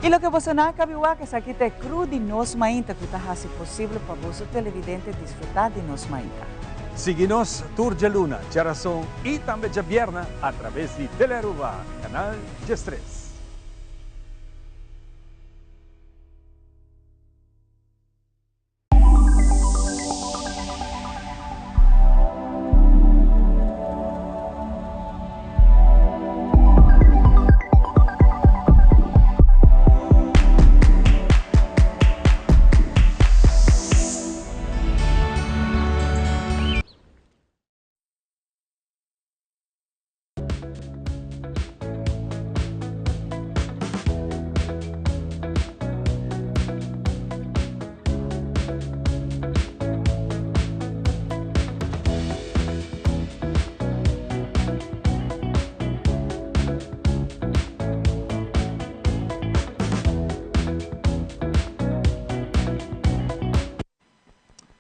Y loke boso nan a cabi wak esaki ta e crew di Nos Mainta cu ta haci posible pa boso televidente disfruta di Nos Mainta. Sigui nos tur djaluna, djarason y tambe djabierna a traves di Telearuba, canal 13.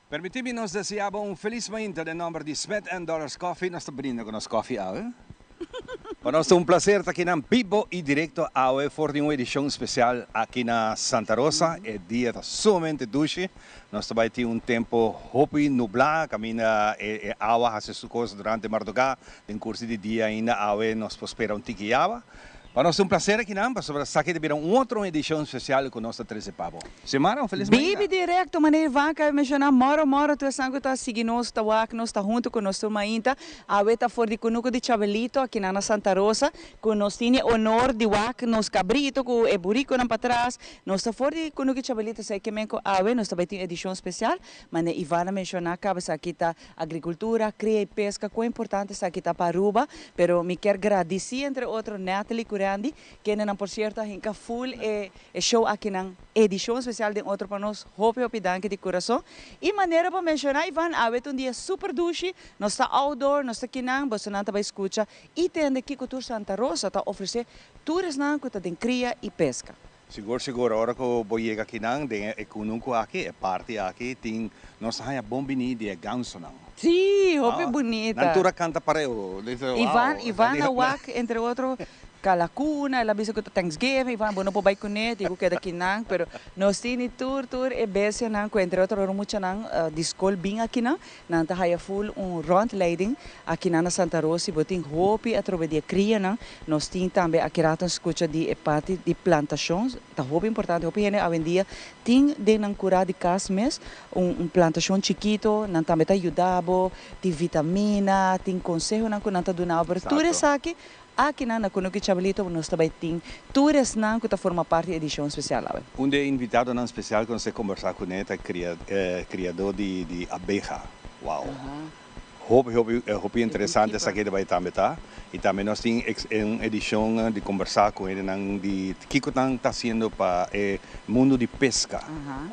Permití mi nos deseá bo un felis mainta den nomber di Smith and Dollars Coffee. Nos ta brinda ku nos koffie awe. Pa nos ta un placer ta akinan bibo y directo awe for di un edicion special aki na Santa Rosa. E dia ta sumamente dushi. Nos ta bay tin un tempo hopi nubla caminda e awa haci su cos durante marduga. Den curso di dia ainda awe nos por spera un tiki awa. Pa nos ta un placer akinan pasobra esaki ta bira un otro edicion special cu nos ta trece pa bo. Xiomara, un feliz Bibi mainta. directo, manera Ivan a menciona, moro moro tur esnan cu ta sigui nos, ta wak nos, ta hunto cu nos tur mainta. Awe ta for di Cunucu di Chabelito akinan na Santa Rosa cu nos tin e honor di wak nos cabrito cu e buriconan patras. Nos ta for di Cunucu di Chabelito, esey ke men cu awe nos ta bay tin edicion special. Manera Ivan a menciona caba esaki ta Agricultura, cria y pesca, cuán importante esaki ta pa Aruba, pero mi kier gradici entre otro Natalie cu Randy, kendenan por cierto a hinca full e e show akinan, edicion especial den otro pa nos, hopi hopi danki di curason. Y manera bo menciona Ivan, awe ta un dia super dushi, nos ta outdoor, nos ta kinan, bosonan ta bay scucha y tende kico tur Santa Rosa ta ofrece tur esnan cu ta den cria y pesca. Sigur sigur ora ku bo yega akinan den e kunuku aki, e parti aki, tin nos ta haña bon bini di e gansonan. Sí, hopi bunita. Nan tur a kanta pareu. Ivan, Ivan a wak entre otro kalakuna, el a bisa ku ta Thanksgiving, Ivan bo no por bai kuné, tin ku keda akinan, pero nos tini tur tur e bestianan ku entre otro ora muchanan di skol bin akinan, Nan ta haya full un rondleiding akinan na Santa Rosa y bo tin hopi atrobe di e crianan. Nos tin tambe aki rato un scucha di e parti di plantacion. Ta hopi importante, hopi hende awendia tin den nan cura di cas mes un un plantacion chikito. Nan tambe ta yuda bo, tin vitamina, tin consehonan cu nan ta duna bo. Pero tur esaki Akinan na Kunuki Chabelito nos ta bai tin tur esnan ku ta forma parti di edishon spesial awe. Un di e invitadonan spesial ku nos a kombersá kuné ta kriadó di abeha. Wow! Hopi hopi hopi interesante esaki ta bai tambe ta. I tambe nos tin un edishon di kombersá ku hendenan di kiko nan ta hasiendo pa e mundu di peska.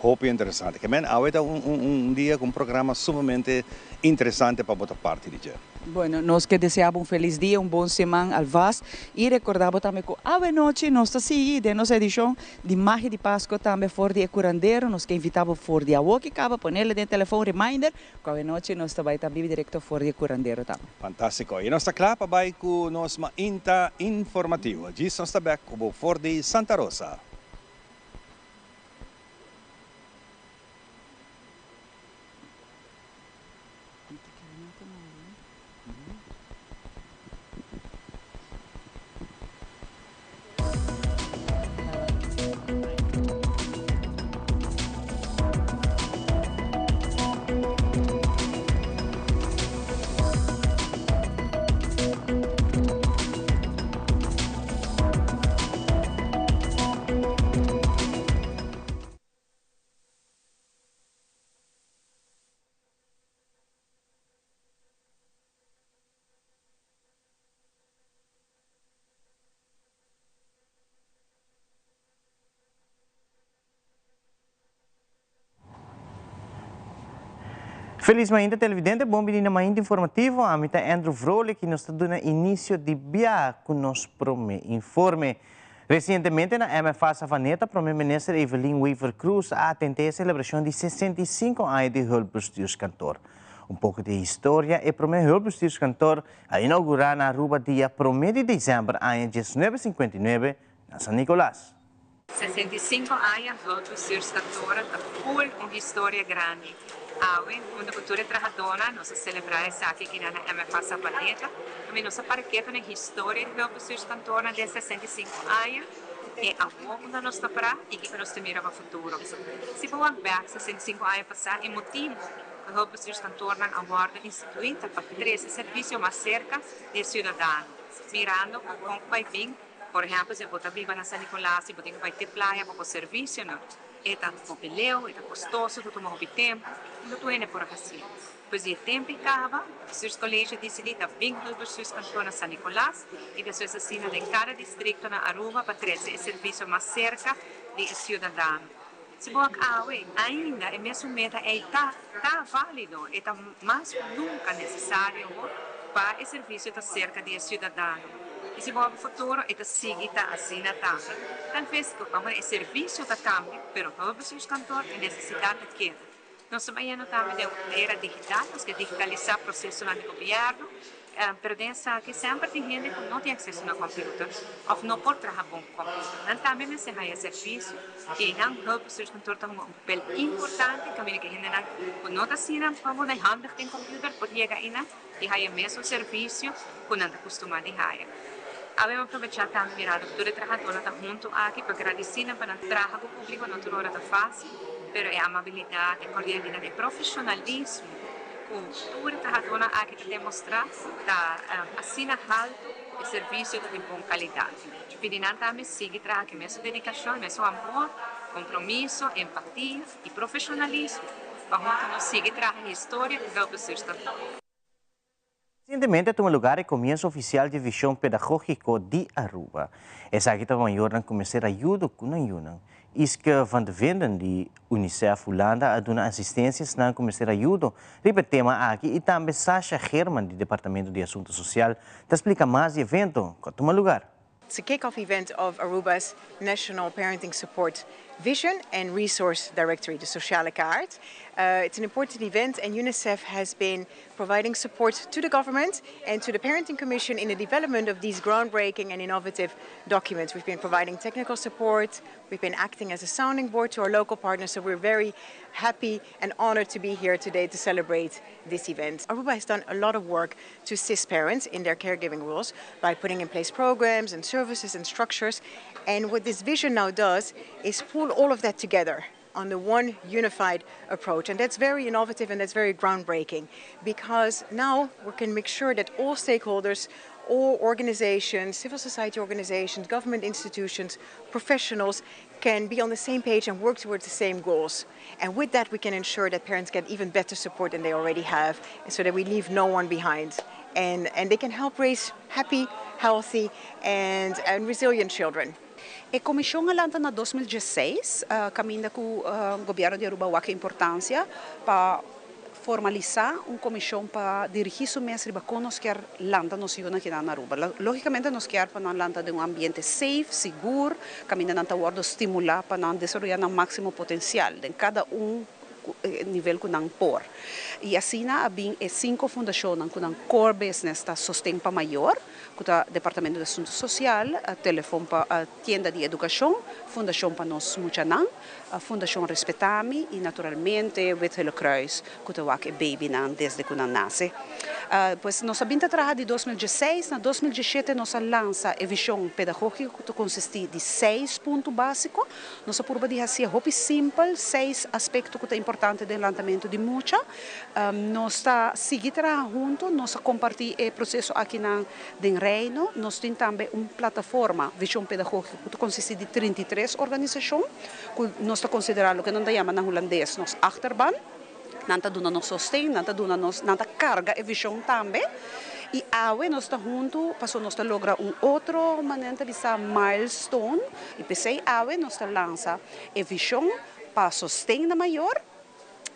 Hopi interesante. Ke men awe ta un dia ku un programa sumamente interesante pa bo ta parti di dje. Bueno, nos ke desea bo un felis dia, un bon siman alvast y recorda bo tambe cu awe nochi nos ta sigui den nos edicion di Magia di Pasco tambe for di e curandero. Nos ke invita bo for di awo ki caba, ponele den telefon reminder cu awe nochi nos ta bay ta bibi directo for di e curandero tambe. Fantastico. Y nos ta cla pa bay cu nos mainta informativo. Djis nos ta bek cu bo for di Santa Rosa. Felis mainta televidente, bon bini na Mainta Informativo. Ami ta Andrew Vrolijk y nos ta duna inicio di bia cu nos prome informe. Recientemente na MFA Savaneta, Prome Minister Evelyn Wever-Croes a atende e celebracion di 65 aña di Hulpbestuurskantoor. Un poco di historia, e prome Hulpbestuurskantoor a inaugura na Aruba dia prome di december aña 1959 na San Nicolas. 65 aña Hulpbestuurskantoor ta full un historia grandi. Awe, hunto cu tur e trahadornan, nos a celebra esaki aki na MFA Savaneta. Tambe nos a para keto na e historia di Hulpbestuurskantoornan den 65 aña, e awor unda nos ta para y kico nos ta mira pa futuro. Si bo wak bek 65 aña pasa, e motibo cu Hulpbestuurskantoornan a wordo institui ta pa trece servicio mas cerca di e ciudadano, mirando cu con cu bay bin. Por ehempel, si bo ta biba na San Nicolas y bo tin cu bay te playa pa bo servicionan, e ta hopi leu, e ta costoso, ta tuma hopi tempo, no tur hende por a hacié. Pues di e tempo y caba, Bestuurscollege a dicidi ta bin Hulpbestuurskantoor na San Nicolas y despues asina den cada districto na Aruba pa trece e servicio mas cerca di e ciudadano. Si bo wak awe, ainda e mesun meta ey ta ta valido, e ta mas cu nunca necesario pa e servicio ta cerca di e ciudadano. Y si bo wak futuro, e ta sigui ta asina tambe. Tal vez cu e servicio ta cambia, pero Hulpbestuurskantoor e necesidad ta keda. Nos ta bayendo tambe den un era digital, nos ke digitalisa procesonan di gobierno, pero den esaki semper tin hende cu no tin acceso na computer of no por traha bon cu computer. Nan tambe mester haya servicio y einan Hulpbestuurskantoor ta hunga un papel importante caminda cu hendenan cu no ta asina handig den computer por yega einan y haya mesun servicio cu nan ta custuma di haya. Awe mi a probecha tambe mirando cu tur e trahadornan ta hunto aki pa gradici nan pa nan traha cu publico, no tur ora ta facil, pero e amabilidad, e cordialidad, e profesionalismo cu tur e trahadornan aki ta demostra ta asina halto, e servicio ta di bon calidad. Pidi nan tambe sigui traha cu e mesun dedicacion, e mesun amor, compromiso, empatia y profesionalismo pa hunto nos sigui traha historia di Hulpbestuurskantoor. Recientemente a tuma lugar e comienzo oficial di Vision Pedagogico di Aruba. Esaki ta pa mayornan cu mester ayudo cu nan yunan. Iske van de Vinden di UNICEF Hulanda a duna asistencia esnan cu mester ayudo riba e tema aki y tambe Sasha Geerman di Departamento di Asunto Social ta splica mas di evento cu a tuma lugar. It's a kick-off event of Aruba's National Parenting Support Vision and Resource Directory, the Sociale Kaart. It's an important event and UNICEF has been providing support to the government and to the Parenting Commission in the development of these groundbreaking and innovative documents. We've been providing technical support, we've been acting as a sounding board to our local partners, so we're very happy and honored to be here today to celebrate this event. Aruba has done a lot of work to assist parents in their caregiving roles by putting in place programs and services and structures. And what this vision now does is pull all of that together on the one unified approach. And that's very innovative and that's very groundbreaking because now we can make sure that all stakeholders, all organizations, civil society organizations, government institutions, professionals can be on the same page and work towards the same goals. And with that, we can ensure that parents get even better support than they already have, so that we leave no one behind. And they can help raise happy, healthy, and resilient children. E comision a lanta na 2016, caminda cu gobierno di Aruba a wak e importancia pa formalisa un comision pa dirigi su mes riba con nos kier lanta nos yiunan aki na Aruba. Logicamente nos kier pa nan lanta den un ambiente safe, sigur, caminda nan ta wordo stimula pa nan desaroya nan maximo potencial den cada un nivel cu nan por. Y asina a bin e cinco fundacionnan cu nan core business ta sosten pa mayor, cu ta Departamento di Asunto Social, Telefon pa Tienda di Educacion, Fundacion pa Nos Muchanan, Fundacion Respetami y naturalmente Wit Gele Kruis, cu ta wak e babynan desde cu nan nace. Pues nos a bin ta traha di 2016, na 2017 nos a lansa e vision pedagogico cu ta consisti di seis punto basico. Nos a purba di haci hopi simpel, seis aspecto cu ta importante den lantamento di mucha. Nos ta sigui traha hunto, nos a comparti e proceso aki na den Reino. Nos tin tambe un plataforma, Vision Pedagogico, cu ta consisti di 33 organisacion, cu nos ta considera loke nan ta yama na Hulandes nos achterban. Nan ta duna nos sosten, nan ta duna nos, nan ta carga e vision tambe. Y awe nos ta hunto, paso nos ta logra un otro manera di bisa milestone. Y p'esey awe nos ta lansa e vision pa sosten na mayor.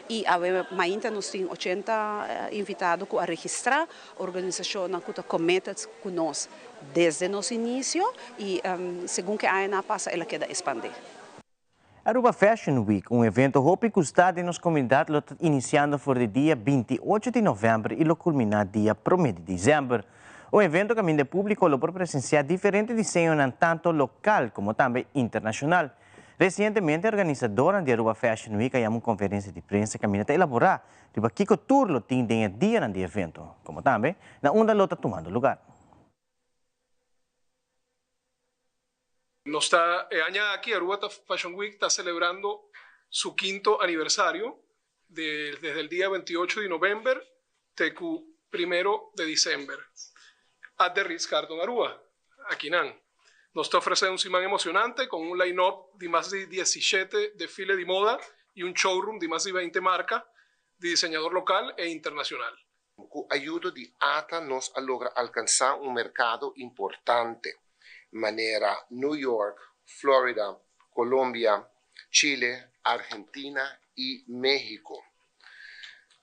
Y awe mainta nos tin 80 invitado cu a registra, organisacionnan cu ta committed cu nos desde nos inicio y segun cu aña pasa el a keda expandi. Aruba Fashion Week, un evento hopi gusta den nos comunidad, lo ta iniciando for di dia 28 di november y lo culmina dia 1 di december. Un evento cu e publico lo por presencia diferente diseño tanto local como tambe internacional. Resientemente organisadornan di Aruba Fashion Week a yama un konferensia di prensa kaminda ta elaborá riba kiko tur lo tin den e dianan di evento, komo tambe na unda lo ta tumando lugar. Nos ta e aña aki Aruba ta Fashion Week ta celebrando su quinto aniversario de desde el dia 28 di november te cu primero de december at The Ritz Carlton Aruba. Akinan nos ta ofrece un siman emocionante con un line-up di mas di 17 desfile di moda y un showroom di mas di 20 marca di diseñador local e internacional. Ku ayudo di ATA nos a logra alkansá un merkado importante, manera New York, Florida, Colombia, Chile, Argentina i México.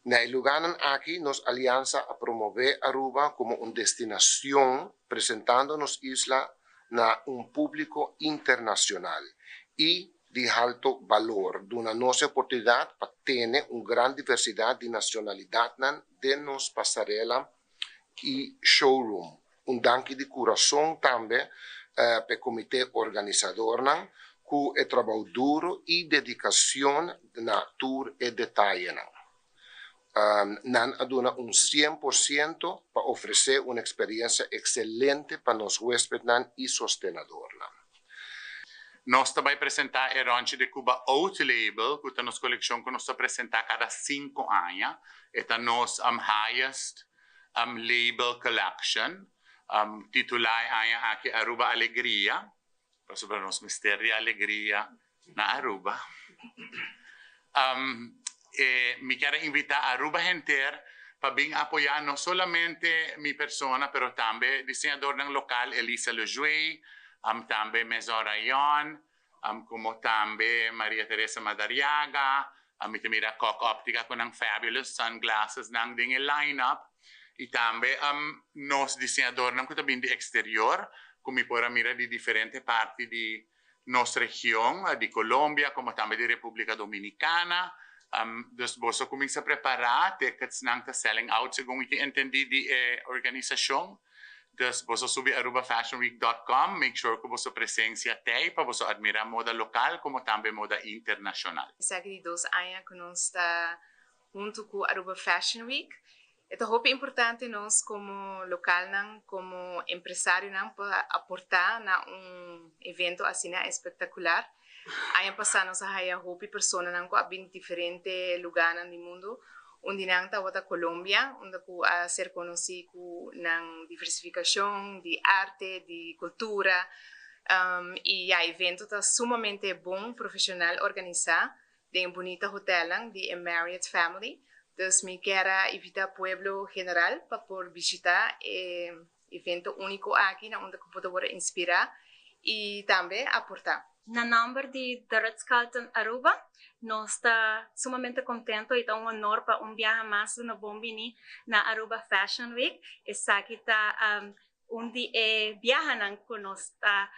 Na e lugánan aki nos aliansa a promové Aruba komo un destinashon, presentando nos isla na un públiko internashonal i di halto balor, duna nos e oportunidat pa tene un gran diversidat di nashonalidatnan den nos pasarela i showroom. Un danki di kurason tambe pa e komité organisadornan ku e trabou duro i dedikashon na tur e detayenan. Nan a duna un 100% pa ofresé un eksperensia ekselente pa nos huéspednan i sostenadornan. Nos ta bay presenta e Ronchi de Cuba Haute Label, cu ta nos coleccion cu nos ta presenta cada 5 aña. E ta nos highest label collection. Titula e aña aki Aruba Alegria, pasobra nos mester di alegria na Aruba. Mi kier invita Aruba henter pa bin apoya no solamente mi persona, pero tambe diseñador local Elisa Lejuey, tambe Maison Rayon, como tambe Maria Teresa Madariaga, mi mira Cock Optica cu nan fabulous sunglasses nan den e line-up, y tambe nos diseñador nan cu tambe di exterior, como por mira di diferente parti di nos region, di Colombia, como tambe di Republica Dominicana. Dus boso cuminsa prepara, tickets nan ta selling out, segun mi a entende di organisacion. Dus boso subi arubafashionweek.com, make sure cu boso presencia t'ey pa boso admira moda local como tambe moda internacional. Esaki di 2 aña cu nos ta hunto cu Aruba Fashion Week. Ta hopi importante nos como local nan, como empresario nan, pa aporta na un evento asina espectacular. Aña pasa nos a haya hopi persona nan cu a bin diferente lugar nan di mundo. Un di nan tabata Colombia, unda cu a ser conoci cu nan diversificacion di arte, di cultura. Y e evento ta sumamente bon, profesional, organisa den bunita hotel di Marriott Family. Dus mi kier invita pueblo general pa por bishita e evento unico aki, na unda cu por inspira y tambe aporta. Na nomber di The Ritz-Carlton Aruba, nos ta sumamente contento y ta un honor pa un biaha mas na bon bini na Aruba Fashion Week. Esaki ta un di e biahanan cu nos ta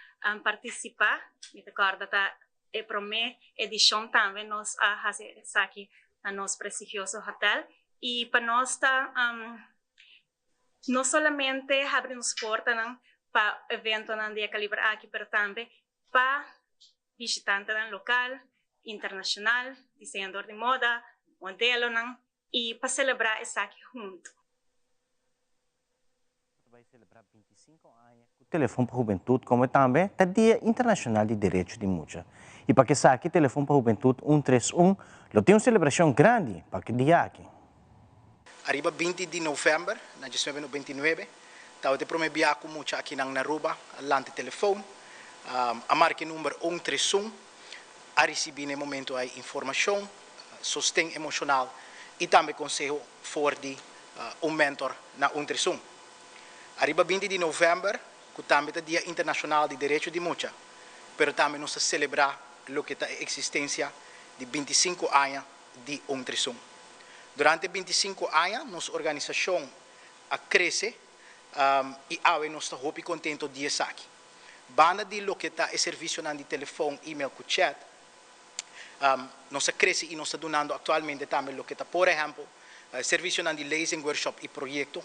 participa. Mi ta corda ta e prome edicion tambe nos a haci esaki na nos prestigioso hotel. Y pa nos ta no solamente habri nos portanan pa eventonan di caliber aki, pero tambe pa bishitantenan local, internacional, diseñador di moda, modelonan y pa celebra esaki hunto. Bay celebra 25 aña cu Telefon pa Hubentud, como tambe ta Dia Internacional di Derecho di Mucha. Y pa esaki, Telefon pa Hubentud 131 lo tin un celebracion grandi pa e dia aki. Ariba 20 di november, na 1999, tabata e prome biaha cu mucha aki na Aruba, lanta telefon, a marca number 131, a ricibi na momento ey informacion, sosten emocional y tambe conseho for di un mentor na 131. Ariba 20 di november, cu tambe ta Dia Internacional di Derecho di Mucha, pero tambe nos ta celebra loke ta e existencia di 25 aña di 131. Durante 25 aña, nos organisacion a crece y awe nos ta hopi contento di esaki. Banda di loke ta e servicio di telefon, e-mail cu chat, nos a crece y nos ta dunando actualmente tambe loke ta, por ehempel, servicio di lezing, workshop y proyecto,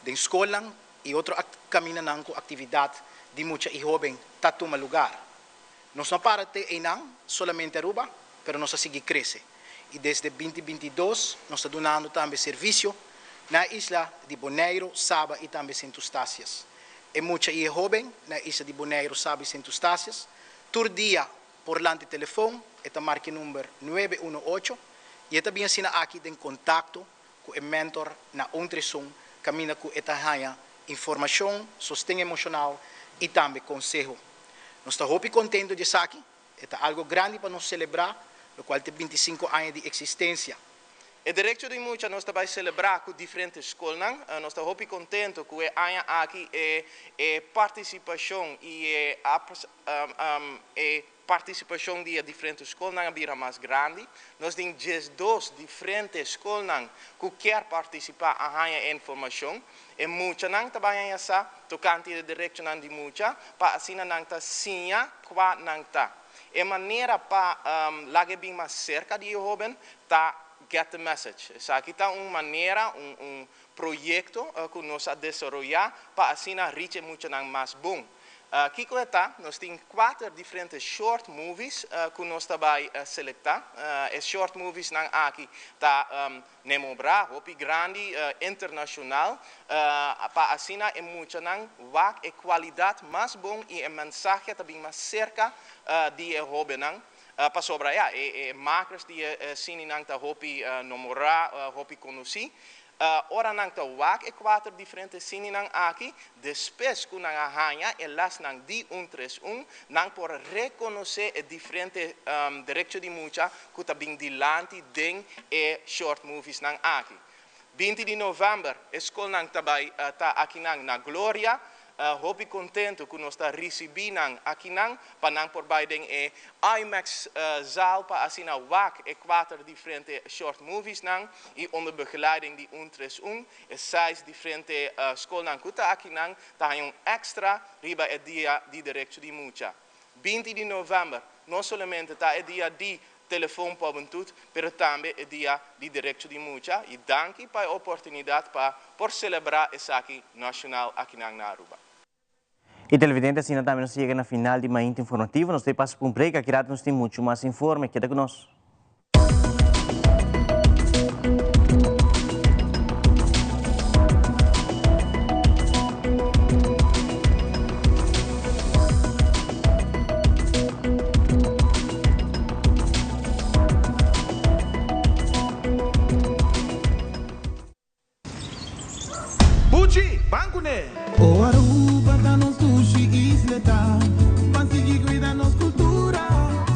di scol y otro caminda cu actividad di mucha y hoben ta tuma lugar. Nos no a para te einan, solamente Aruba, pero nos a sigui crece y desde 2022 nos ta dunando tambe servicio na e isla di Boneiro, Saba y tambe Sint Eustatius. E mucha y e hoben na e isla di Boneiro, Saba y Sint Eustatius tur dia por lanti telefon, e ta marca e number nuebe uno ocho y e ta bin asina aki den contacto cu e mentor na un tresun caminda cu e ta haña informacion, sosten emocional y tambe conseho. Nos ta hopi contento di esaki, e ta algo grandi pa nos celebra locual ta e bintisinco aña di existencia. E derecho di mucha nos ta bay celebra cu diferente scolnan. Nos ta hopi contento cu e aña aki e e participacion y e e Partisipashon di e diferente skolnan a bira mas grandi. Nos tin 12 diferente skolnan ku kier partisipá a haña e informashon. E muchanan ta bai haña sa tokante e derechonan di mucha pa asina nan ta siña kua nan ta. E manera pa laga e bin mas serka di e hóben ta Get the Message. Esaki ta un manera, un un proyekto ku nos a desaroyá pa asina richi e muchanan mas bon. Kiko e ta? Nos tin kuater diferente short movies ku nos ta bai selektá. E short moviesnan aki ta nemobra hopi grandi internashonal pa asina e muchanan wak e kualidat mas bon i e mensahe ta bin mas serka di e hóbennan. Pasobra ya, e makers di e sininan ta hopi nomorá, hopi konosí. Ora nan ta wak e kuater diferente sininan aki, despues ku nan a haña e lasnan di un tres un, nan por rekonosé e diferente derecho di mucha ku ta bin dilanti den e short moviesnan aki. 20 di novèmber e skolnan ta bai ta akinan na Gloria. Hopi kontentu ku nos ta risibí nan akinan pa nan por bai den e IMAX zaal pa asina wak e kuater diferente short moviesnan i onder begeleiding di un tres un e seis diferente skolnan ku ta akinan ta haña un èkstra riba e dia di derecho di mucha. 20 di novèmber no solamente ta e dia di Telefon pa Hubentud, pero tambe e dia di derecho di mucha y danki pa e oportunidad pa por celebra esaki nacional akinan na Aruba. Y televidente asina tambe nos ta yega na final di Mainta Informativo. Nos ta e pasa pa un break, aki rato nos tin mucho mas informe. Keda cu nos. Buchi, ban kuné! O Aruba ta nos dushi isleta, ban sigui cuida nos cultura,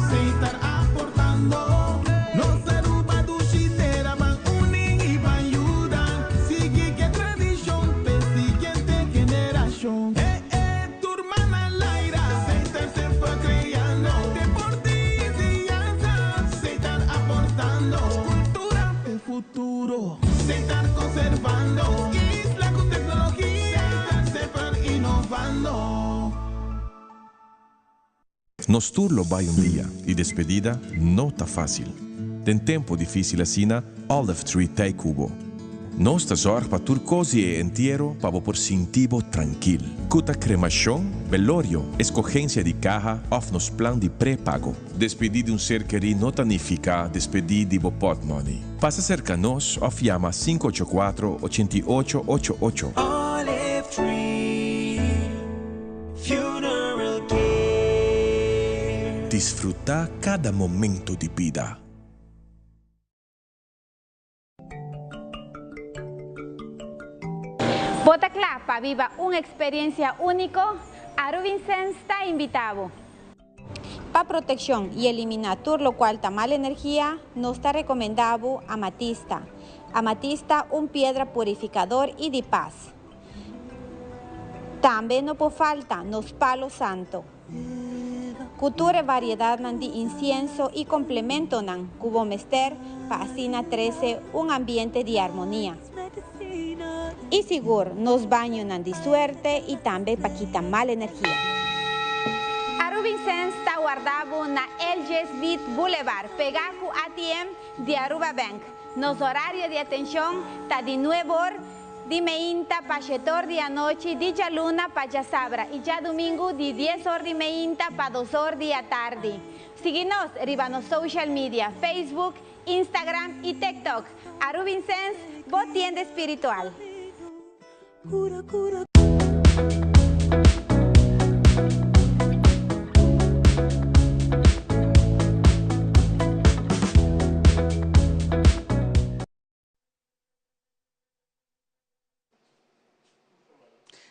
Setar aportando. Nos Aruba dushi tera, ban uni y ban yuda, sigui ke tradicion p'e siguiente generacion. Eh eh, tur man al aire, Setar semper creando, deporte y enseñanza, Setar aportando, cultura p'e futuro. Setar conservando, isla cu tecnologia, Setar semper innovando. Nos tur lo bai un dia y despedida no ta facil. Den tempo dificil asina, Olive Tree t'ey cu bo. Nos ta zorg pa tur cos di e entiero pa bo por sinti bo trankil. Cu ta cremacion, belorio, escogencia di caha of nos plan di prepago. Despedi di un ser kerí no ta nifica despedi di bo potmoney. Pasa cerca nos of yama sinku ocho kuatro, ochenta i ocho, ocho ocho. Olive Tree Funeral Care. Disfruta cada momento di bida. Bo ta kla pa biba un eksperensia úniko? Aruvincens ta invitá bo! Pa protekshon i eliminá tur lokual ta mal energia, nos ta rekomendá bo amatista. Amatista un piedra purifikador i di pas. Tambe no por falta nos palo santo. Ku tur e variedatnan di insienso i komplementonan ku bo mester pa asina trese un ambiente di armonia. I sigur nos bañonan di suerte i tambe pa kita mal energia. Arubinsens ta warda bo na LJ Smith Boulevard, pegá ku ATM di Aruba Bank. Nos horario di atenshon ta di nuebe or. di meinta pa shet'or di anochi di djaluna pa djasabra i djadumingu di dies or di meinta pa dos or di atardi. Sigui nos riba nos social media, Facebook, Instagram i TikTok. Arubinsens, bo tienda espiritual.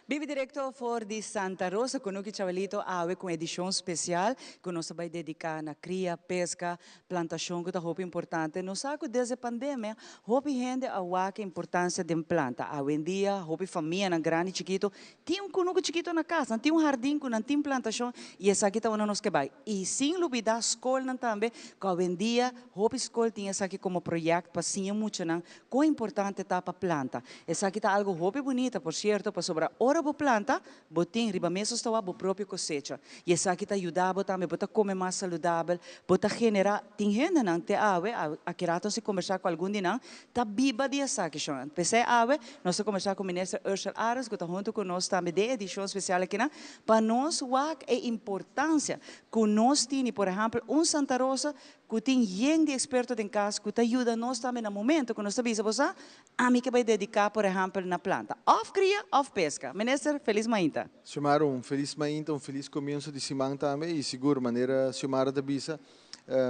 Bibi directo for di Santa Rosa Kunuki Chabelito awe ku un edishon spesial ku nos ta bai dediká na kria, peska, plantashon ku ta hopi importante. Nos sa ku desde pandemia hopi hende a wak e importansia den planta. Awendia hopi famianan grandi chikito tin un kunuku chikito na kas, nan tin un hardin ku nan tin plantashon i esaki ta unda nos ke bai. I sin lubidá skolnan tambe ku awendia hopi skol tin esaki komo proyèkt pa siña muchanan Kon importante ta pa planta? Esaki ta algo hopi bunita, por sierto, pasobra ora bo planta, bo tin riba mesun stoa bo propio kosecha. I esaki ta yuda bo tambe, bo ta kome mas saludabel, bo ta generá, tin hendenan te awe, aki rato nos a kombersá ku algun di nan, ta biba di esaki shon. P'esei awe nos ta kombersá ku Minister Ursell Arends ku ta huntu ku nos tambe den edishon spesial akinan, pa nos wak e importansia ku nos tini, por ehèmpel, un Santa Rosa Ku tin yen di eksperto den kas ku ta yuda nos tambe na momento ku nos ta bisa bo sa, ami ke bai dediká por ehèmpel na planta òf kria òf peska. Minister, felis mainta. Xiomara, un felis mainta, un felis komienso di siman tambe i sigur manera Xiomara ta bisa,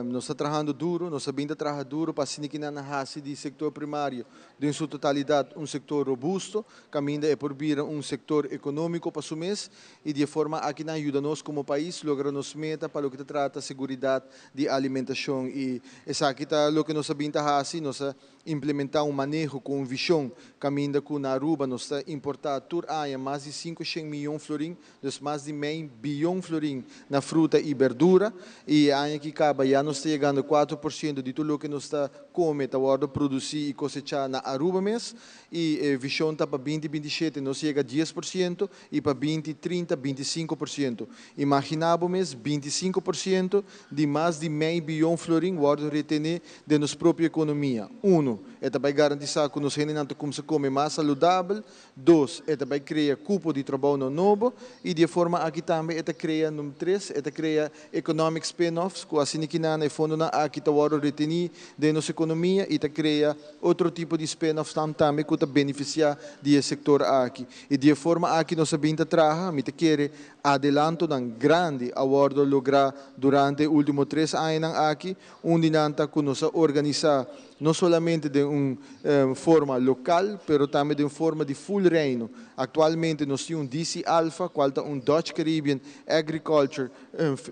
nos ta trahando duro, nos a bin ta traha duro pa asina kinan a hasi di sektor primario den su totalidat un sektor robusto, kaminda e por bira un sektor ekonómiko pa su mes i di e forma aki nan yuda nos komo pais logra nos meta pa loke ta trata seguridat di alimentashon i esaki ta loke nos a bin ta hasi, nos a implementá un maneho ku un vishon kaminda ku na Aruba nos ta importá tur aña mas di sinku shen miyon florin, dus mas di mei biyon florin na fruta i berdura i e aña ki kaba ya nos ta yegando 4% di tur loke nos ta kome ta wòrdu produsí i kosechá na Aruba mes i e vishon ta pa 2027 nos yega 10% i pa 2030 25%. Imaginá bo mes, 25% di mas di mei biyon florin wòrdu retené den nos propio ekonomia. Unu, e ta bai garantisá ku nos hendenan ta kumsa kome mas saludabel. Dos, e ta bai krea kupo di trabounan nobo. I di e forma aki tambe e ta krea, num tres, e ta krea economic spin-offs ku asina kinan e fondonan aki ta wòrdu retení den nos ekonomia i ta krea otro tipo di spin-offsnan tambe ku ta benefisiá di e sektor aki. I di e forma aki nos a bin ta traha, mi ta kere adelantonan grandi a wòrdu lográ durante e último tres añanan aki. Un di nan ta ku nos a organisá no solamente den un forma lokal, pero tambe den forma di full Reino. Aktualmente nos tin un DC Alpha, kual ta un Dutch Caribbean Agriculture,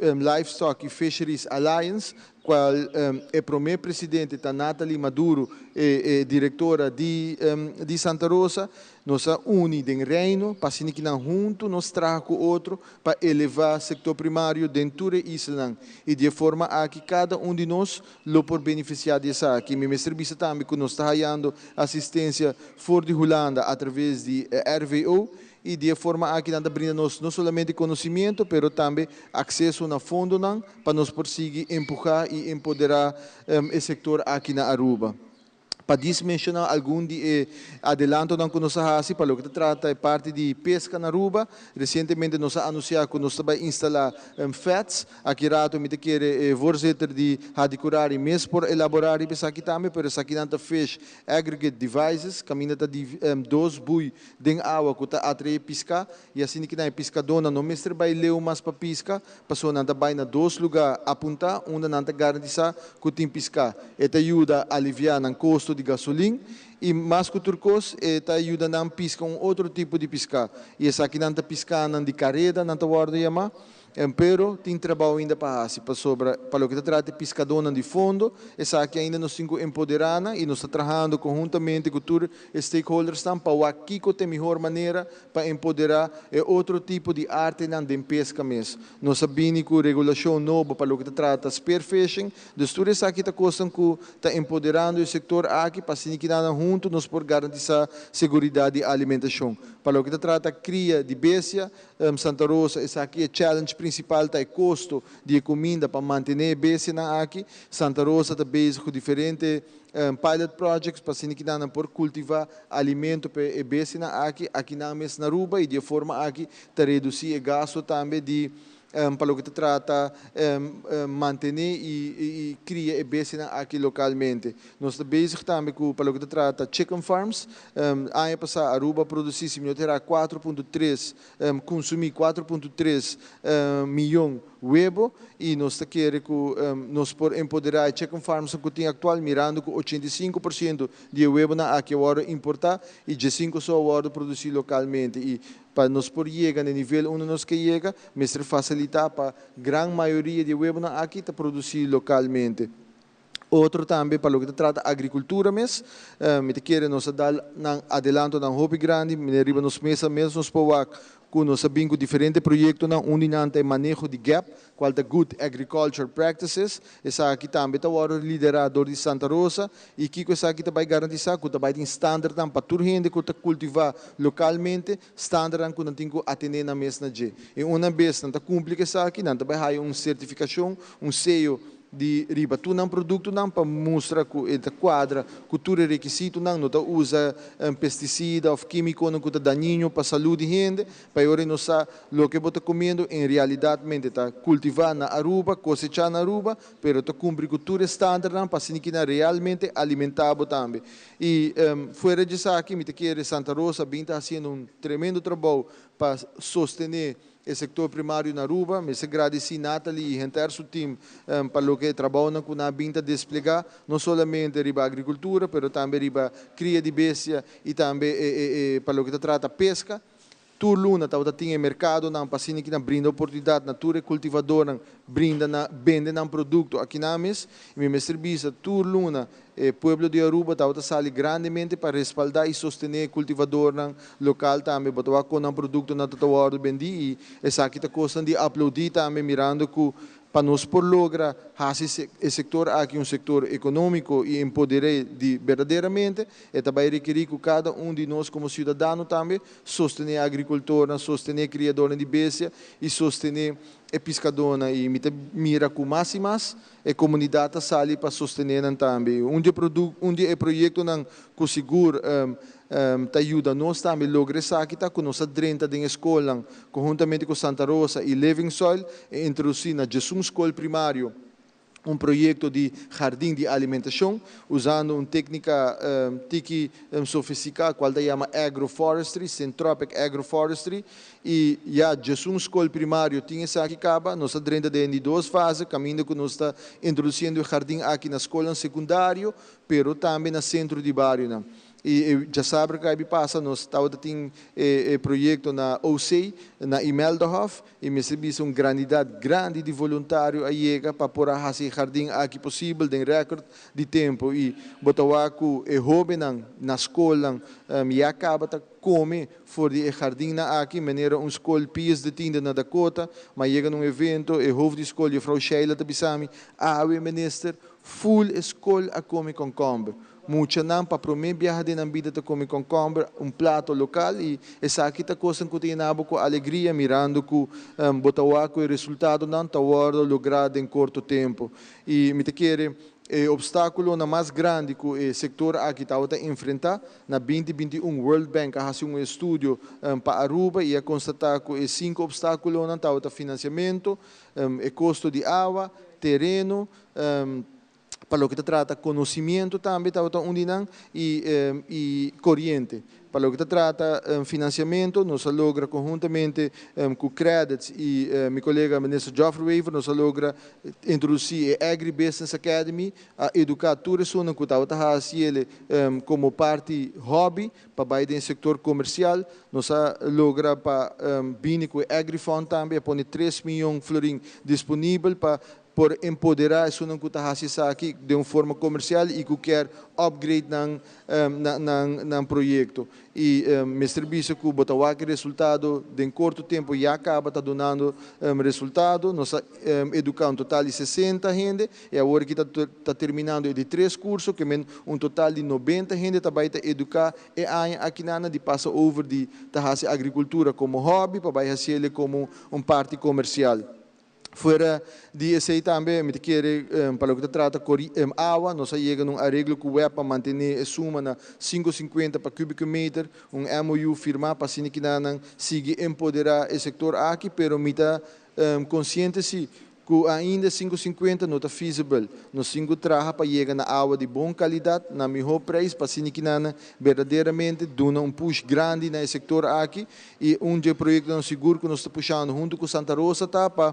Livestock i Fisheries Alliance, Cual e prome presidente ta Nathalie Maduro, e directora di di Santa Rosa. Nos a uni den Reino pa asina ki nan hunto nos traha cu otro pa eleva sector primario den tur e islanan y di e forma aki cada un di nos lo por beneficia di esaki. Mi mester bisa tambe cu nos ta hayando asistencia for di Hulanda a traves di RVO I di e forma aki nan ta brinda nos no solamente conocimiento, pero tambe acceso na fondonan pa nos por sigui empuha y empodera e sector aki na Aruba. Pa dis menciona algun di e adelantonan cu nos a haci pa loke ta trata e parti di pesca na Aruba, recientemente nos a anuncia cu nos ta bay instala FETs. Aki rato mi ta kere e voorzitter di Hadicurari mes por elabora riba esaki tambe, pero esakinan ta Fish Aggregate Devices, caminda ta di dos bui den awa ku ta atraé piská, i asina ki nan e piskadónan no mester bai leu mas pa piska, pasobra nan ta bai na dos lugá apuntá unda nan ta garantisá ku tin piská. E ta yuda aliviá nan kosto di gasolin i mas ku tur kos e ta yuda nan piska un otro tipo di piská, i esakinan ta piskánan di kareda nan ta wòrdu yamá. Pero tin trabou ainda pa hasi, pasobra pa loke ta trata e piskadónan di fondo, esaki ainda nos tin ku empoderá nan i nos ta trahando konhuntamente ku tur e stakeholdersnan pa wak kiko ta e mihor manera pa empoderá e otro tipo di artenan den peska mes. Nos a bini ku regulashon nobo pa loke ta trata spearfishing, dus tur esaki ta kosnan ku ta empoderando e sektor aki pa asina kinanan huntu nos por garantisá seguridat di alimentashon. Pa loke ta trata kria di bestia, Santa Rosa, esaki e challenge principal. principal ta e costo di e cuminda pa mantene e bestianan aki. Santa Rosa ta bezig cu diferente pilot projects pa asina kinan nan por cultiva alimento pa e bestianan aki, akinan mes na Aruba y di e forma aki ta reduci e gasto tambe di pa loke ta trata mantene y cria e bestianan aki localmente. Nos ta bezig tambe cu pa loke ta trata chicken farms. Aña pasa Aruba a produci, si mi no ta hera, 4.3, consumi 4.3 miyon webo y nos ta kere cu nos por empodera e chicken farms cu tin actual mirando cu 85% di e webonan aki a wordo importa y 15 so a wordo produci localmente y pa nos por yega na e nivel unda nos ke yega mester facilita pa gran mayoria di e webonan aki ta produci localmente. Otro tambe pa loke ta trata agricultura mes, mi ta kere nos a dal nan adelantonan hopi grandi, mira riba nos mesa mes nos por wak cu nos a bin cu diferente proyectonan, un di nan ta e maneho di gap, cual ta Good Agriculture Practices, esaki tambe ta wordo lidera dor di Santa Rosa y kico esaki ta bay garantisa? Cu ta bay tin standardnan pa tur hende cu ta cultiva localmente, standardnan cu nan tin cu atene nan mes na dje. Y una bes nan ta cumpli cu esaki, nan ta bay haya un certificacion, un seyo di riba tur nan produktonan pa mustra ku e ta kuadra ku tur e rekisitonan, no ta usa pestisida òf kímikonan ku ta dañino pa salú di hende, pa e ora ei nos sa loke bo ta komiendo en realidatmente ta kultivá na Aruba, kosechá na Aruba, pero ta kumpli ku tur e standardnan pa asina kinan realmente alimentá bo tambe. I fuera di esaki mi ta kere Santa Rosa bin ta hasiendo un tremendo trabou pa sostené E sector primario na Aruba mester gradici Natalie y henter su team pa loke e trabounan cu nan a bin ta desplega, no solamente riba agricultura, pero tambe riba cria di bestia y tambe pa loke ta trata pesca. Tur luna tabata tin e mercadonan pa asina ki nan brinda oportunidad na tur e cultivadornan brinda na bende nan producto aki nan mes. Y mi mester bisa tur luna E pueblo di Aruba tabata sali grandemente pa respaldá i sostené e kultivadornan lokal tambe. Bo ta wak kon nan produktonan ta ta wòrdu bendí i esaki ta kosnan di aploudí tambe mirando ku pa nos por logra hasi e sektor aki un sektor ekonómiko i empoder'é di berdaderamente e ta bai rekerí ku kada un di nos komo siudadano tambe sostené e agrikultornan, sostené e kriadornan di bestia i sostené e piskadónan i mi ta mira ku mas i mas E komunidat ta sali pa sostené nan tambe. Un di e produk, un di e proyektonan ku sigur ta yuda nos tambe logra esaki ta ku nos a drenta den e skolnan konhuntamente ku Santa Rosa i Living Soil e introdusí na djesun skol primario un proyekto di hardin di alimentashon usando un téknika tiki sofistiká kual ta yama agroforestry, syntropic agroforestry. I ya djesun skol primario tin esaki kaba, nos ta drenta den di dos fase kaminda ku nos ta introdusiendo e hardin aki na skolnan sekundario, pero tambe na sentro di barionan. I e djasabra ku a pasa nos tabata tin e proyekto na OC, na Imeldahof, i mester bisa un grandidat grandi di voluntario a yega pa por a hasi e hardin aki posibel den rèkòrt di tempu. I bo ta wak ku e hóbennan na skolnan ya kaba ta kome For di e hardinnan aki, manera un skol Pius de Tiende na Dakota, m'a yega na un evento, e hoofd di skol, juffrouw Sheila ta bisa mi, Awe minister, ful e skol a kome kònkòmber. Muchanan pa promé biaha den nan bida ta kome kònkòmber, un plato lokal, i esaki ta kosnan ku ta yena bo ku alegria mirando ku bo ta wak ku e resultadonan ta wòrdu lográ den korto tempu. I mi ta kere E obstákulonan mas grandi ku e sektor aki tabata enfrentá, na 2021 World Bank a hasi un estudio pa Aruba i a konstatá ku e sinku obstákulonan tabata finansiamentu, e kosto di awa, tereno, pa loke ta trata konosimiento tambe tabata un di nan, i koriente. Pa loke ta trata financiamento, nos a logra conhuntamente cu Credits y mi colega Minister Geoffrey Wever, nos a logra introduci e Agri Business Academy, a educa tur esunnan cu tabata haci ele como parti hobby pa bay den sector comercial. Nos a logra pa bini cu e Agri Fund tambe, a pone 3 miyon florin disponibel pa Por empoderá esunnan ku ta hasi esaki den un forma komersial i ku kier upgrade nan nan proyekto. I mester bisa ku bo ta wak e resultado den korto tempu ya kaba ta dunando resultado. Nos a eduká un total di 60 hende i awor aki ta terminando e di tres kurso ke men un total di 90 hende ta bai ta eduká e aña akinana di pasa over di ta hasi agrikultura komo hòbi pa bai hasiel komo un parti komersial. Fuera di esei tambe mi ta kere pa loke ta trata awa, nos a yega na un areglo ku web pa mantené e suma na sinku sinkuenta pa kubiko meter, un MOU firmá pa asina kinanan sigui empoderá e sektor aki, pero mi ta konsiente si ku ainda sinku sinkuenta no ta feasible. Nos tin ku traha pa yega na awa di bon kalidat na mihó preis pa asina kinanan berdaderamente duna un push grandi na e sektor aki. I un dje proyektonan sigur ku nos ta pushando huntu ku Santa Rosa ta pa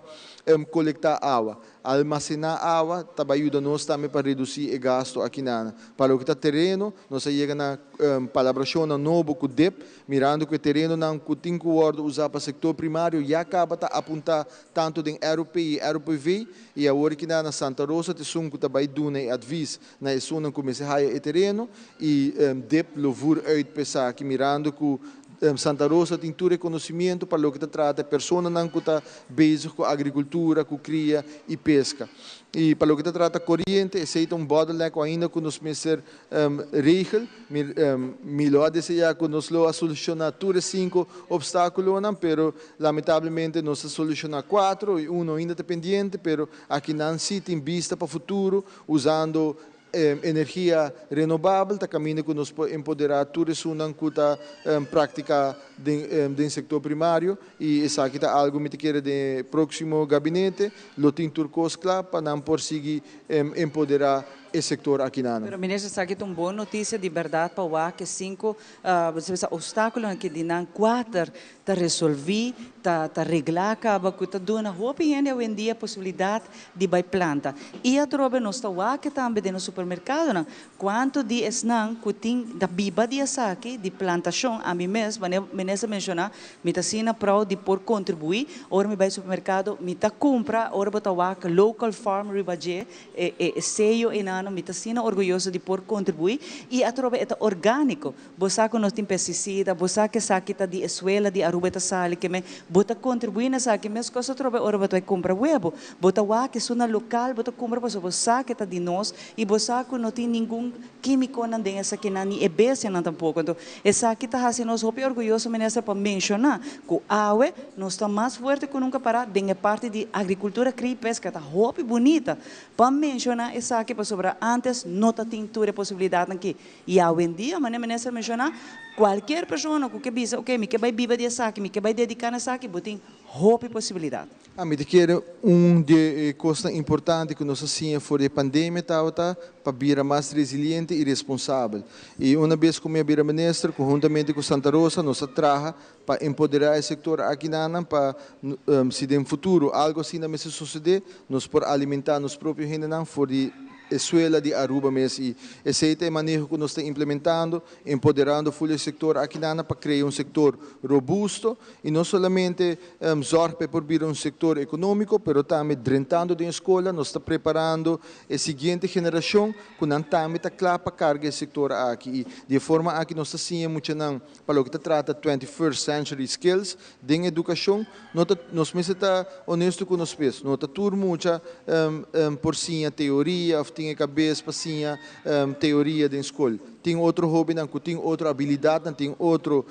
kolektá awa. Almasená awa ta bai yuda nos tambe pa redusí e gastu akinan. Pa loke ta tereno, nos a yega na palabrashonnan nobo ku dip, mirando ku e terenonan ku tin ku wòrdu usá pa sektor primario ya kaba ta apuntá tantu den ROP i ROPV, i awor akinan na Santa Rosa ta esun ku ta bai duna e advis na esunnan ku mester haya e tereno i dip lo vur uit pa esaki mirando ku Santa Rosa tin tur e conocimiento pa loke ta trata e personanan cu ta bezig cu agricultura, cu cria y pesca. Y pa loke ta trata coriente, esey ta un bottleneck cu ainda cu nos mester regel. Mi lo a desea cu nos lo a soluciona tur e cinco obstaculonan, pero lamentablemente nos a soluciona cuatro y uno ainda ta pendiente, pero akinan si tin bista pa futuro usando Energia renobabel ta kaminda ku nos por empoderá tur esunnan ku ta praktiká den sektor primario i esaki ta algu mi ta kere den e próksimo gabinete lo tin tur kos kla pa nan por sigui empoderá e sektor akinanan. Pero minister esaki ta un bon notisia di bèrdat pa wak e sinku obstákulonan ki di nan kuater ta resolví, ta ta reglá kaba ku ta duna hopi hende awendia posibilidat di bai planta. I atrobe nos ta wak tambe den nos supermerkadonan kuantu di esnan ku tin ta biba di esaki, di plantashon. Ami mes, manera minister menshoná, mi ta asina proud di por kontribuí. Ora mi bai supermerkado mi ta kumpra, ora bo ta wak local farm riba dje, e e seyo einan, mi ta asina orguyoso di por kontribuí. I atrobe e ta orgániko. Bo sa ku nos tin pestisida, bo sa ku esaki ta di e suela di Aruba e ta sali ke men, bo ta kontribuí na esaki. Meskos atrobe ora bo ta bai kumpra webo, bo ta wak esun na lokal bo ta kumpra pasobra bo sa ku e ta di nos i bo sa ku no tin ningun kímikonan den esakinan ni e bestianan tampoko. Anto esaki ta hasi nos hopi orguyoso Minister pa menshoná ku awe nos ta mas fuerte ku nunka pará den e parti di agrikultura, kria i peska. Ta hopi bunita pa menshoná esaki pasobra ántes no ta tin tur e posibilidatnan aki. I awendia, manera minister menshoná, kualkier persona ku ke bisa, oke, mi ke bai biba di esaki, mi ke bai dediká na esaki, bo tin hopi posibilidat. Mi ta kere un di e kosnan importante ku nos a siña for di e pandemia tabata pa bira mas resiliente i responsabel. I una bes ku mi a bira minister, konhuntamente ku Santa Rosa nos a traha pa empoderá e sektor akinanan pa si den futuro algu asina mester sosodé, nos por alimentá nos propio hendenan for di e suela di Aruba mes i esei ta e maneho ku nos ta implementando, empoderando ful e sektor akinanan pa krea un sektor robusto i no solamente zòrg pa e por bira un sektor ekonómiko pero tambe drentando den e skola nos ta preparando e siguiente generashon ku nan tambe ta kla pa karga e sektor aki i di e forma aki nos ta siña muchanan Pa loke ta trata Twenty First Century Skills den edukashon, no ta, nos mester ta honesto ku nos mes, no ta tur mucha por siña teoria òf tin e kabes pa siña teoria den skol. Tin otro hóbennan ku tin otro abilidatnan, tin otro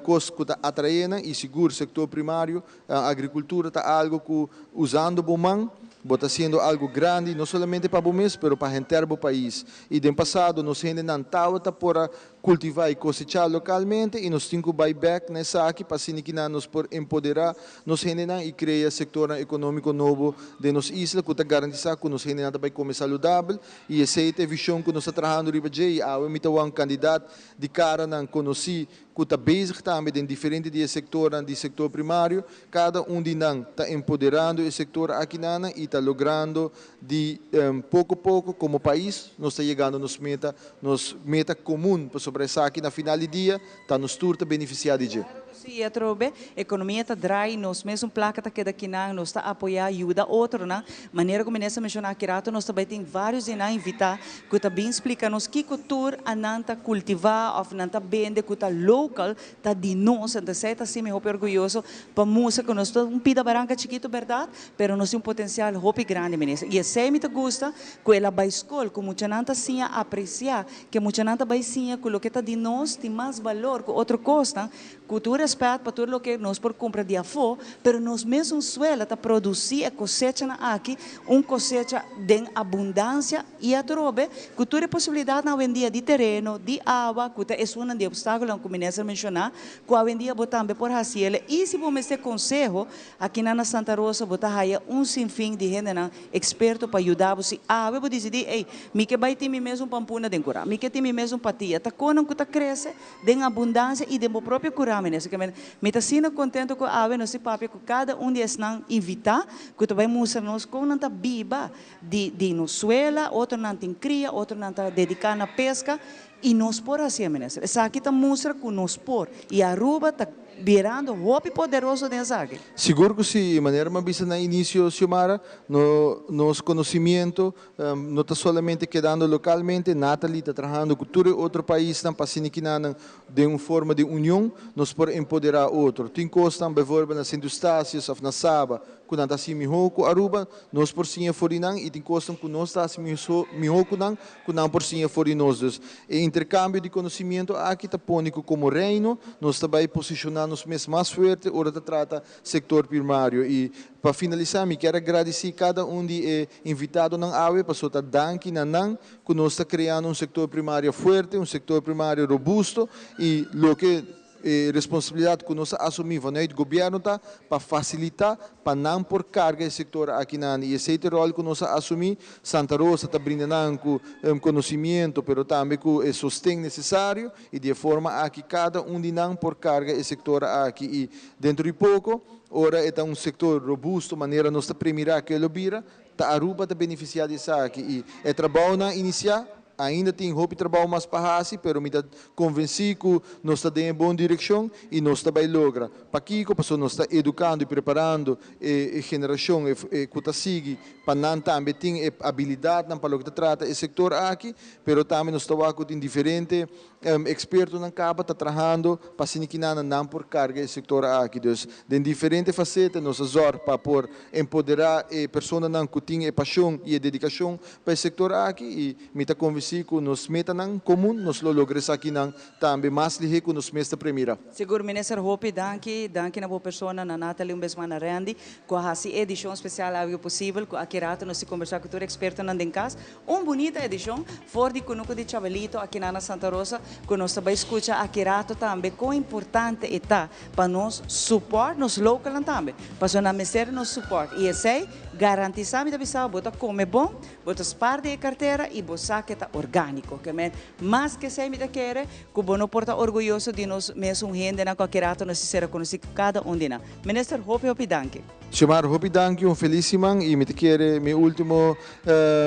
kos ku ta atraé nan i sigur sektor primario, agrikultura ta algu ku usando bo man bo ta hasiendo algu grandi no solamente pa bo mes pero pa henter bo pais. I den pasado nos hendenan tabata por a Kultivá i kosechá lokalmente i nos tin ku bai bèk na esaki pa asina kinan nos por empoderá nos hendenan i krea sektornan ekonómiko nobo den nos isla ku ta garantisá ku nos hendenan ta bai kome saludabel i esei ta e vishon ku nos ta trahando riba dje i awe mi ta wou un kandidat di karanan konosí ku ta bezig tambe den diferente di e sektornan di sektor primario. Kada un di nan ta empoderando e sektor akinanan i ta logrando di poko poko komo pais nos ta yegando nos meta Nos meta komun pasobra esaki na final di dia ta nos tur ta benefisiá di dje. Claro ku si, atrobe ekonomia ta drai, nos mesun plaka ta keda kinan, nos ta apoyá, yuda otronan. Manera ku minister menshoná aki rato nos ta bai tin vários di nan invitá ku ta bin splika nos kiko tur a nan ta kultivá òf nan ta bende ku ta local, ta di nos. Entonces esei ta hasi mi hopi orguyoso pa mustra ku nos ta un pida baranka chikitu bèrdat, pero nos tin un potensial hopi grandi, minister. I esei mi ta gusta Ku el a bai skol, ku muchanan ta siña apresiá, ku e muchanan ta bai siña ku loke ta di nos tin mas balor ku otro kosnan, ku tur rèspèt pa tur loke nos por kumpra di afó, pero nos mesun suela ta produsí e kosechanan aki, un kosecha den abundansia i atrobe ku tur e posibilidatnan awendia di tereno, di awa, ku ta esunnan di opstákulonan ku minister menshoná, ku awendia bo tambe por hasi el. I si bo mester konseho, akinan na Santa Rosa bo ta haya un sinfin di hendenan eksperto pa yuda bo. Si awe bo disidí, ey, mi ke bai tin mi mes un pampuna den kurá, mi ke tin mi mes un patia, ta konan ku ta krese den abundansia i den bo propio kurá, minister. Ke men, mi ta asina kontento ku awe nos tin papia ku kada un di esnan invitá ku ta bai mustra nos kon nan ta biba di di nos suela, otronan tin kria, otronan ta dediká na peska i nos por hasié, minister. Esaki ta mustra ku nos por i Aruba ta birando hopi poderoso den esaki. Sigur ku si, manera mi a bisa na inisio, Xiomara, no nos konosimiento no ta solamente kedando lokalmente, Nathalie ta trahando ku tur e otro paisnan pa asina kinanan den un forma di union nos por empoderá otro. Tin kosnan, bijvoorbeeld na Sint Eustatius òf na Saba, ku nan ta hasi mihó ku Aruba, nos por siña for di nan i tin kosnan ku nos ta hasi mihó ku nan, ku nan por siña for di nos. Dus, e interkambio di konosimiento aki ta pone ku komo Reino nos ta bai posishoná nos mes mas fuerte ora ta trata sektor primario. I pa finalisá mi kier a gradisí kada un di e invitadonan awe pasobra ta danki na nan ku nos ta kreando un sektor primario fuerte, un sektor primario robusto i loke E responsabilidat ku nos a asumí vanuit gobièrnu ta pa fasilitá pa nan por karga e sektor akinan. I esei ta e ròl ku nos a asumí. Santa Rosa ta brinda nan ku konosimiento pero tambe ku e sosten nesesario i di e forma aki kada un di nan por karga e sektor aki. I dentro di poko, ora e ta un sektor robusto manera nos ta premirá ku e lo bira, ta Aruba ta benefisiá di esaki. I e trabounan inisiá Ainda tin hopi trabou mas pa hasi, pero mi ta konvensí ku nos ta den e bon direkshon i nos ta bai logra. Pakiko? Pasobra nos ta edukando i preparando e generashon ku ta sigui pa nan tambe tin e abilidatnan pa loke ta trata e sektor aki, pero tambe nos ta wak ku tin diferente Ekspertonan kaba ta trahando pa asina kinanan nan por karga e sektor aki. Dus den diferente faseta nos a zòrg pa por empoderá e personanan ku tin e pashon i e dedikashon pa e sektor aki i mi ta konvensí ku nos metanan komun nos lo logra esakinan tambe mas lihé ku nos mes ta premira. Sigur Minister hopi danki, danki na bo persona, na Nathalie un bes mas na Randy ku a hasi e edishon spesial awe posibel ku aki rato nos tin kombersá ku tur ekspertonan den kas. Un bunita edishon for di Kunuku di Chabelito akinan na Santa Rosa ku nos ta bai skucha aki rato tambe kon importante e ta pa nos support nos localnan tambe pasobra nan mester di nos support i esei garantisa mi ta bisa bo ta kome bon bo ta spar di e kartera i bo sa ke ta organico ke men mas ke esei mi ta kere ku bo no por ta orguyoso di nos mesun hendenan ku aki rato nos ta sera konosi ku kada un di nan. Minister hopi hopi danki. Xiomara, hopi danki, un felis siman y mi ta kere mi ultimo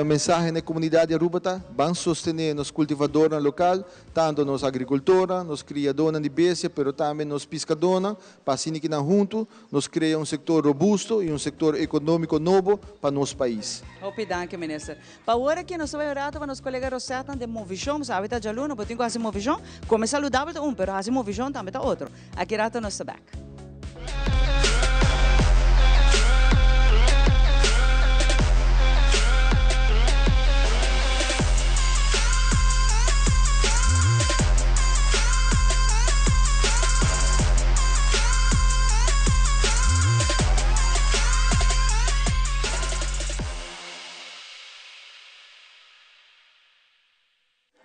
mensahe na e comunidad di Aruba ta, ban sostene nos cultivadornan local, tanto nos agricultornan, nos criadornan di bestia, pero tambe nos piscadornan, pa asina ki nan hunto nos crea un sector robusto y un sector economico nobo pa nos pais. Hopi danki, Minister. Pa ora ki nos ta bai un rato pa nos colega Rosetnan den Movishon, bo sabi ta djaluna, bo tin cu haci Movishon, come saludabel ta un, pero haci Movishon tambe ta otro. Aki rato nos ta bek.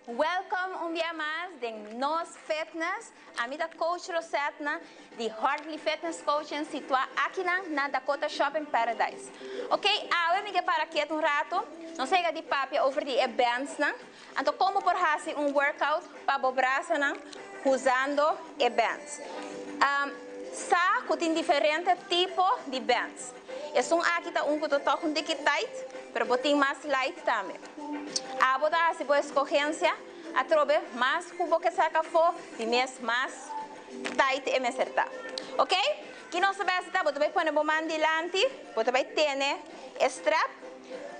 Welcome un bia mas den Nos Fitness. Ami ta Coach Rosetna di Hartley Fitness Coaching situa akinan na Dakota Shopping Paradise. Ok, awe mi ke para kiet un rato. Nos a yega di papia over di e bandsnan. Anto kon bo por hasi un workout pa bo brasanan usando e bands. Sa ku tin diferente tipo di bands. Esun aki ta un ku ta tòg un tiki tight, pero bo tin mas light tambe. Abo ta hasi bo eskogensia atrobe mas ku bo ke saka afó di mes mas tight e mester ta. Ok, ki nos ta bai hasi ta bo ta bai pone bo man dilanti, bo ta bai tene e strap,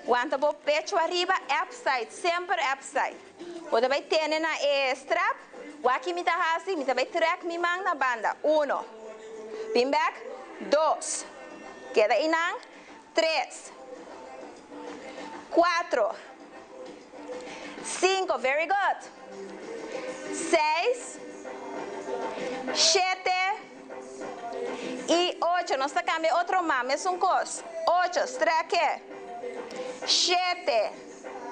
wanta bo pecho ariba upside, semper upside. Bo ta bai tene na e strap, wak ki mi ta hasi, mi ta bai trek mi man na banda, uno, bin bek, dos, keda einan, tres, cuatro, cinco, very good, seis, shete. Ocho, nos ta cambia otro man, mesun cos. Ocho, strek e. Shete,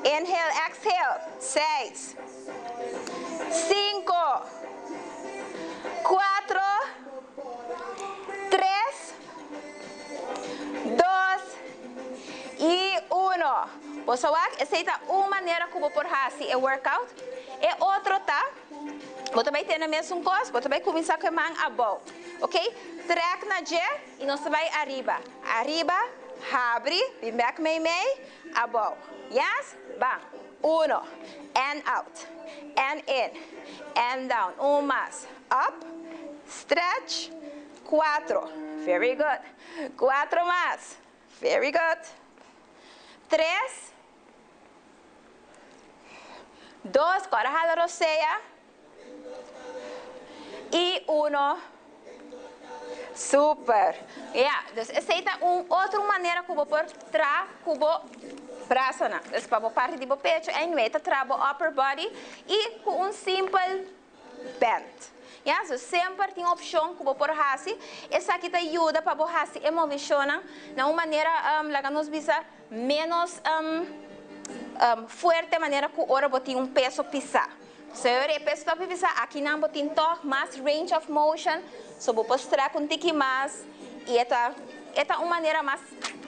inhale, exhale. Seis, cinco, cuatro, tres, dos y uno. Bo sa wak, esey ta un manera cu bo por haci e workout. E otro ta, bo ta bay tene mesun cos, bo ta bay cuminsa cu e man abou. Ok, trek na dje y nos ta bay ariba. Ariba, habri, bin bek meimei, abou. Yes? Ban. Uno, and out, and in, and down. Un mas. Up, stretch, cuatro. Very good. Cuatro mas. Very good. Tres, dos, cu ora hala rosea. Y uno. Super. Ya, dus esey ta un otro manera cu bo por tra cu bo brasanan. Dus pa bo parti di bo pecho, anyway, ta tra bo upper body y cu un simpel bend. Ya, so semper tin opcion cu bo por haci. Esaki ta yuda pa bo haci e movicionnan na un manera, laga nos bisa, menos fuerte manera cu ora bo tin un peso pisa. So ora e peso ta pisa, akinan bo tin toch mas range of motion, so bo por strek un tiki mas y e ta e ta un manera mas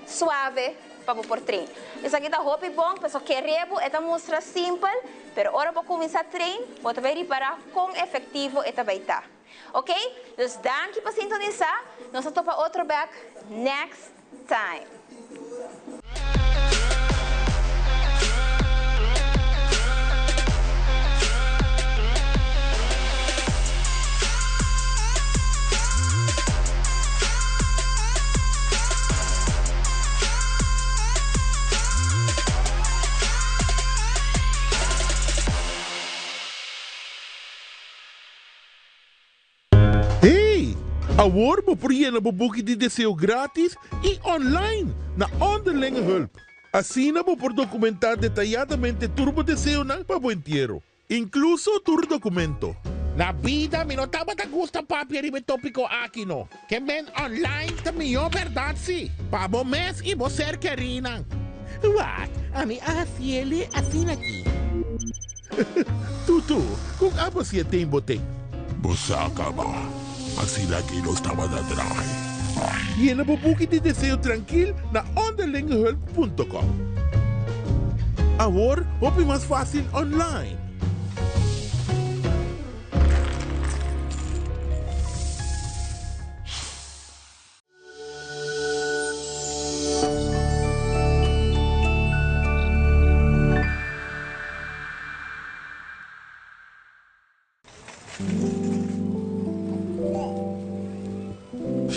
suave pa bo por train. Esaki ta hopi bon pasobra kere bo e ta mustra simpel, pero ora bo cuminsa train bo ta bay ripara con efectivo e ta bay ta. Ok, dus danki pa sintonisa, nos ta topa otro bek next time. Hey! Awor bo por yena bo buki di deseo gratis y online na Onderlinge Hulp. Asina bo por documenta detayadamente tur bo deseonan pa bo entiero, incluso tur documento. Na bida mi no tabata gusta papia riba e topico aki no. Ke men online ta mihó bèrdat si, pa bo mes i bo ser kerinan. Wak, ami a hasiele asina aki. Tutu, kon abo si e ten bo ten? Bo sa kaba, asina aki nos tabata draai. Yena bo buki di deseo trankil na onderlingehulp punto com. Awor hopi mas fásil online.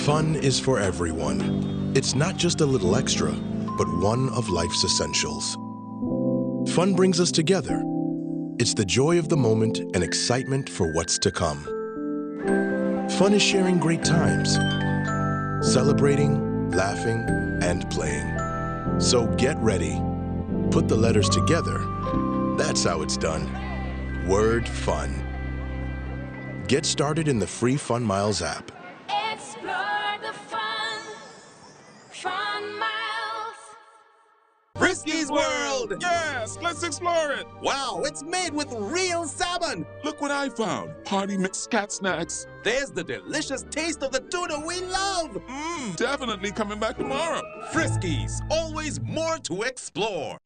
Fun is for everyone. It's not just a little extra, but one of life's essentials. Fun brings us together. It's the joy of the moment and excitement for what's to come. Fun is sharing great times, celebrating, laughing, and playing. So get ready. Put the letters together. That's how it's done. Word fun. Get started in the free Fun Miles app. Explore the fun. Fun Miles. Friskies World! Yes, let's explore it! Wow, it's made with real salmon! Look what I found! Party mix cat snacks. There's the delicious taste of the tuna we love! Mmm, definitely coming back tomorrow. Friskies, always more to explore.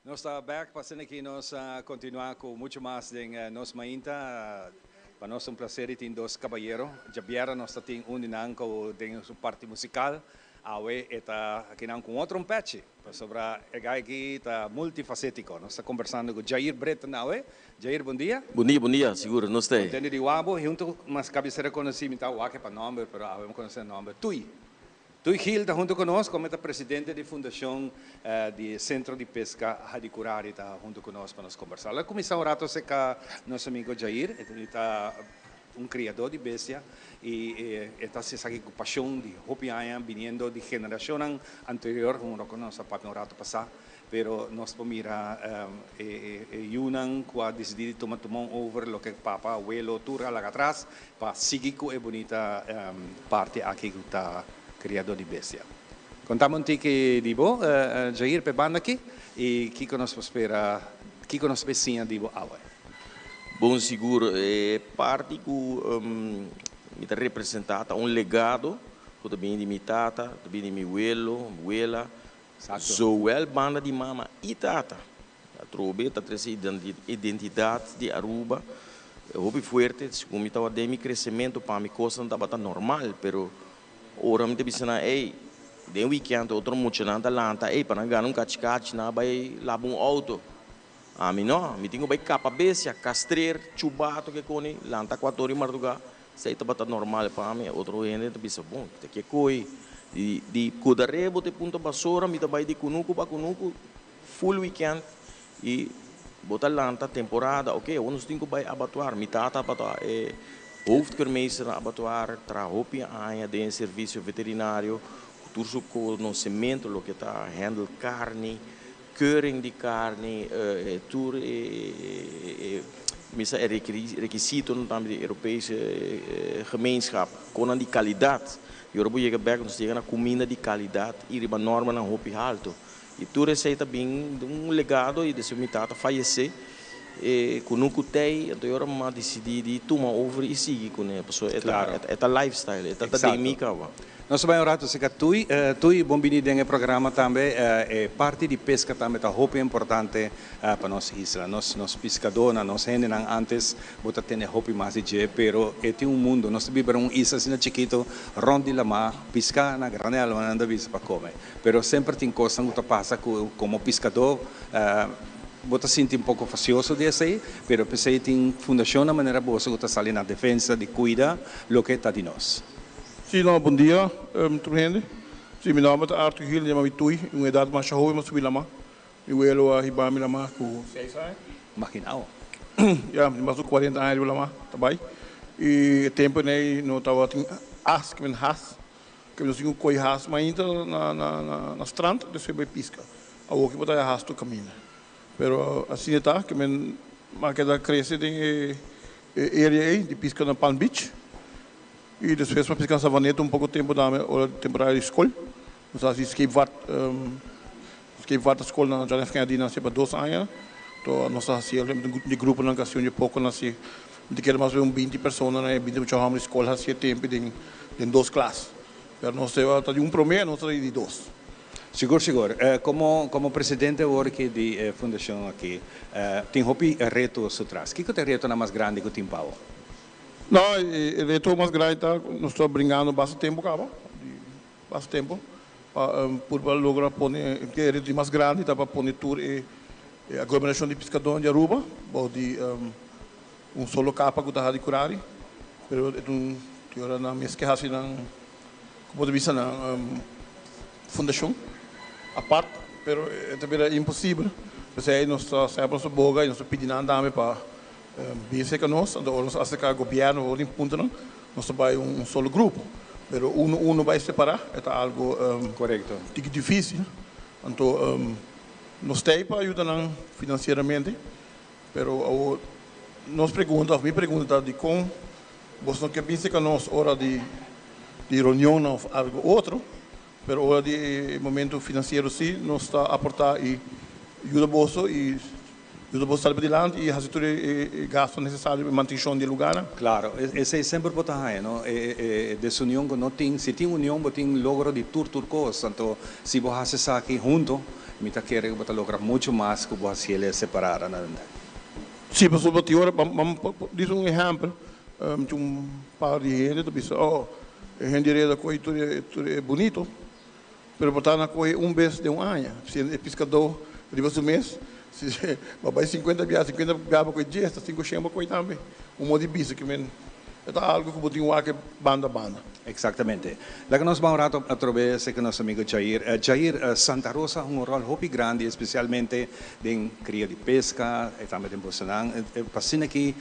Nos ta bek pa asina ki nos continua cu mucho mas den nos mainta. Pa nos ta un placer di tin dos cabayero. Djabièrnè nos ta tin un di nan cu den su parti musical. Awe e ta akinan cu un otro mpechi. Pasobra e guy aki ta multifacetico. Nos ta conversando cu Jair Britten awe. Jair, bon dia. Bon dia, bon dia. Sigur, nos ta ei. Contento di wak bo. Hunto mas cabecera conoci, mi ta wak e pa nomber, pero awe mi conoce e nomber. Tuy. Tuy Gil ta hunto cu nos, como e ta presidente di Fundacion di Centro di Pesca Hadicurari ta hunto cu nos pa nos combersa. Lo cuminsa un rato cerca nos amigo Jair, e ta un criador di bestia y e ta haci esaki cu pasion di hopi aña biniendo di generacionnan anterior, como loke nos a papia un rato pasa. Pero nos por mira e yunan cu a dicidi di tuma tumon over loke papa, abuelo, tur a laga atras pa sigui cu e bunita parti aki cu ta criador di bestia. Contame un tiki di bo, Jair, p'e banda aki y kico nos por spera, kico nos por siña di bo awe. Bon sigur e parti cu mi ta representa ta un legado cu ta bini di mi tata, ta bini di mi welo, wela, Zowel banda di mama y tata. Atrobe ta trece identidad di Aruba hopi fuerte. Segun mi tabata den mi crecemento pa mi cosnan tabata normal, pero ora mi ta bisa nan ey den weekend otro muchanan ta lanta ey pa nan gana un cachi cachi nan a bay laba un auto. Ami no, mi tin cu bay capa bestia, castreer, chubato ke coni, lanta cuator di marduga. Esei tabata normal pa mi. Otro hende ta bisa, Bon, ta ke koi di di kudaré bo ta e punta basora, mi ta bai di kunuku pa kunuku full weekend i bo ta lanta temporada, ok, awor nos tin ku bai abatuar. Mi tata tabata e hoofdkeurmeester na abatuar, traha hopi aña den e servisio veterinario ku tur su konosementu loke ta handle karni, Keuring di karni, tur e misa e rekisitonan tambe di Europese Gemeenschap, konan di kalidat. I ora bo yega bek nos ta yega na kuminda di kalidat i riba normanan hopi haltu. I tur esei ta bin di un legado i despues mi tata fayesé e kunuku tei, anto e ora mi a disidí di tuma over i sigui kuné pasobra e ta lifestyle, e ta den mi kaba. Nos ta bai un rato cerca Tuy. Tuy, bon bini den e programa tambe. E parti di pesca tambe ta hopi importante pa nos isla. Nos nos piscadornan, nos hendenan antes bo ta tene hopi mas di dje, pero e tin un mundo. Nos ta biba den un isla asina chikito rond di lamá, pisca na granel, nan ta bisa pa come. Pero semper tin cosnan cu ta pasa cu como piscador bo ta sinti un poco facioso di esey, pero p'esey tin fundacionnan manera boso cu ta sali na defensa di cuida loke ta di nos. Sí, no, bon dia tur hende. Sí, mi nòmber ta Arthur Gil, yama mi Tuy. Un edat masha hoben mi a subi lama. Mi welo a hiba mi lama ku seis aña. Imaginao. Ya, mi tin mas ku kuarenta aña riba lama ta bai. I e tempu ei no tabatin as, ke men has, ke nos tin ku koi has mainta na na na strand, despues bai piska. Awoki bo ta haña has tur kaminda. Pero asina ta, ke men a keda krese den e area ei di piska na Palm Beach. I despues pa piska Savaneta un poko tempu tambe ora di temporada di skol. Nos a hasi scheepvaart scheepvaart skol na John F. Kennedy nan pa dos aña. To nos a hasi di gruponan ku hasi un di poko nan hasi mi ta kere mas o menos un binti persona nan e binti mucha hòmber di skol hasi e tempu den den dos klas. Pero nos ta di un promé nos ta di dos. Sigur sigur. Komo komo presidente awor aki di e fundashon aki tin hopi reto su tras. Kiko ta e retonan mas grandi ku tin pa bo? No, e reto mas grandi ta cu nos ta bringando basta tempo caba, basta tempo, pa purba logra pone, e reto di mas grandi ta pa pone tur e aglomeracion di piscadornan di Aruba bao di un solo capa cu ta hadi curari, pero e ta un tin ora nan mes ke haci nan, como ta bisa nan, fundacion apart, pero e ta bira imposibel, p'esey nos ta semper nos ta boga y nos ta pidi nan tambe pa Bin serka nos, anto ora nos aserká gobièrnu ora tin puntonan, nos ta bai un solo grupo. Pero uno uno bai separá e ta algu tiki difísil. Anto nos ta ei pa yuda nan finansieramente, pero awor nos pregunta òf mi pregunta ta dikon bos no ke bin serka nos ora di di reunionnan òf algu otro, pero ora di e momento finansiero sí nos ta aportá i yuda boso i Yuda bo sali padilanti i hasi tur e gasto nesesario pa e mantenshon di e lugarnan. Klaro, esei semper bo ta haña, no? E desunion ku no tin, si tin union bo tin logro di tur tur kos, anto si bo hasi esaki hunto, mi ta kere ku bo ta logra muchu mas ku bo hasi el separá. Sí, pasobra tin ora, ban disa un ehèmpel, tin un par di hende ta bisa, oh, e hende reda kohe tur e bunito, Pero bo ta na kohe un bes den un aña. Si e piskadó riba su mes, si bo a bai sinkuenta biaha, sinkuenta biaha bo kohe dies, ta sinku shen bo kohe tambe. Un modo di bisa ku men E ta algo ku bo tin wak banda banda. Exactamente. Laga nos ban un rato atrobe serka nos amigo Jair. Jair, Santa Rosa hunga un rol hopi grandi especialmente den cria di pesca y tambe den bosonan pa asina aki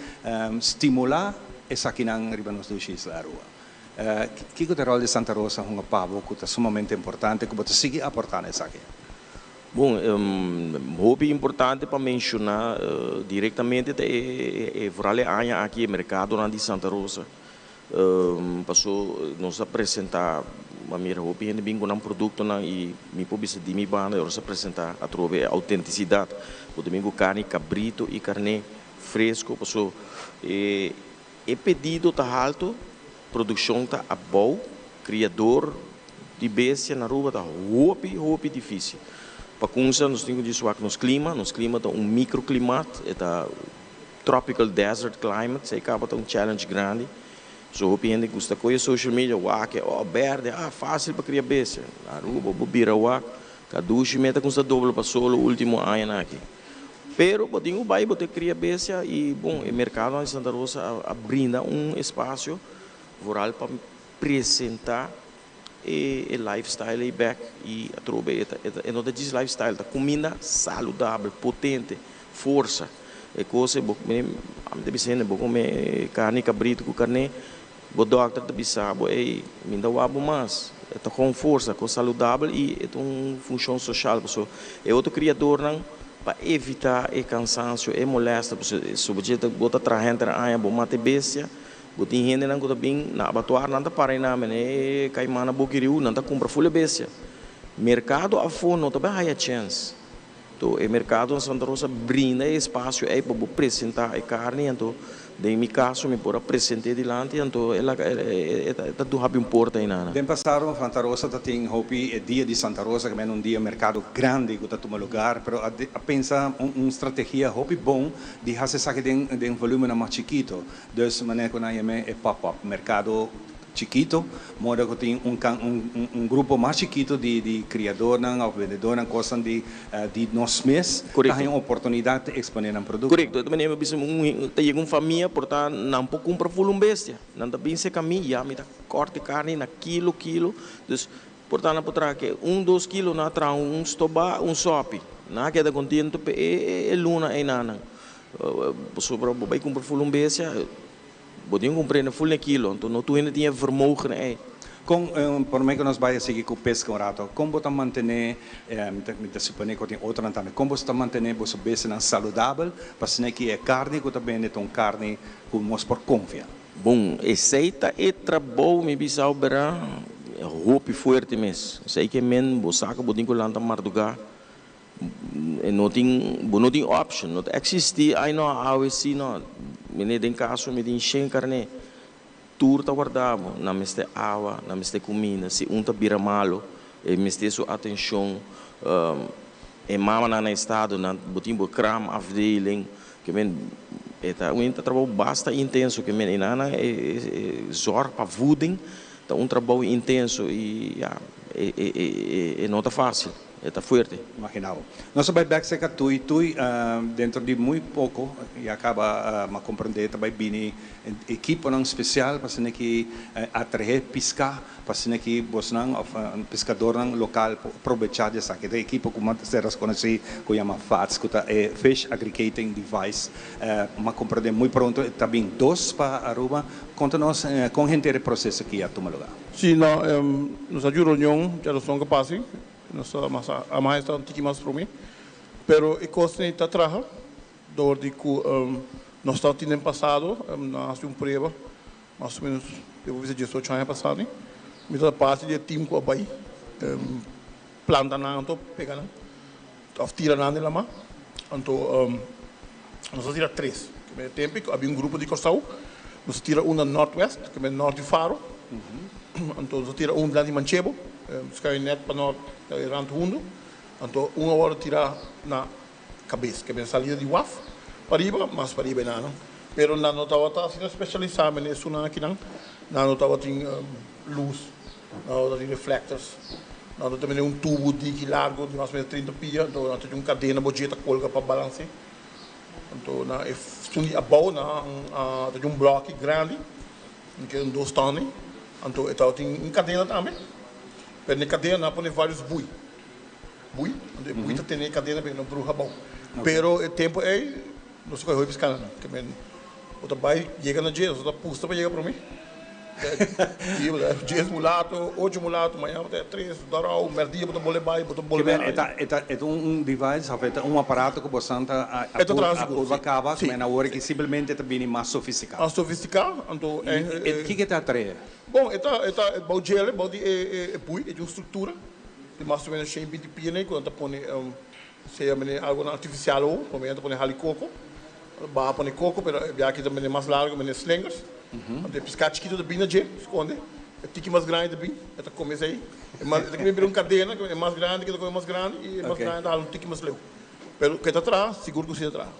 stimula esakinan riba nos dushi isla Aruba. Kico ta e rol di Santa Rosa hunga pa bo cu ta sumamente importante cu bo ta sigui aporta na esaki? Bon, hopi importante pa menciona directamente ta e vooral e aña aki e mercadonan di Santa Rosa. Paso nos a presenta, a mira hopi hende bin cu nan productonan y mi por bisa di mi banda nos a presenta atrobe e autenticidad. Bo ta bin cu carni cabrito y carne fresco paso e pedido ta halto, produccion ta abou, criador di bestia na Aruba ta hopi hopi dificil. Pa cunsa nos tin cu djis wak nos clima, nos clima ta un microclimat, e ta tropical desert climate, esey caba ta un challenge grandi. So hopi hende gusta coge social media wak e, oh berde, ah facil pa cria bestia. Na Aruba bo bira wak, ta dushi meta cunsa dobla pa solo ultimo añanan aki. Pero bo tin cu bay bo ta cria bestia y bon e mercadonan di Santa Rosa a brinda un espacio vooral pa presenta e e lifestyle ei bek y atrobe e ta e no ta djis lifestyle ta cuminda saludabel potente forsa e cos ei bo ami ta bisa hende bo come carni cabrito cu carne bo dokter ta bisa bo ey mi ta wak bo mas e ta con forsa cos saludabel y e ta un funcion social pasobra e otro criadornan pa evita e cansancio e molester pasobra si bo dje bo ta traha henter aña bo mata e bestia. Bo tin hendenan ku ta bin na abatuar, nan ta para einan, mene kaimana boki riu, nan ta kumpra ful e bestia. Merkado afó no ta bai haya chèns. Anto e merkado na Santa Rosa brinda e espasio ei pa bo presentá e karni, anto den mi kaso mi por a present'é dilanti, anto e laga e ta habri un porta einan. Den pasado Santa Rosa ta tin hopi e dia di Santa Rosa, ke mende un dia merkado grandi ku ta tuma lugar, pero a pensa un strategia hopi bon di hasi esaki den volumennan mas chikito. Dus manera ku nan yam'é e pop-up, merkado chikito, moda ku tin un kan un un grupo mas chikito di di kriadornan òf bendedornan kosnan di di nos mes ta haña un oportunidat di eksponé nan produkto. Korekto, e ta manera mi bisa un ta yega un famia por ta nan por kumpra ful un bestia, nan ta bin serka mi, ya mi ta kòrta e karni na kilo kilo, dus por ta nan por traha ke un dos kilo nan a traha un stobá un sòpi, nan a keda kontento pe e e luna einan. Pasobra bo bai kumpra ful un bestia, bo tin ku kumprende ful na kilo, anto no tur hende tin e vermogen ei. Kon, promé ku nos bai a sigui ku peska un rato, kon bo ta mantené, mi ta suponé ku tin otronan tambe, kon bo ta mantené boso bestianan saludabel pa asina ki e karni ku ta bende ta un karni ku nos por konfia? Bon, esei ta e trabou, mi bisa bo bera, hopi fuerte mes. Esei ke men bo sa ku bo tin ku lanta mardugá E no tin, bo no tin option, no ta existi, ay no, awe si no. Mene den caso mi tin shen carne, tur ta warda bo, nan mester awa, nan mester cuminda, si un ta bira malo, e mester su atencion, e mamanan na estado, nan, bo tin bo kraamafdeling, ke men, e ta un trabou basta intenso, ke men, e nan nan e zorg pa voeding ta un trabou intenso y ya, e e e no ta facil. E ta fuerte. Imaginá bo. Nos a bai bèk serka Tui. Tui, dentro di muy poko, ya kaba m'a komprendé, ta bai bini ekiponan spesial pa asina ki atraé piská, pa asina ki bosnan òf piskadornan lokal por probechá di esaki. Ta ekipo ku m'a ser konosí ku yama FADS, ku ta e Fish Aggregating Device. M'a komprendé muy pronto ta bin dos pa Aruba. Konta nos kon henter e proseso aki a tuma lugá. Sí, no, nos a djura reunion djaduson ku pasi. Nos ta mas a mas ta un tiki mas prome. Pero e kos ei ta traha dor di ku nos ta tin den pasado nan a hasi un prueba mas o menos debo bisa diesocho aña pasa ni. Mi ta parti di e team ku a bai planta nan anto pega nan of tira nan den lama. Anto nos a tira tres. Keme tempu ku abi un grupo di Kòrsou nos a tira un na Northwest keme nort di Faro. Anto nos a tira un dilanti Manchebo, sky net pa nort e rand hundo. Anto un a wòrdu tirá na kabes, ke ben salida di waf pariba, mas pariba e nan. Pero nan no tabata asina spesialisá mene esunnan akinan. Nan no tabatin lus, nan no tabatin reflectors, nan no tabatin un tubu diki largu di mas o menos trinta pia. Anto nan tabatin un kadena bojeta kolga pa balans'é. Anto na e esun di abou nan a tabatin un blòki grandi. Mi kere un dos ton ei. Anto e tabatin un kadena tambe, pero na e kadena nan a pone vários bui. Bui, anto e bui ta tene e kadena pa e no bruha abou. Pero e tempu ei nos ta kohe hopi piskananan. Ke men bo ta bai yega na dje, nos ta pusta pa yega promé. Dies mulato, ocho mulato, mañana bo ta tres, dorou, mèrdia bo ta bolbe bai, bo ta bolbe Ke men e ta e ta e ta un device òf e ta un aparato ku bosan ta a E ta traha sigur, purba si. kaba, Si. men awor aki simplemente ta bini mas sofistiká. Mas sofistiká, anto I e kiko e ta trae? Bon, e ta e ta bou djele, bou di e e bui, e tin un struktura di mas o menos shen binti pia nei ku nan ta pone sea mene algonan artifisial awo, prome nan ta pone hali koko, baha pone koko, pero e biaha aki ta mene mas largo, mene slingers, anto e piská chikitu ta bin na dje, skonde, e tiki mas grandi ta bin, e ta kome esei, e mas e ta kome bira un kadena, e mas grandi ke ta kome mas grandi i e mas grandi ta hala un tiki mas leu, pero ku e ta traha, sigur ku si ta traha.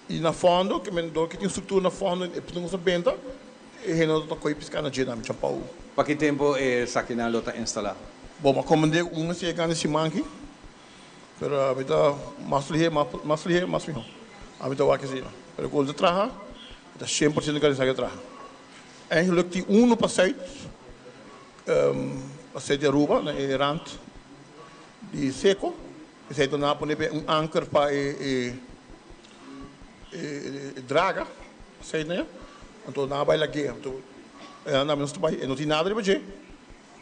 I na fondo, ke men dor ke tin struktura na fondo, e p'esei nos a benta, e hende no ta kohe piská na dje nan, champau. Pa ki tempu e esakinan lo ta instalá? Bon, m'a komend'é un esei grandi siman aki, pero ami ta mas lihé, mas lihé, mas mihó. Ami ta wak esei. Pero ku el ta traha, e ta 100% garantisa ku e traha. Eigenlijk tin unu pa sùit, pa sùit di Aruba, na e rant di Seko. Esei ta na pone un anker pa e draga, esei ta ya. Anto nan a bai lag'é. Anto nan nos ta bai, e no tin nada riba dje,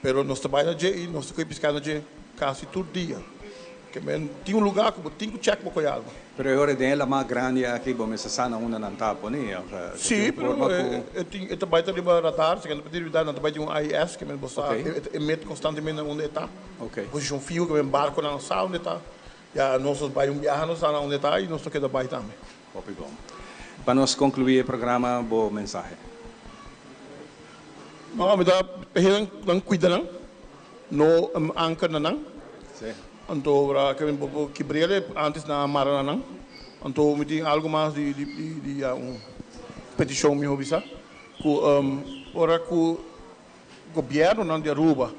pero nos ta bai na dje i nos ta kohe piská na dje kasi tur dia. Ke men tin un lugá ku bo tin ku chèk bo kohe algu. Pero e ora den e lamá grandi aki bo mester sa na unda nan ta pone, òf ta Sí, tin un pero forma ku. e tin e ta bai ta riba radar, si ke nan ta pidi riba nan ta bai tin un AIS ke men bo sa e ta emit konstantemente na unda e ta. Posishon fiho ke men barkonan sa unda e ta. Ya nos nos bai un biaha nos sa na unda e ta i nos ta keda bai tambe. Hopi bon. Pa nos konkluí e programa bo mensahe. No, mi ta p'e nan kuida nan, no anker na nan. Anto ora ke mi por kibr'el antes nan a mara na nan. Anto mi tin algu mas di di ya un petishon miho bisa ku ora ku gobiernonan di Aruba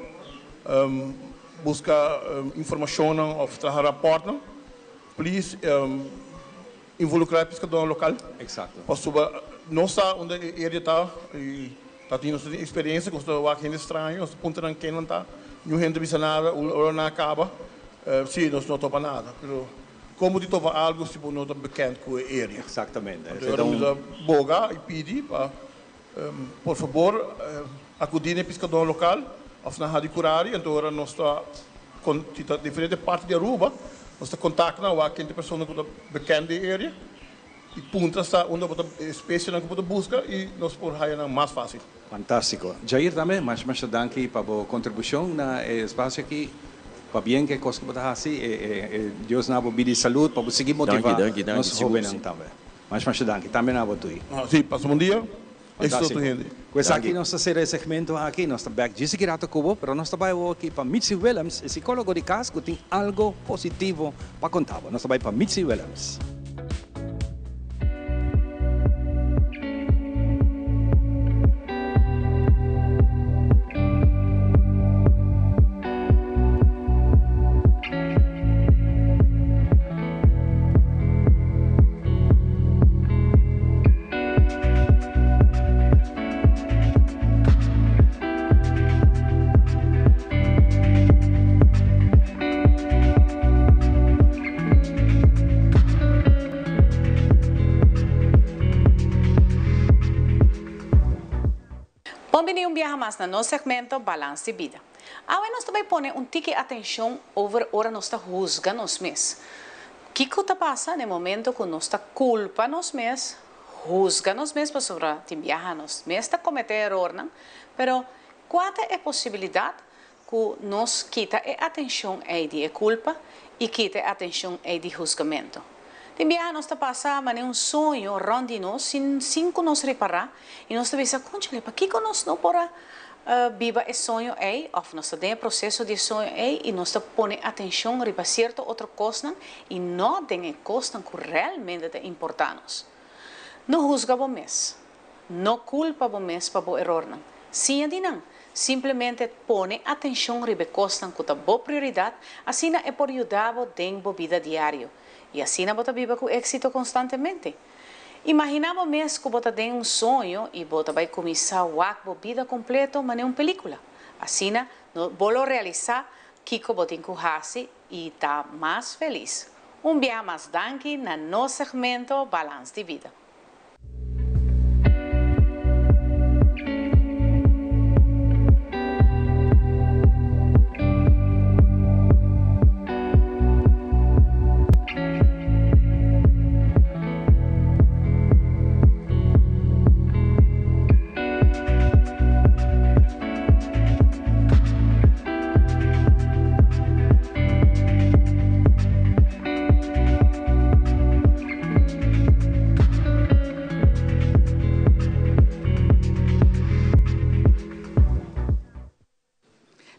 buska informashonnan òf traha rapòrtnan please involukrá e piskadónan lokal. Pasobra nos sa unda e area ta i ta tin nos ta tin eksperensia ku nos ta wak hende straño, nos ta puntra nan ken nan ta, niun hende ta bisa nada, ora nan a kaba si nos no topa nada. Pero komo di topa algu si bo no ta bekend ku e area? Anto ora mi ta boga i pidi pa por fabor akudí na e piskadónan lokal òf na Hadicurari. Anto ora nos ta ta diferente parti di Aruba, nos ta kontak nan wak ken ta e persona ku ta bekend den e area i puntra sa unda bo ta e espesienan ku bo ta buska i nos por haya nan mas fásil. Fantástiko. Jair tambe, masha masha danki pa bo kontribushon na e espasio aki. Pabien ku e kos ku bo ta hasi e Dios na bo bida i salud pa bo sigui motivá nos hóbennan tambe. Masha masha danki. Tambe na bo tui. Si, pasa bon dia. Éxito tur hende. Ku esaki nos ta sera e segmento aki. Nos ta bek djis aki rato ku bo, pero nos ta bai awor aki pa Mitzi Willems, e sikólogo di kas ku tin algo positivo pa konta bo. Nos ta bai pa Mitzi Willems. Bon bini un biaha mas na nos segmento Balans di Bida. Awe nos ta bai pone un tiki atencion over ora nos ta huzga nos mes. Kiko ta pasa na e momento ku nos ta kulpa nos mes, huzga nos mes pasobra tin biaha nos mes ta kometé erornan, pero kua ta e posibilidat ku nos kita e atenshon ei di e kulpa i kita e atenshon ei di huzgamentu? Tin biaha nos ta pasa manera un soño rònt di nos sin sin ku nos ripará i nos ta bisa, Kónchale, pakiko nos no por a biba e soño ei òf nos ta den e proseso di e soño ei i nos ta pone atenshon riba sierto otro kosnan i no den e kosnan ku realmente ta importá nos. No husga bo mes. No kulpa bo mes pa bo erornan. Siña di nan. Simplemente pone atenshon riba e kosnan ku ta bo prioridat, asina e por yuda bo den bo bida diario. I asina bo ta biba ku éksito konstantemente. Imaginá bo mes ku bo ta den un soño i bo ta bai kuminsá wak bo bida kompleto manera un pelíkula. Asina, no, bo lo realisá kiko bo tin ku hasi i ta mas felis. Un biaha mas danki na nos segmento Balans di Bida.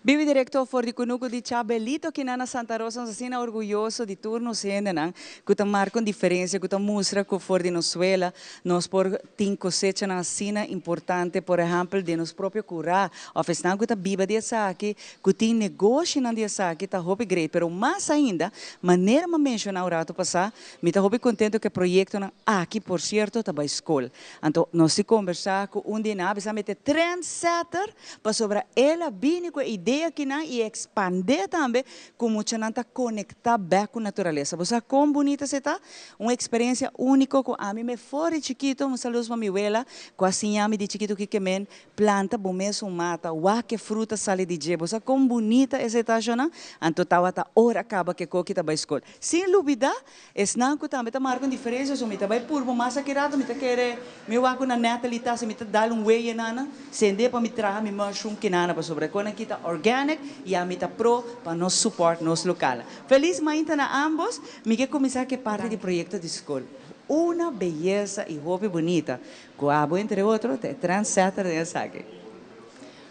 Bibi directo for di Cunucu di Chabelito kinan na Santa Rosa nos asina orguyoso di tur nos hendenan cu ta marca un diferencia cu ta mustra cu for di nos suela nos por tin cosechanan asina importante por ehempel den nos propio cura of esnan cu ta biba di esaki cu tin negoshinan di esaki ta hopi great pero mas ainda manera mi a menciona un rato pasa mi ta hopi contento cu e proyectonan aki por cierto ta bay scol anto nos tin combersa cu un di nan a bisa mi ta e trendsetter Pasobra el a bini ku e idea akinan i e ekspandé tambe ku muchanan ta konektá bèk ku naturalesa. Bo sa kon bunita esei ta? Un eksperensia úniko ku ami me for di chikitu, un saludos pa mi wela ku a siña mi di chikitu kiko men planta bo mes un mata, wak e fruta sali di dje. Bo sa kon bunita esei ta, shona? Anto tabata ora kaba ku e koki ta bai skol. Sin lubidá Esnan ku tambe ta marka un diferensia, so mi ta bai purba mas aki rato, mi ta kere mi wak ku na Natalie ta, si mi ta dal un weye na nan, sende pa mi traha mi mushroom kinana pasobra e konan aki ta organic i ami ta pro pa nos support nos lokal. Feliz mainta na ambos, mi ke kuminsá ku e parti di proyekto di skol. Una beyesa i hopi bunita ku abo entre otro ta e trendsetter den esaki.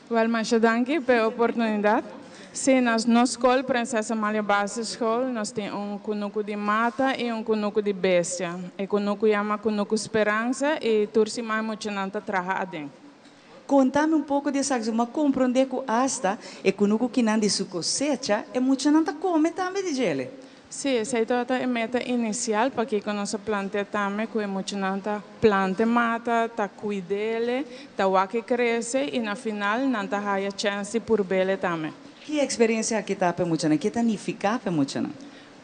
Wel masha danki p'e oportunidad. Sí, na nos skol Prinses Amalia Basisschool nos tin un kunuku di mata i un kunuku di bestia. E kunuku yama Kunuku Speransa i tur siman muchanan ta traha aden. Konta mi un poko di esaki, mi a komprondé ku asta e kunuku kinan di su kosecha e muchanan ta kome tambe di djele. Sí, esei tabata e meta inisial pakiko nos a plantea tambe ku e muchanan ta planta e mata, ta kuid'ele, ta wak e krese i na final nan ta haya chèns di purb'ele tambe. Ki eksperensia aki ta pa e muchanan? Ke ta nifiká pa e muchanan?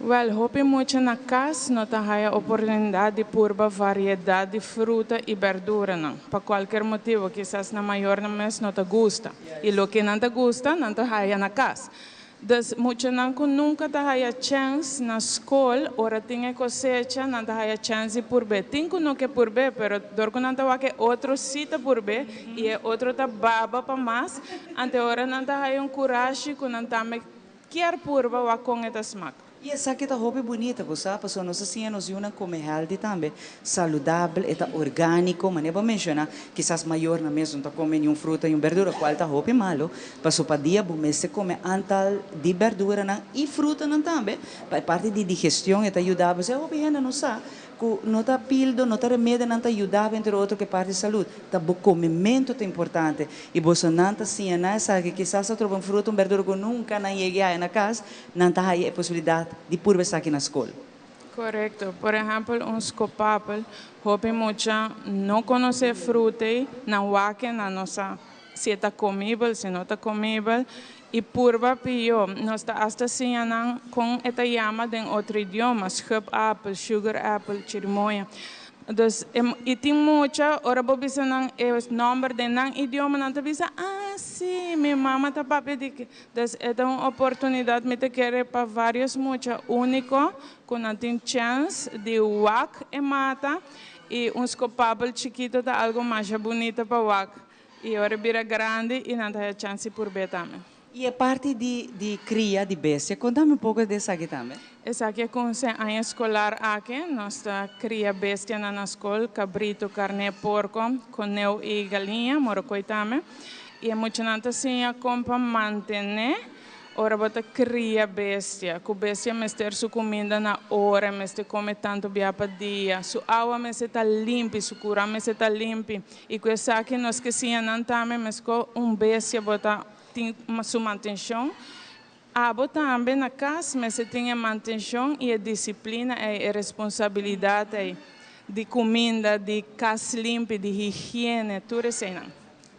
Wèl, hopi mucha na kas no ta haya oportunidat di purba variedat di fruta i bèrduranan, pa kualker motibu, kisas nan mayornan mes no ta gusta i loke nan ta gusta nan ta haya na kas. Dus muchanan ku nunka ta haya chèns na skol, ora tin e kosecha, nan ta haya chèns di purb'é. Tin ku no ke purb'é, pero dor ku nan ta wak e otro sí ta purb'é i e otro ta baba pa mas, ante ora nan ta haya un kurashi ku nan tambe kier purba wak kon e ta smak. I esaki ta hopi bunita, bo sa, pasobra nos a siña nos yunan kome healthy tambe, saludabel, e ta orgániko, manera bo a menshoná, kisas mayornan mes no ta kome niun fruta, niun berdura, kual ta hopi malu, paso pa dia bo mester kome antal di berduranan i frutanan tambe, pa e parti di digestion e ta yuda bo. Esei hopi hende no sa ku no ta pildo, no ta remedinan ta yuda bo entre otro ku e parti di salud, ta bo komementu ta importante i bosonan ta siña nan esaki, kisas ta troba un fruta, un berdura ku nunka nan yega haya na kas, Nan ta haya e posibilidat di purba esaki na skol. Korekto. Por ehèmpel, un skopapel, hopi mucha no konosé fruta ei, nan wak e, nan no sa si e ta komibel, si no ta komibel, i purba pió. Nos ta asta siña nan kon e ta yama den otro idioma, schubapel, sugar apple, chirimoya. Dus, i tin mucha, ora bo bisa nan e nòmber den nan idioma, nan ta bisa, ah, sí, mi mama ta papia di. Dus e ta un oportunidat mi ta kere pa varios mucha úniko ku nan tin chèns di wak e mata i un skopabel chikito ta algu masha bunita pa wak i ora e bira grandi i nan ta haya chèns di purb'é tambe. I e parti di di kria di bestia, konta mi un poko di esaki tambe. Esaki a kuminsá aña eskolar aki. Nos ta kria bestianan na skol, kabritu, karné, porko, koneu i galiña, morokoi tambe. I e muchanan ta siña kon pa mantené ora bo ta kria bestia. Ku bestia mester su kuminda na ora, e mester kome tantu bia pa dia, su awa mester ta limpi, su kura mester ta limpi. I ku esaki nos ke siña nan tambe meskos un bestia bo ta tin su mantenshon. Abo tambe na kas mester tin e mantenshon i e disiplina ei, e responsabilidat ei. Di cuminda, di cas limpi, di higiene, tur eseinan.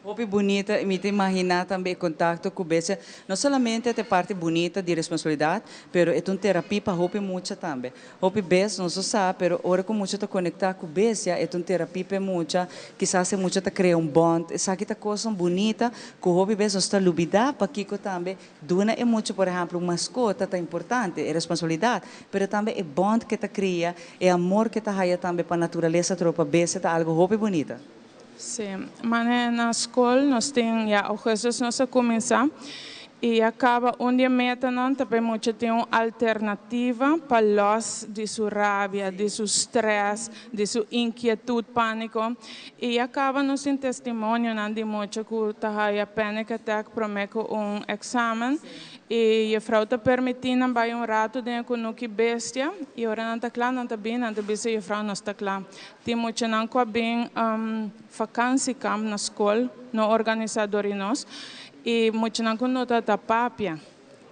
Hopi bunita y mi ta imagina tambe e contacto cu bestia no solamente ta e parti bunita di responsabilidad pero e ta un terapia pa hopi mucha tambe. Hopi bes nos no sa pero ora cu mucha ta conecta cu bestia e ta un terapia pa e mucha, kisas e mucha ta crea un bond. Esaki ta cosnan bunita cu hopi bes nos ta lubida pakico tambe Duna e mucha, por ehempel, un mascota ta importante, e responsabilidad, pero tambe e bond ke ta cria, e amor ke ta haya tambe pa naturalesa tropa bestia ta algo hopi bunita. Sí, mane na scol nos tin ya augustus nos a cuminsa y ya caba un di e metanan ta pa e mucha tin un alternativa pa los di su rabia, di su stress, di su inkietud, panico y ya caba nos tin testimonionan di mucha cu ta haya panic attack prome cu un examen y juffrouw ta permiti nan bay un rato den e cunuki bestia y ora nan ta cla nan ta bin nan ta bisa juffrouw nos ta cla. Tin muchanan cu a bin vakantiekamp na scol no organisa door di nos y muchanan cu no ta ta papia.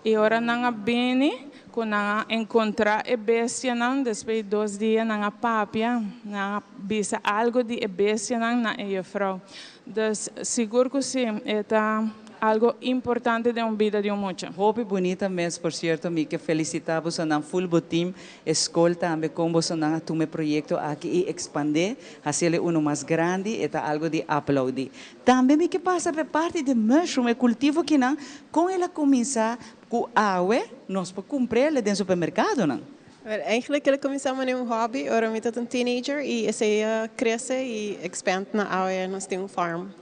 I ora nan a bini, ku nan a enkontrá e bestianan, despues di dos dia nan a papia, nan a bisa algu di e bestianan na e jufrou. Dus, sigur ku sí, e ta algu importante den un bida di un mucha. Hopi bunita mes, por cierto mi ke felicita bosonan full bo team, e school tambe con bosonan a tuma e proyecto aki y expande, haciele uno mas grandi, e ta algo di aplaudi. Tambe mi ke pasa pa e parti di mushroom, e kultivo kinan, kon el a kuminsá ku awe nos por kumpr'el den supermerkadonan? Wel, eigenlijk el a kuminsá manera un hobby ora mi tabata un teenager i esei a krese i expand na awe nos tin un farm.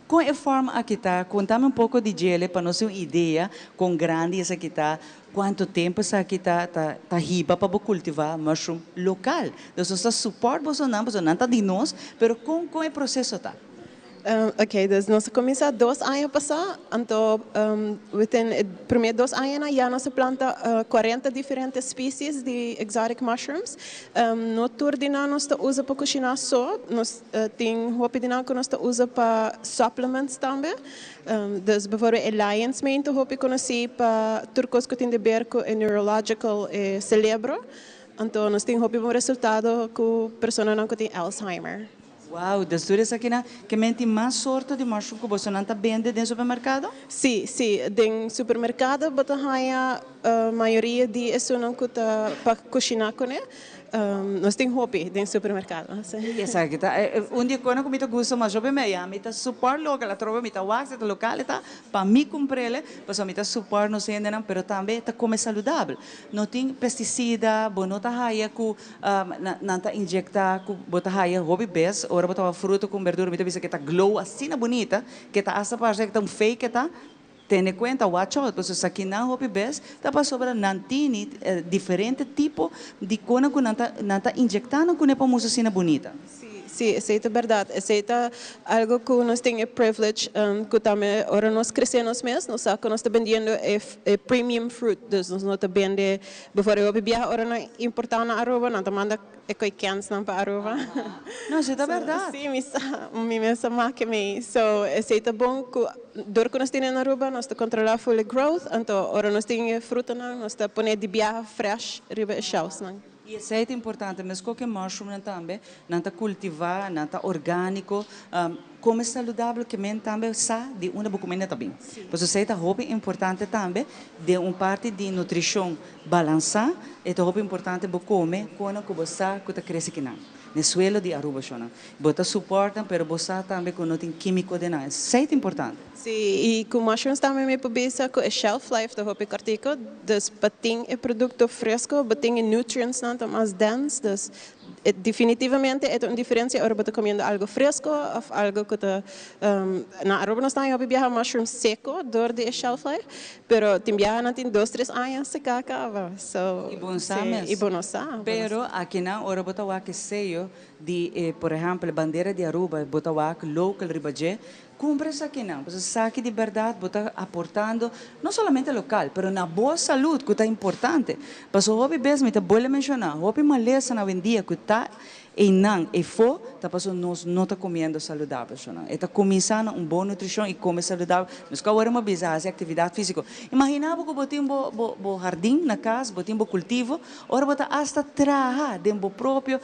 Kon e farm aki ta? Konta mi un poko di djele pa nos tin un idea kon grandi esaki ta, kuantu tempu esaki ta ta ta hiba pa bo kultivá mushroom lokal. Dus nos ta support bosonan pasobra nan ta di nos, pero kon kon e proseso ta? Ok, dus nos a kuminsá dos aña pasá, anto within e promé dos añanan ya nos a planta kuarenta diferente species di exotic mushrooms. No tur di nan nos ta usa pa kushiná so, nos tin hopi di nan ku nos ta usa pa supplements tambe. Dus bijvoorbeeld e lion's mane ta hopi konosí pa tur kos ku tin di ber ku e neurological, e selebro. Anto nos tin hopi bon resultado ku personanan ku tin Alzheimer. Wow, dus tur esakinan ke men tin mas sorto di mushroom ku bosonan ta bende den supermerkado? Sí, sí. Den supermerkado bo ta haña mayoria di esunnan ku ta pa kushiná kuné. Nos tin hopi den supermerkado. Sí. Esaki ta un di e konan ku mi ta gusta mas. Hopi mi a mi ta support lokal atrobe mi ta wak si ta lokal e ta pa mi kumpr'el pasobra mi ta support nos hendenan pero tambe ta kome saludabel. No tin pesticida, bo no ta haya ku Nan ta inyecta cu bo ta haya hopi bes ora bo ta wak fruta cu berdura mi ta bisa ke ta glow asina bunita ke ta hasta parce ke ta un fake ke ta tene cuenta watch out pasobra esaki nan hopi bes ta pasobra nan tini diferente tipo di cona cu nan ta nan ta inyecta nan cune pa mustra asina bunita. Si, si, esey ta berdad. Esey ta algo cu nos tin e privilege cu tambe ora nos crece nos mes nos sa cu nos ta bendiendo e premium fruit, dus nos no ta bende Bijvoorbeeld hopi biaha ora nan importá na Aruba nan ta manda e koe kensnan pa Aruba. No, esei ta bèrdat. Sí, mi sa, mi mes a make mi. So, esei ta bon ku dor ku nos tene na Aruba nos ta kontrolá full e growth, anto ora nos tin e frutanan nos ta pone di biaha fresh riba e shelfsnan. I esei ta importante, meskos ku e mushroomnan tambe, nan ta kultivá, nan ta orgániko. Come saludabel ke men tambe sa di unda bo comida ta bin. Pasobra esei ta hopi importante tambe den un parti di nutricion balansa, e ta hopi importante bo come conan cu bo sa cu ta crece kinan. Den suelo di Aruba shonan. Bo ta support nan pero bo sa tambe cu no tin quimico den nan. Esei ta importante. Si, y cu mushrooms tambe mi por bisa cu e shelf life ta hopi cortico, dus pa tin e producto fresco bo tin e nutrients nan ta mas dense, dus Definitivamente e ta un diferencia ora bo ta comiendo algo fresco of algo cu ta na Aruba nos ta haña hopi biaha mushroom seco door di e shelf life pero tin biaha nan tin dos tres aña seca caba so Y bo no sa mes. Y bo no sa. Pero akinan ora bo ta wak e seyo di e por ehempel e bandera di Aruba bo ta wak local riba dje Cumpra esakinan, pasobra esaki di berdad bo ta aportando no solamente local, pero na bo salud cu ta importante. Pasobra hopi bes mi ta bolbe menciona, hopi malesanan awendia cu ta Einan, efo, ta paso nos no ta comiendo saludabel, shonan. E ta cuminsa na un bon nutricion y come saludabel. Nos cu awor a bisa haci actividad fisico. Imagina bo cu bo tin bo, bo, bo hardin na cas, bo tin bo cultivo, ora bo ta hasta traha den bo propio,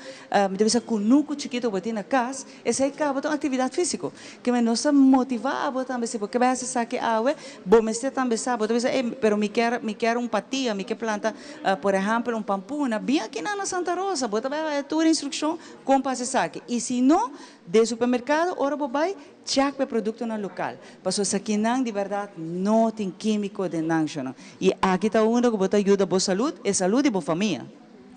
mi ta bisa cunucu chikito bo tin na cas, esey caba ta un actividad fisico. Keme nos ta motiva abo tambe si bo ke bay haci esaki awe, bo mester tambe sa, bo ta bisa, ey, pero mi kier, mi kier un patia, mi ke planta, por ehempel, un pampuna, bin aki nan na Santa Rosa, bo ta bay haya tur instruccion con pa haci esaki. Y si no, den supermercado ora bo bay, check pa e productonan local, pasobra esakinan di berdad no tin quimico den nan shonan. Y aki ta unda cu bo ta yuda bo salud, e salud di bo famia.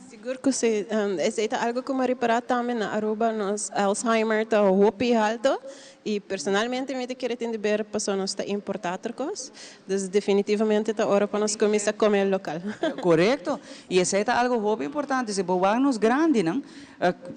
Sigur cu si. Esey ta algo cu mi a ripara tambe na Aruba, nos Alzheimer ta hopi halto y personalmente mi ta kere tin di ber pasobra nos ta importa otro cos. Dus definitivamente ta ora pa nos cuminsa come local. Corecto. Y esey ta algo hopi importante. Si bo wak nos grandinan,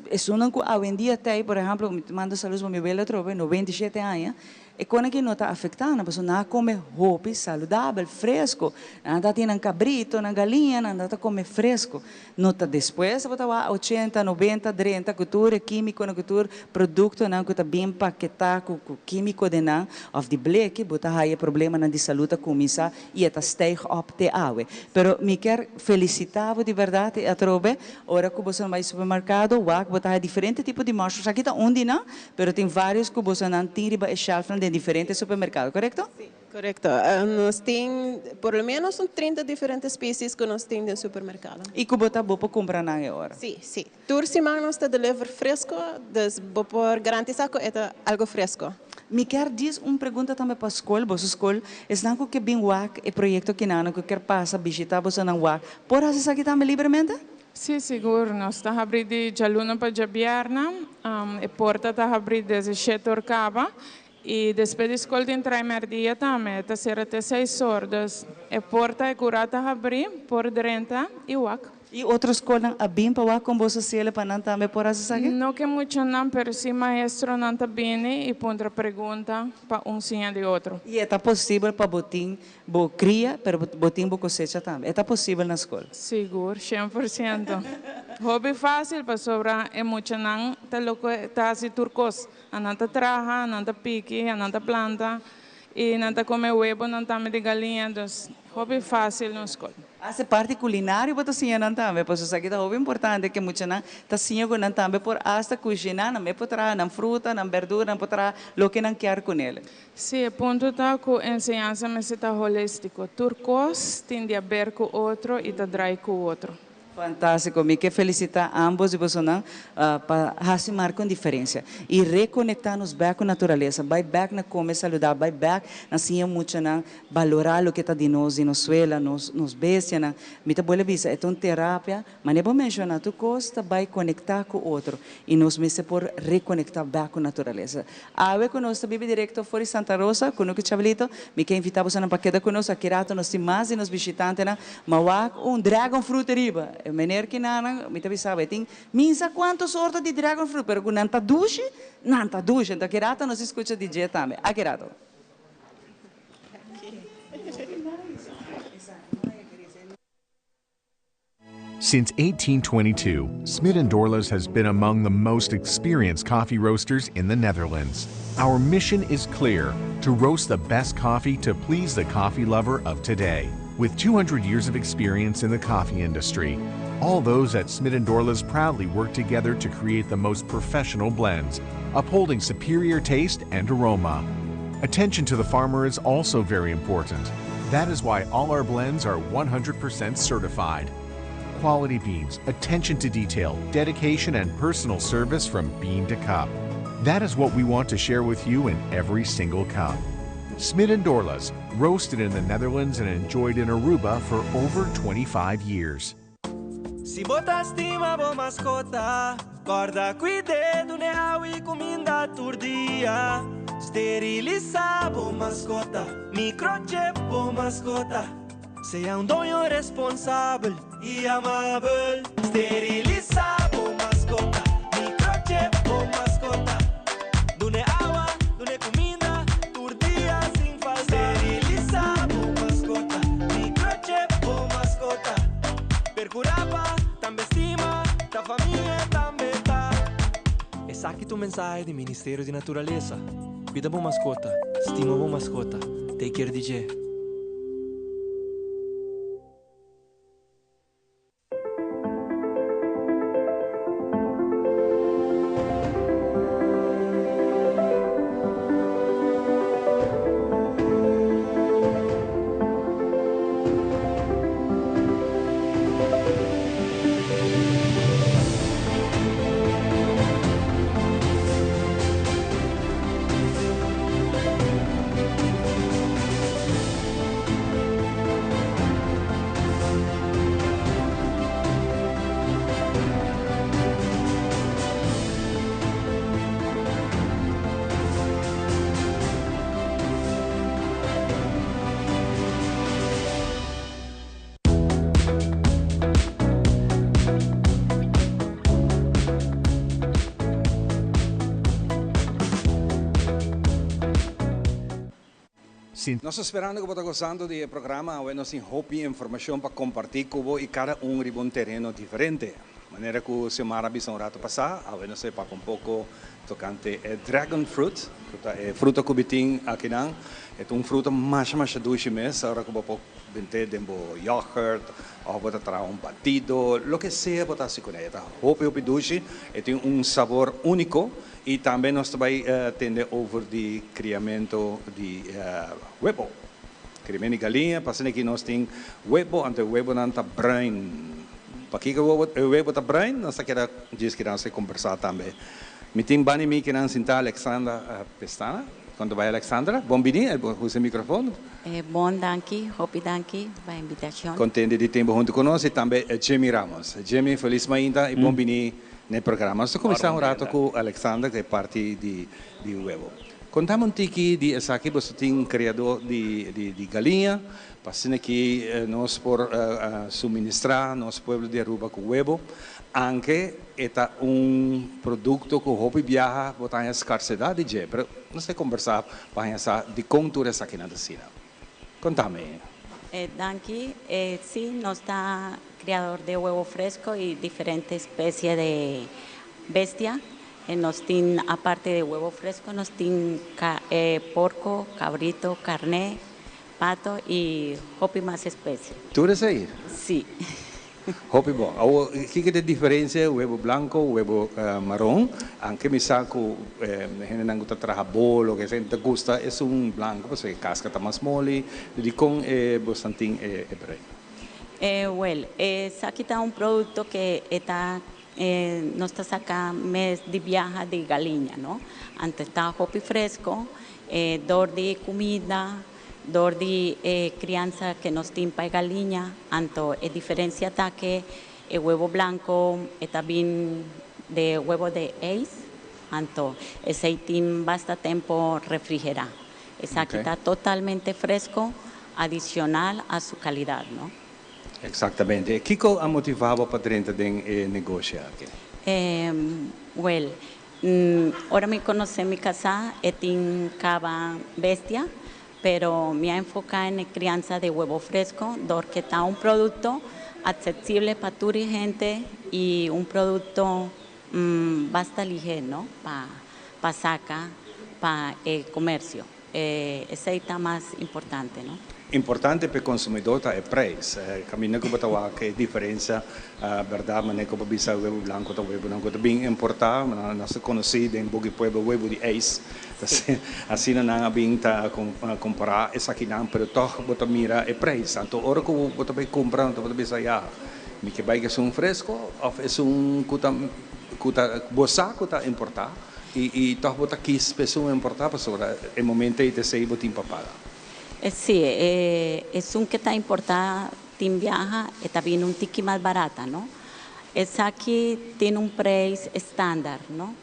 esunnan cu awendia ta ey, por ehemplo, mi ta manda saludos pa mi wela atrobe, 97 aña, E kona ki no ta afektá nan, pasobra nan a kome hopi saludabel, fresko. Nan ta tin nan kabrito, nan galiña, nan ta kome fresko. No ta despues bo ta wak ochenta, nobenta, drenta ku tur e kímikonan, ku tur produktonan ku ta bien paketá ku ku kímiko den nan òf di bleki, bo ta haya problemanan di salud ta kuminsá i e ta stijg op te awe. Pero mi kier felisitá bo di bèrdat i atrobe ora ku boso bai supermerkado wak bo ta haya diferente tipo di mushrooms. Aki ta un di nan, Pero tin varios cu bosonan tin riba e shelfnan den diferente supermercado, corecto? Sí, corecto. Nos tin por lo menos un 30 diferente species cu nos tin den supermercado. Y cu bo ta bo por cumpra nan e ora? Sí, sí. Tur siman nos ta deliver fresco, dus bo por garantisa cu e ta algo fresco. Mi kier djis un pregunta tambe pa scol, boso scol, esnan cu ke bin wak e proyecto kinana cu kier pasa bishita bosonan wak, por haci esaki tambe libremente? Sí, sigur. Nos ta habrí di djaluna pa djabièrnè. E porta ta habrí desde shete or kaba i despues di skol tin trai mèrdia tambe. E ta sera te seis or. Dus e porta e kurá ta habrí por drenta i wak. I otro skolnan a bin pa wak kon boso sele pa nan tambe por hasi esaki? No ke muchanan, pero sí maestronan ta bini i puntra pregunta pa un siña di otro. I e ta posibel pa bo tin Bo cria, pero bo tin bo cosecha tambe. E ta posibel na scol. Sigur, 100%. Hopi facil pasobra e muchanan ta loke ta haci tur cos. Anan ta traha, anan ta piki, anan ta planta y nan ta come webonan tambe di galiña, dus hopi facil na scol. Haci parti culinario bo ta siña nan tambe, pasobra esaki ta hopi importante ke muchanan ta siña cu nan tambe por hasta cushina, nan me por traha nan fruta, nan berdura, nan por traha loke nan kier cunele. Sí, e punto ta ku enseñansa mester ta holístiko. Tur kos tin di aber ku otro i ta drai ku otro. Fantástiko. Mi ke felisitá ambos di bosonan pa hasi marka un diferensia i rekonektá nos bèk ku naturalesa. Bai bèk na kome saludabel, bai bèk na siña muchanan balorá loke ta di nos, di nos suela, nos nos bestianan. Mi ta bolbe bisa e ta un terapia, manera bo menshoná tur kos ta bai konektá ku otro i nos mester por rekonektá bèk ku naturalesa. Awe ku nos ta bibi direkto for di Santa Rosa, Kunuku Chabelito, mi ke invitá bosonan pa keda ku nos. Aki rato nos tin mas di nos bishitantenan. Ma wak un dragon fruit ariba. E meneer kinanan, mi ta bisa bo, e tin minsa kuantu sorto di dragon fruit, pero ku nan ta dushi, nan ta dushi. Anto aki rato nos skucha di dje tambe. Aki rato. Since 1822, Smit & Dorlas has been among the most experienced coffee roasters in the Netherlands. Our mission is clear, to roast the best coffee to please the coffee lover of today. With 200 years of experience in the coffee industry, all those at Smit & Dorlas proudly work together to create the most professional blends, upholding superior taste and aroma. Attention to the farmer is also very important. That is why all our blends are 100% certified. Quality beans, attention to detail, dedication, and personal service from bean to cup. That is what we want to share with you in every single cup. Smit & Dorlas, roasted in the Netherlands and enjoyed in Aruba for over 25 years. Si bo ta stima bo mascota, corda cuid'e, dun'e awa y cuminda tur dia. Sterilisa bo mascota, microchip bo mascota. Sea un doño responsabel y amabel. Sterilisa bo mascota, microchip bo mascota. Dun'e awa, dun'e cuminda tur dia sin falta. Sterilisa bo mascota, microchip bo mascota. Percura pa tambe stima, ta famia tambe ta. Esaki ta un mensahe di Ministerio di Naturalesa. Cuida bo mascota, stima bo mascota, take care di dje. Nos ta sperando ku bo ta gosando di e programa. Awe nos tin hopi informashon pa kompartí ku bo i kada un riba un tereno diferente. Manera ku Xiomara a bisa un rato pasá, awe nos ta papia un poko tokante e dragon fruit, ku ta e fruta ku bi tin akinan. E ta un fruta masha masha dushi mes, ora ku bo por bent'é den bo yoghurt òf bo ta traha un batido, loke sea bo ta hasi kuné. E ta hopi hopi dushi, e tin un sabor úniko i tambe nos ta bai tende over di kriamentu di webo. Kriamentu di galiña, pasobra aki nos tin webo, anto e webonan ta bruin. Pakiko e webo ta bruin? Nos ta keda djis kinan nos ke kombersá tambe. Mi tin bani mi kinan sintá Alexandra Pestana. Kon ta bai Alexandra? Bon bini, usa e microfoon. Bon danki, hopi danki pa e invitacion. Contente di tin bo hunto cu nos y tambe Jimmy Ramos. Jimmy, feliz mainta y bon bini na e programa. Nos ta cuminsa un rato cu Alexandra cu e parti di webo. Contame un tiki di esaki, boso tin criador di galiña, pa asina ki nos por suministra nos pueblo di Aruba cu webo. Anke e ta un produkto ku hopi biaha bo ta haña skarsedat di dje, pero nos ta kombersá pa haña sa dikon tur esakinan ta asina. Konta mi. Danki. Sí, nos ta kriador de huevo fresko i diferente espesie de bestia. Nos tin aparte de huevo fresko nos tin porko, kabrito, karné, pato i hopi mas espesie. Tur esei? Sí. Hopi bon. Awor, kiko ta e diferensia webo blanko, webo maron? Anke mi sa ku hendenan ku ta traha bolo, ke esei ta gusta esun blanko pasobra e kaska ta mas moli. Dikon e bosan tin e bruin? Wèl, esaki ta un produkto ke e ta nos ta saka mes di biaha di galiña, no? Anto e ta hopi fresko, dor di kumida. Dor di e crianza ke nos tin pa e galiña, anto e diferencia ta ke e huevo blanco e ta bin de huevo de ijs, anto esey tin basta tempo refrigera. Esaki ta totalmente fresco, adicional a su calidad, no? Exactamente. Kico a motiva bo pa drenta den e negoshi aki? Wel, Ora mi conoce mi casa e tin caba bestia, pero mi a enfoca en e crianza de huevo fresco dor ke ta un producto accesible pa tur e hente y un producto basta lihe no pa pa saca pa e comercio. Esey ta mas importante no. Importante p'e consumidor ta e prijs. Caminda cu bo ta wak e diferencia berdad manera cu bo bisa webo blanco ta webonan cu ta bin importa. Nos ta conoci den boki pueblo webo di ijs. Asina nan a bin ta compara esakinan pero toch bo ta mira e prijs. Anto ora cu bo ta bay cumpra anto bo ta bisa ya mi ke bay cu esun fresco of esun cu ta cu ta bo sa cu ta importa y toch bo ta kies p'esun importa pasobra e momento ey ta esey bo tin pa paga. Sí, esun ke ta importá tin biaha e ta bini un tiki mas barata, no? Esaki tin un preis estándar, no?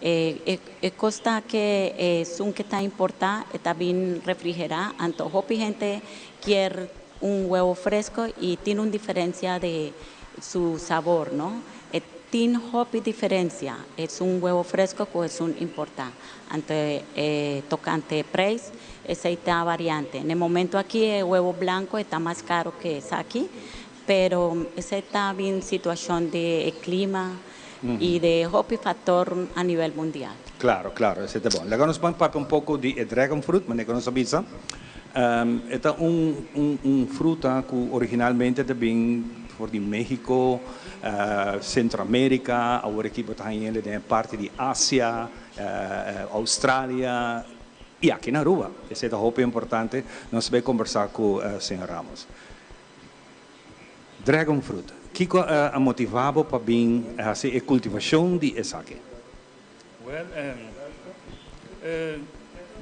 E kos ta ke esun ke ta importá e ta bin refrigerá, anto hopi hende kier un huevo fresco i tin un diferencia de su sabor, no? E tin hopi diferencia esun huevo fresco ku esun importá. Anto e tocante prijs, esey ta variante. Na e momento aki e huevo blanco e ta mas caro ke esaki, pero esey ta bin situacion di e clima. Y di hopi factor a nivel mundial. Claro, claro, esey ta bon. Laga nos ban papia un poco di e dragon fruit, manera cu nos a bisa. E ta un, un, un fruta cu originalmente ta bin for di Mexico, Centro America, awor aki bo ta haña den e parti di Asia, Australia y aki na Aruba. Esey ta hopi importante. Nos ta bay combersa cu señor Ramos. Dragon fruit, kico a motiva bo pa bin haci e cultivacion di esaki? Well,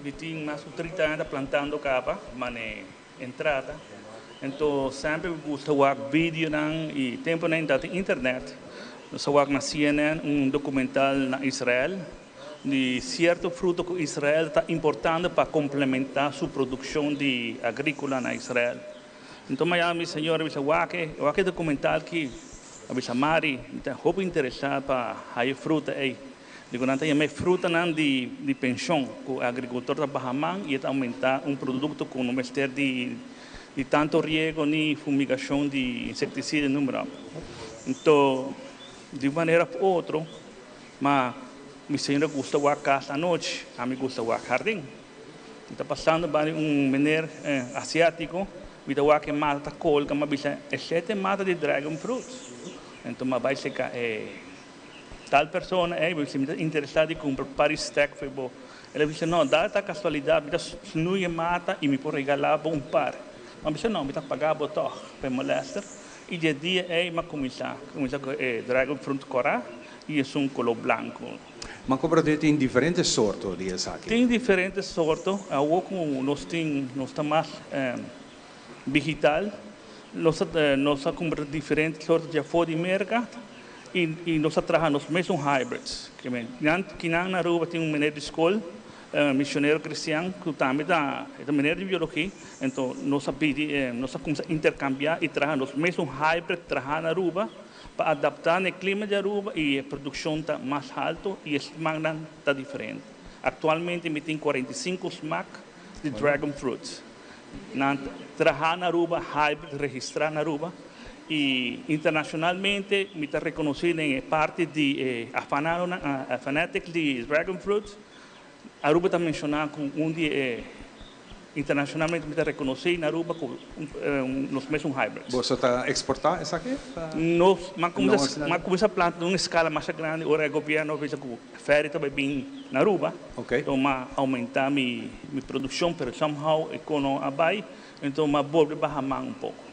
mi tin mas cu 30 aña ta plantando caba, mane entrada. Anto semper mi gusta wak videonan y temponan ta tin internet. Nos a wak na CNN un documental na Israel di cierto fruto cu Israel ta importando pa complementa su produccion di agricola na Israel. Anto mi a yama mi señora mi bisa wak e wak e documental ki. A bisa Mari, mi ta hopi interesá pa haya e fruta ei. Digo, nan ta yama e frutanan di di penshon, ku e agrikultor ta baha man i e ta oumentá un produkto ku no mester di di tantu riego ni fumigashon di insektisida número. Anto, di un manera òf otro, ma mi señora gusta wak kas anochi, ami gusta wak hardin. Mi ta pasando banda di un meneer asiátiko, mi ta wak e mata ta kolga, mi a bisa, Esei ta e mata di dragon fruit. Enton mi a bai seka e tal persona ei, mi bisa, mi ta interesá di kumpra par di stek for bo. El a bisa, No, dal ta kasualidat, mi ta snui e mata i mi por regalá bo un par. Mi a bisa, No, mi ta paga bo tòg pa e molèster. I di e dia ei mi a kuminsá, kuminsá ku e dragon fruit kòrá i esun koló blanku. Ma como ta tin diferente sorto di esaki? Tin diferente sorto. Awor cu nos tin, nos ta mas digital, nos a nos a cumpra diferente sorto di afo di Merca y y nos a traha nos mesun hybrids. Ke men nan kinan na Aruba tin un meneer di scol, misionero cristian, cu tambe ta e ta meneer di biologia, enton nos a pidi nos a cuminsa intercambia y traha nos mesun hybrid traha na Aruba. Pa adaptá na e klima di Aruba i e produkshon ta mas haltu i e smaknan ta diferente. Aktualmente mi tin 45 smak di dragon fruit. Nan ta traha na Aruba, hybrid registrá na Aruba i internashonalmente mi ta rekonosí den e parti di e afanadonan, fanatic di dragon fruit. Aruba ta menshoná ku un di e Internacionalmente mi ta reconoci na Aruba cu nos mesun hybrids. Boso ta exporta esaki? Nos a cuminsa planta den un escala masha grandi ora e gobierno a bisa cu ferry ta bay bin na Aruba. Enton mi a aumenta mi produccion pero somehow e cono a bay enton mi a bolbe baha man un poco.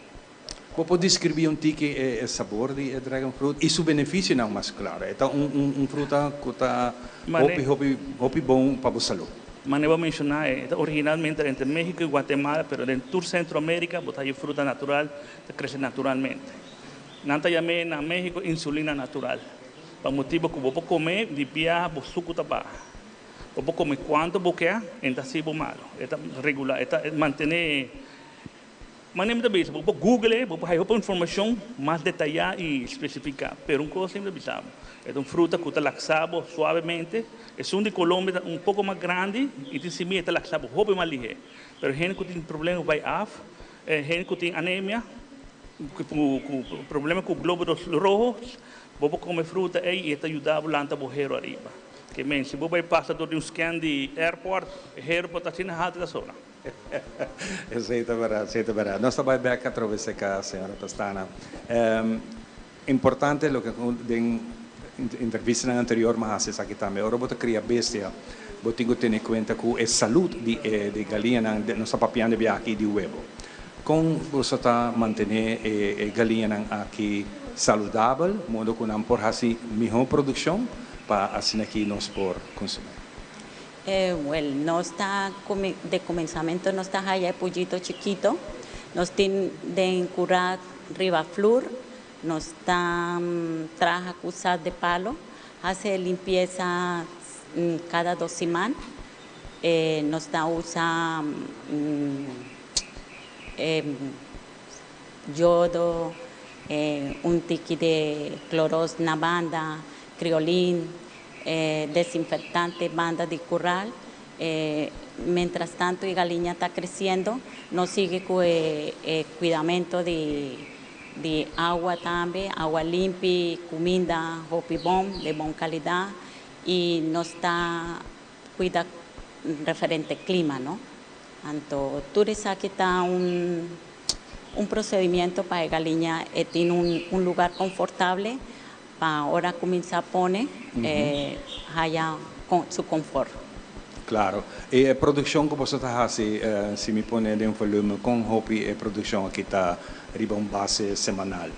Bo por describi un tiki e sabor di e dragon fruit y su beneficionan mas claro? E ta un fruta cu ta hopi hopi hopi bon pa bo salud. Manera bo a menciona e ta originalmente entre Mexico y Guatemala pero den tur Centro America bo ta haya fruta natural ta crece naturalmente. Nan ta yam'e na Mexico insulina natural pa motibo cu bo por come di biaha bo sucu ta baha. Bo por come cuanto bo ke e ta haci bo malo. E ta regula e ta mantene. Manera mi ta bisa, bo por google e, bo por haya hopi informacion mas detaya y specifica. Pero un cos mi ta bisa bo, e ta un fruta cu ta laksa bo suavemente. Esun di Colombia ta un poco mas grandi y tin simia e ta laksa bo hopi mas lihe. Pero hende cu tin problema cu bay af, hende cu tin anemia, cu problema cu globulos rojos, bo por come fruta ey y e ta yuda bo lanta bo hero ariba. Ke men, si bo bay pasa door di un scan di airport, e hero por ta asina halto ta sona. Esei ta berdad, esei ta berdad. Nos ta bai bek atrobe serka señora Pestana. Importante loke ku den entrevistanan anterior mi a hasi esaki tambe. Ora bo ta kria bestia, bo tin ku tene kuenta ku e salud di e di galiñanan, nos ta papiando di aki di webo. Kon boso ta mantené e galiñanan aki saludabel, modo ku nan por hasi mihó produkshon pa asina aki nos por konsumí? Wel, nos ta de comenzamento nos ta haya e pollito chikito, nos tin den cura riba flur, nos ta traha cu sal de palo, haci limpieza cada dos siman, nos ta usa yodo, un tiki de cloros na banda, criolin, E desinfectante banda di cural. E mientras tanto e galiña ta creciendo, nos sigui cu e cuidamento di Di awa tambe, awa limpi, cuminda hopi bon, di bon calidad y nos ta cuida referente clima, no? Anto tur esaki ta un un procedimiento pa e galiña e tin un un lugar confortable pa ora cuminsa pone e haya su confort. Claro. E e produccion cu boso ta haci, si mi pone den volumen, con hopi e produccion aki ta riba un base semanal?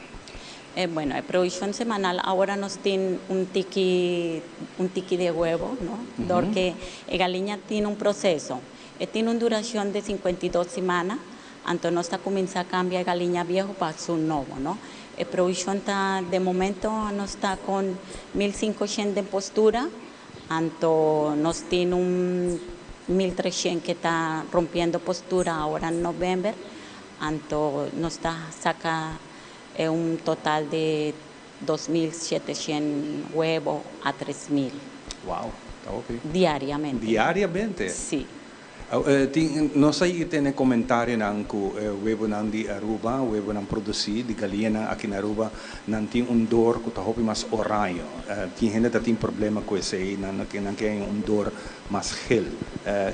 E bueno, e produccion semanal awor nos tin un tiki, un tiki di huevo, no? Dor ke e galiña tin un proceso. E tin un duracion di 52 simana, anto nos ta cuminsa cambia e galiña viejo pa su nobo, no? E produccion ta, de momento nos ta con 1500 den postura, Anto nos tin un 1300 ke ta rompiendo postura awor na november, anto nos ta saka e un total di 2700 huevo a 3000. Wow, ta hopi. Diariamente. Diariamente? Si. Tin, nos a yega tene comentarionan cu e webonan di Aruba, webonan produci di galiñanan aki na Aruba, nan tin un dor cu ta hopi mas oraño. Tin hende ta tin problema cu esey, nan nan ke haña un dor mas gel.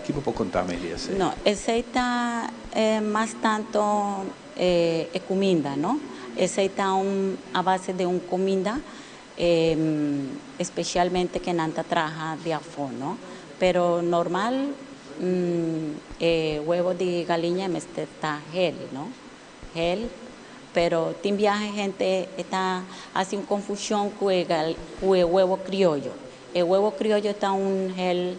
Ki bo por conta mi di esey? No, esey ta mas tanto e cuminda, no? Esey ta un a base di un cuminda especialmente ke nan ta traha di afó, no? Pero normal e huevo di galiña mester ta hel, no? Hel, pero tin biaha hende e ta hasi un confusion cu e cu e huevo crioyo. E huevo crioyo ta un hel,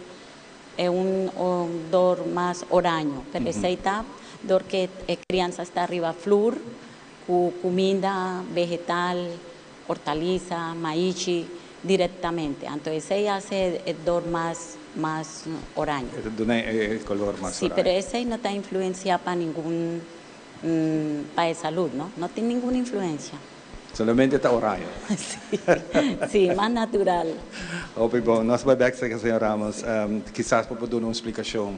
e un dor mas oraño, pero esey ta dor ke e crianza sta riba flur cu cuminda vegetal. Hortaliza, maichi, directamente. Anto esey hace e dor mas mas oraño. E ta duna e color mas Si, oraño. pero esey no ta influencia pa ningun pa e salud, no. No tin ningun influencia. Solamente ta oraño. Si, si, mas natural. Hopi bon. Nos bai bek cerca señor Ramos. Kisas bo por duna un splicacion.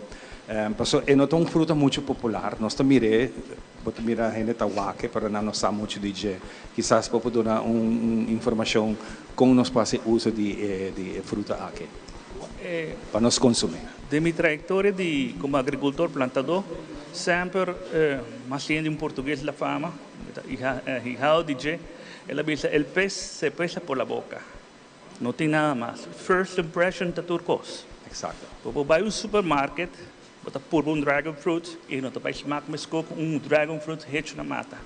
Paso e no ta un fruta mucho popular. Nos ta mir'e. Bo ta mira hende ta wak pero nan no sa muchu di dje. Kisas bo por duna un informashon kon nos por hasi uso di e di e fruta aki pa nos konsumí. Den mi trayektoria di komo agrikultor plantadó semper mas hende un portugues la fama mi ta hijado di dje el a bisa el pes se pesa por la boka no tin nada mas first impression ta tur kos. Exacto. Bo por bai un supermarket Bo ta purba un dragon fruit y no ta bay smaak mesco cu un dragon fruit hecho na mata.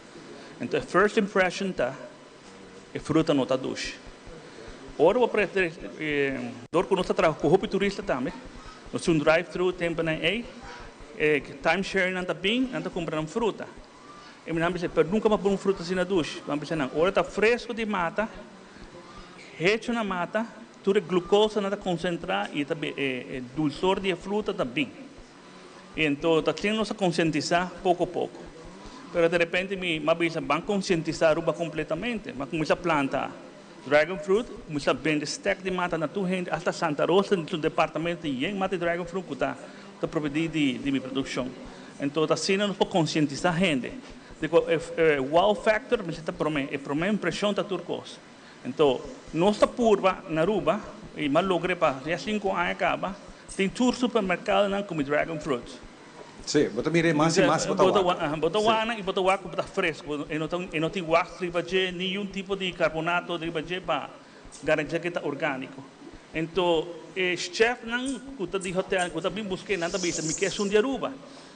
Enton e first impression ta e fruta no ta dushi. Ora bo pre dor cu nos ta traha cu hopi turista tambe, nos tin un drive thru temponan ey, e time sharing nan ta bin, nan ta cumpra nan fruta. E mi nan bisa, pero nunca mi a purba un fruta asina dushi. Mi a bisa nan, ora ta fresco di mata, hecho na mata, Tur e glucosanan ta concentra y ta e dulzor di e fruta ta bin. Y ento ta tin nos a concientisa poco poco. Pero de repente mi a bisa ban concientisa Aruba completamente. Mi a cuminsa planta dragon fruit, cuminsa bende stek di mata na tur hende hasta Santa Rosa den su departamento tin yen mata di dragon fruit cu ta ta provedi di di mi produccion. Ento ta asina nos por concientisa hende. Di cu e wow factor mester ta prome, e prome impresion ta tur cos. Anto, nos ta purba na Aruba, y m'a logr'e pa ya cinco aña caba, tin tur supermercadonan cu mi dragon fruit. Sí, bo ta mira e mas y mas bo ta wak. Bo ta wak y bo ta wak cu bo ta fresco, e no ta, e no tin wax riba dje, niun tipo di carbonato riba dje pa garantisa cu e ta organico. Anto, e chefnan cu ta di hotel, cu ta bin busca e, nan ta bisa, mi kier esun di Aruba,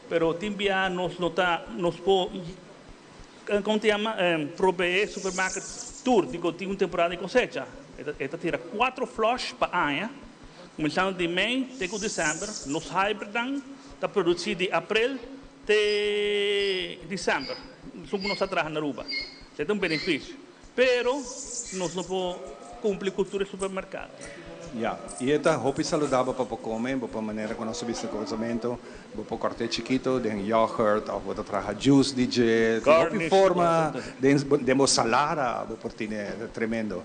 pero tin bia nos no ta, nos por. Kon ta yama probeé supermarket tur di ku tin un temporada di kosecha. E ta tira kuatro flush pa aña, kuminsando di mei te ku desèmber. Nos hybridnan ta produsí di aprel te desèmber, esun ku nos ta traha na Aruba. Esei ta un benefisio. Pero nos no por cumpli cu tur e supermercado. Ya, y e ta hopi saludabel pa bo come, bo por manera cu nos a bisa comenzamento, bo por cort'e chikito den yoghurt of bo ta traha juice di dje, tin hopi forma den den bo salada bo por tine, ta tremendo.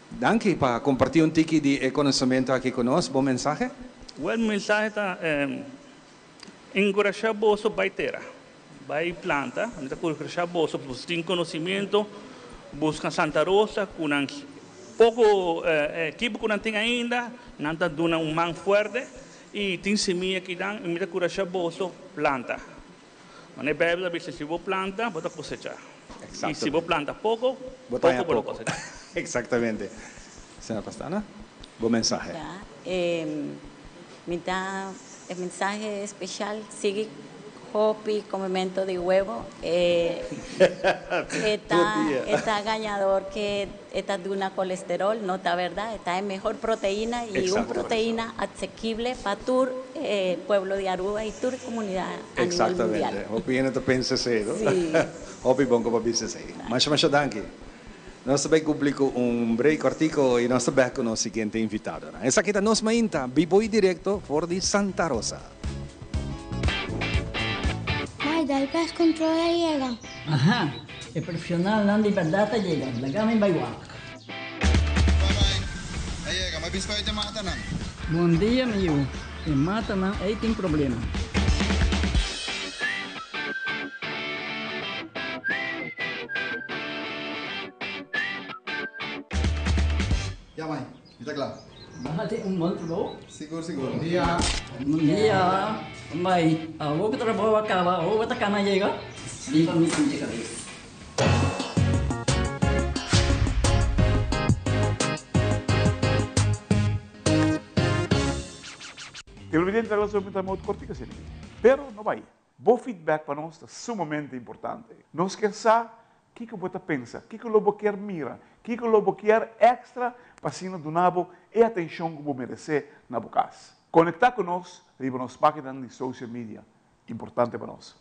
Danki pa comparti un tiki di e conocemento aki cu nos, bo mensahe? Well, mi mensahe ta encurasha boso bay tera. Bai planta, mi ta enkurashá boso, boso tin konosementu, buska Santa Rosa ku nan poko ekipo ku nan tin ainda, nan ta duna un man fuerte i tin simia kinan i mi ta enkurashá boso planta. Manera e Beibel ta bisa si bo planta bo ta kosechá i si bo planta poko, poko bo lo kosechá. Eksaktamente. Señora Pastana, bo mensahe. Ya, mi ta e mensahe especial sigui hopi comemento di huevo e ta e ta gañador ke e ta duna colesterol no ta verdad e ta e mehor proteina y un proteina asequible pa tur e pueblo di Aruba y tur e comunidad a nivel mundial. Exactamente hopi hende ta pensa esey no hopi bon cu bo a bisa esey masha masha danki. Nos ta bay cumpli cu un break cortico y nos ta bek cu nos siguiente invitadonan. Esaki ta Nos Mainta, bibo y directo for di Santa Rosa. Mai, dal pest control a yega. Aha, e profesionalnan di berdad a yega, laga mi bay wak. Bye bye, a yega, mi a bin spuit e matanan. Bon dia mi yu, e matanan ey tin problema. Ya mai, mi ta kla. Bo hasi un bon trabou. Sigur sigur. Bon dia. Bon dia. Mai, awor ku trabou a kaba, awor bo ta kana yega? Riba mi sinti kabes. Televidente, ta laat mi ta kortico asina. Pero no bai. Bo feedback pa nos ta sumamente importante. Nos kier sa kiko bo ta pensa, kiko lo bo kier mira, kiko lo bo kier extra pa asina duna bo e atencion cu bo merece na bo cas. Conecta cu nos riba nos paginanan di social media, importante pa nos.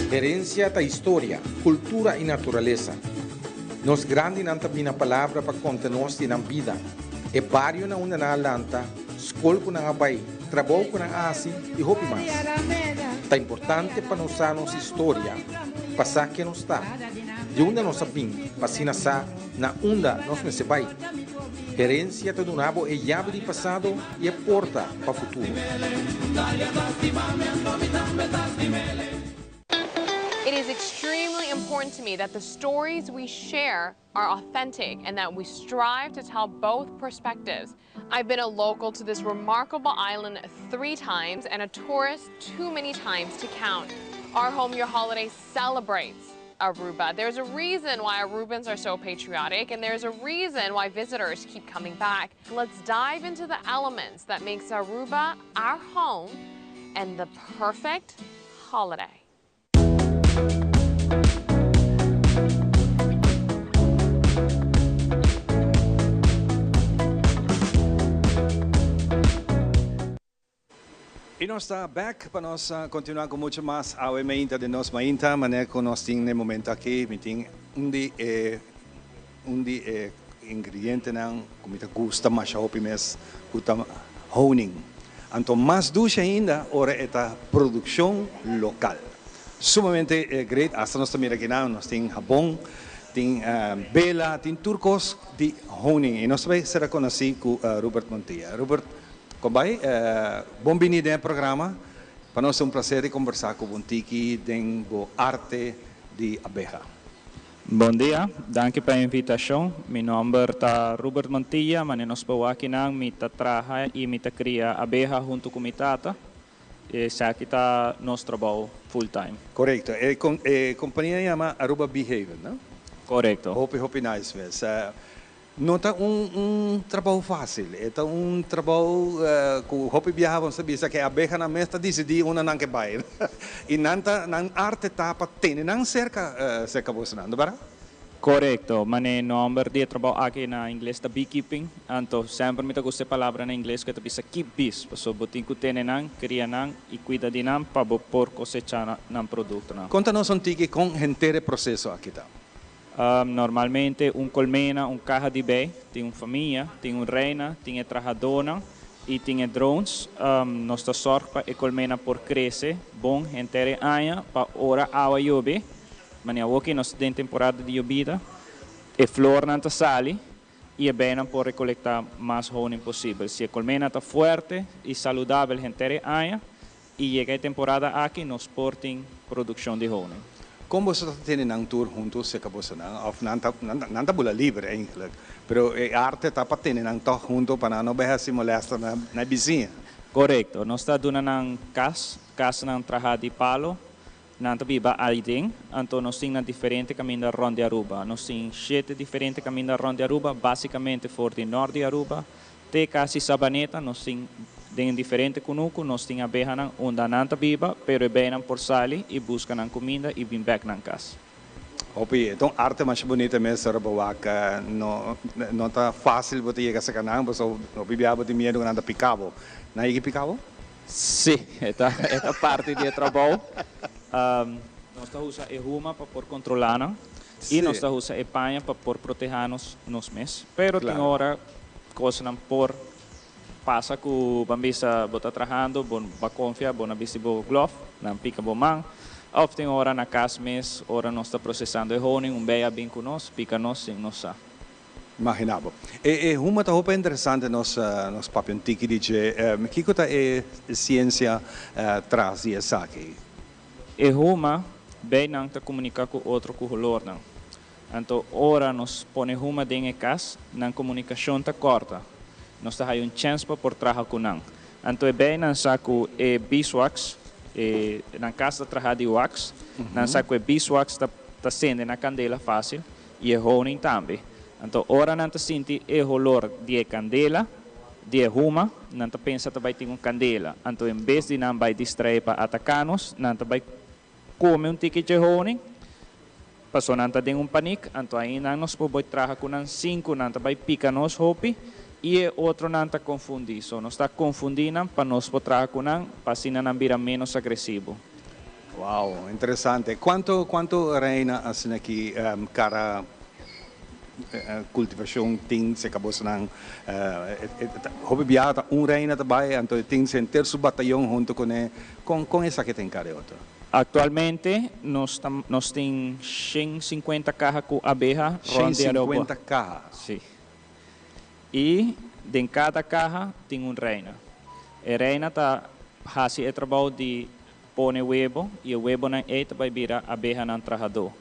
Herencia ta historia, cultura y naturalesa. Nos grandinan ta bina palabra pa conta nos di nan bida, e bario na unda nan a lanta, scol cu nan a bay, trabou cu nan a haci y hopi mas. Ta importante pa nos sa nos historia, pa sa ken nos ta, di unda nos a bin, pa asina sa na unda nos mester bay. Herencia ta duna bo e yabi di pasado y e porta pa futuro. It is extremely important to me that the stories we share are authentic and that we strive to tell both perspectives. I've been a local to this remarkable island three times and a tourist too many times to count. Our Home Your Holiday celebrates Aruba. There's a reason why Arubans are so patriotic and there's a reason why visitors keep coming back. Let's dive into the elements that makes Aruba our home and the perfect holiday. Y nos ta bek pa nos continua cu mucho mas awe mainta den nos mainta manera cu nos tin n'e momento aki mi tin un di e un di e ingredientenan cu mi ta gusta masha hopi mes cu ta honing anto mas dushi ainda ora e ta produccion local sumamente great hasta nos ta mira akinan nos tin habon tin bela tin tur cos di honing y nos ta bay sera conoci cu Rubert Montilla Rubert Kon bai? Bon bini den e programa. Pa nos ta un placer di combersa cu bo un tiki den bo arte di abeha. Bon dia, danki pa e invitacion. Mi nomber ta Rubert Montilla, mane nos por wak kinan mi ta traha y mi ta cria abeha hunto cu mi tata. Esaki ta nos trabou full time. Corecto. E e compania yama Aruba Bee Haven, no? Corecto. Hopi hopi nice mes. No ta un un trabou fácil. E ta un trabou ku hopi biaha bo ta bisa ku e abehanan mes ta disidí unda nan ke bai. I nan ta nan arte ta pa tene nan serka serka bosonan, no bèrdat? Korekto. Manera e nòmber di e trabou aki na ingles ta beekeeping. Anto semper mi ta gusta e palabra na ingles ku e ta bisa keep bees, pasobra bo tin ku tene nan, kria nan i kuida di nan pa bo por kosechá nan produktonan. Konta nos un tiki kon henter e proseso aki ta. Normalmente un colmena, un caha di bij, tin un famia, tin un reina, tin e trahadornan y tin e drones. Nos ta zorg pa e colmena por crece bon henter e aña pa ora awa yobe, manera awoki nos ta den temporada di yobida, e flornan ta sali. y e bijnan por recolecta mas honing posibel. Si e colmena ta fuerte y saludabel henter e aña y yega e temporada aki nos por tin produccion di honing. Con boso ta tene nan tur hunto cerca bosonan? Of nan ta nan ta bula liber eigenlijk, pero e arte ta pa tene nan toch hunto pa nan no bay haci molester na na e bisiña. Corecto, nos ta duna nan cas, casnan traha di palo, Nan ta biba aiden, anto nos tin na diferente caminda rond di Aruba. Nos tin shete diferente caminda rond di Aruba, basicamente for di nort di Aruba te casi Sabaneta. Nos tin den diferente cunucu, nos tin abehanan unda nan ta biba, pero e beinan por sali y busca nan cuminda y bin bek nan cas. Hopi, e ta un arte masha bunita mes, ora bo wak no no ta facil bo ta yega cerca nan, pasobra hopi biaha bo tin miedo cu nan ta pica bo. Nan yega pica bo? Sí, e ta e ta parti di e trabou. Nos ta usa e huma pa por kontrolá nan i nos ta usa e paña pa por protehá nos nos mes. Pero tin ora kosnan por pasa ku ban bisa bo ta trahando, bo ba konfia, bo no a bisti bo glòf, nan pika bo man. Òf tin ora na kas mes, ora nos ta prosesando e honing, un bei a bin ku nos, pika nos sin nos sa. Imagina bo. E e huma ta hopi interesante nos nos papia un tiki di dje. Kiko ta e ciencia tras di esaki? E huma, bijnan ta comunica cu otro cu holornan. Anto ora nos pone huma den e cas, nan comunicacion ta corta. Nos ta haya un chens pa por traha cu nan. Anto e bijnan sa cu e beeswax, e nan cas ta traha di wax, nan sa cu e beeswax ta ta cende na candela facil. I e honing tambe. Anto ora nan ta sinti e holor di e kandela, di e huma, nan ta pensa ta bai tin un kandela. Anto en bes di nan bai distraé pa ataká nos, nan ta bai kome un tiki dje honing, paso nan ta den un panik. Anto ainda nos por bai traha ku nan sin ku nan ta bai pika nos hopi i e otronan ta konfundí. So nos ta konfundí nan pa nos por traha ku nan pa asina nan bira ménos agresivo. Wow, interesante. Cuanto cuanto reina asina aki cada cultivacion tin cerca bosonan? Hopi biaha ta un reina ta bay anto e tin henter su batayon hunto cune. Con con esaki ta encarga e otro? Actualmente nos ta nos tin 150 caha cu abeha rond di Aruba. 150 caha? Si. Y den cada caha tin un reina. E reina ta haci e trabou di Pone webo i e webonan ei ta bai bira abehanan trahadó.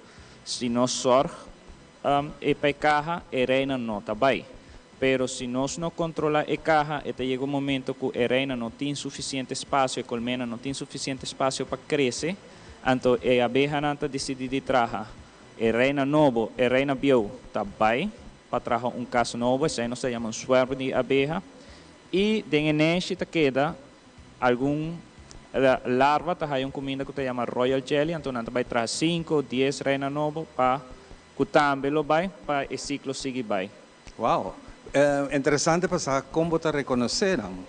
Si nos sòrg e pa e kaha, e reina no ta bai. Pero si nos no kontrolá e kaha, e ta yega un momento ku e reina no tin sufisiente spasio, e kolmena no tin sufisiente spasio pa krese, anto e abehanan ta disidí di traha. E reina nobo, e reina bieu, ta bai pa traha un kas nobo, esei nos ta yama un swerm di abeha, i den e nèshi ta keda Algun larva ta haya un kuminda ku ta yama royal jelly, anto nan ta bai traha sinku, dies reina nobo pa ku tambe lo bai pa e siklo sigui bai. Wow! Interesante pa sa kon bo ta rekonosé nan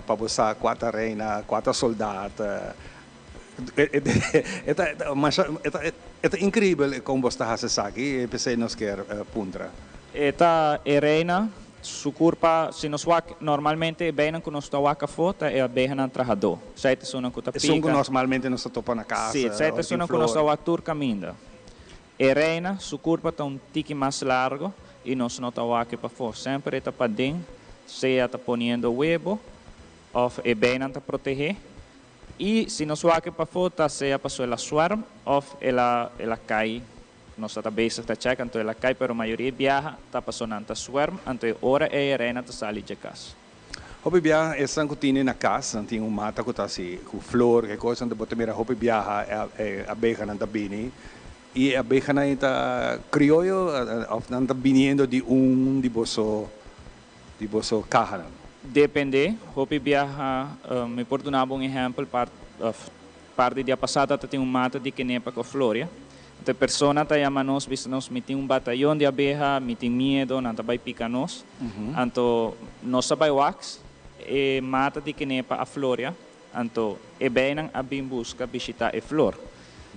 pa bo sa kua ta reina, kua ta soldat. E ta masha e ta inkribel kon bos ta hasi esaki, p'esei nos kier puntra. E ta e reina su kurpa, si nos wak normalmente e beinan ku nos ta wak afó ta e abehanan trahadó. Esei ta esunnan ku ta Esun ku pika. normalmente nos ta topa na kasa Sí, esei ta ora tin esunnan ku nos ta flor. wak tur kaminda. E reina su kurpa ta un tiki mas largo i nos no ta wak e pafó. Semper e ta paden, sea ta poniendo webo òf e beinan ta protehé. I si nos wak e pafó ta sea paso el a swerm òf el a el a kai. Nos ta ta bezig ta chèk anto el a kai pero mayoria e biaha ta paso nan ta swerm anto e ora ei e reina ta sali dje kas. Hopi biaha esnan ku tine na kas nan tin un mata ku ta hasi ku flor ke kos anto bo ta mira hopi biaha e abehanan ta bini i e abehanan ei ta krioyo òf nan ta biniendo di un di boso di boso kahanan? Depende, hopi biaha mi por duna bo un ehèmpel par di dia pasá ta tin un mata di kenepa ku a floria. Anto e persona ta yama nos bisa nos mi tin un batayon di abeha, mi tin miedo, nan ta bai pika nos. Anto nos a bai wak e mata di kenepa a floria, anto e beinan a bin buska bishitá e flor.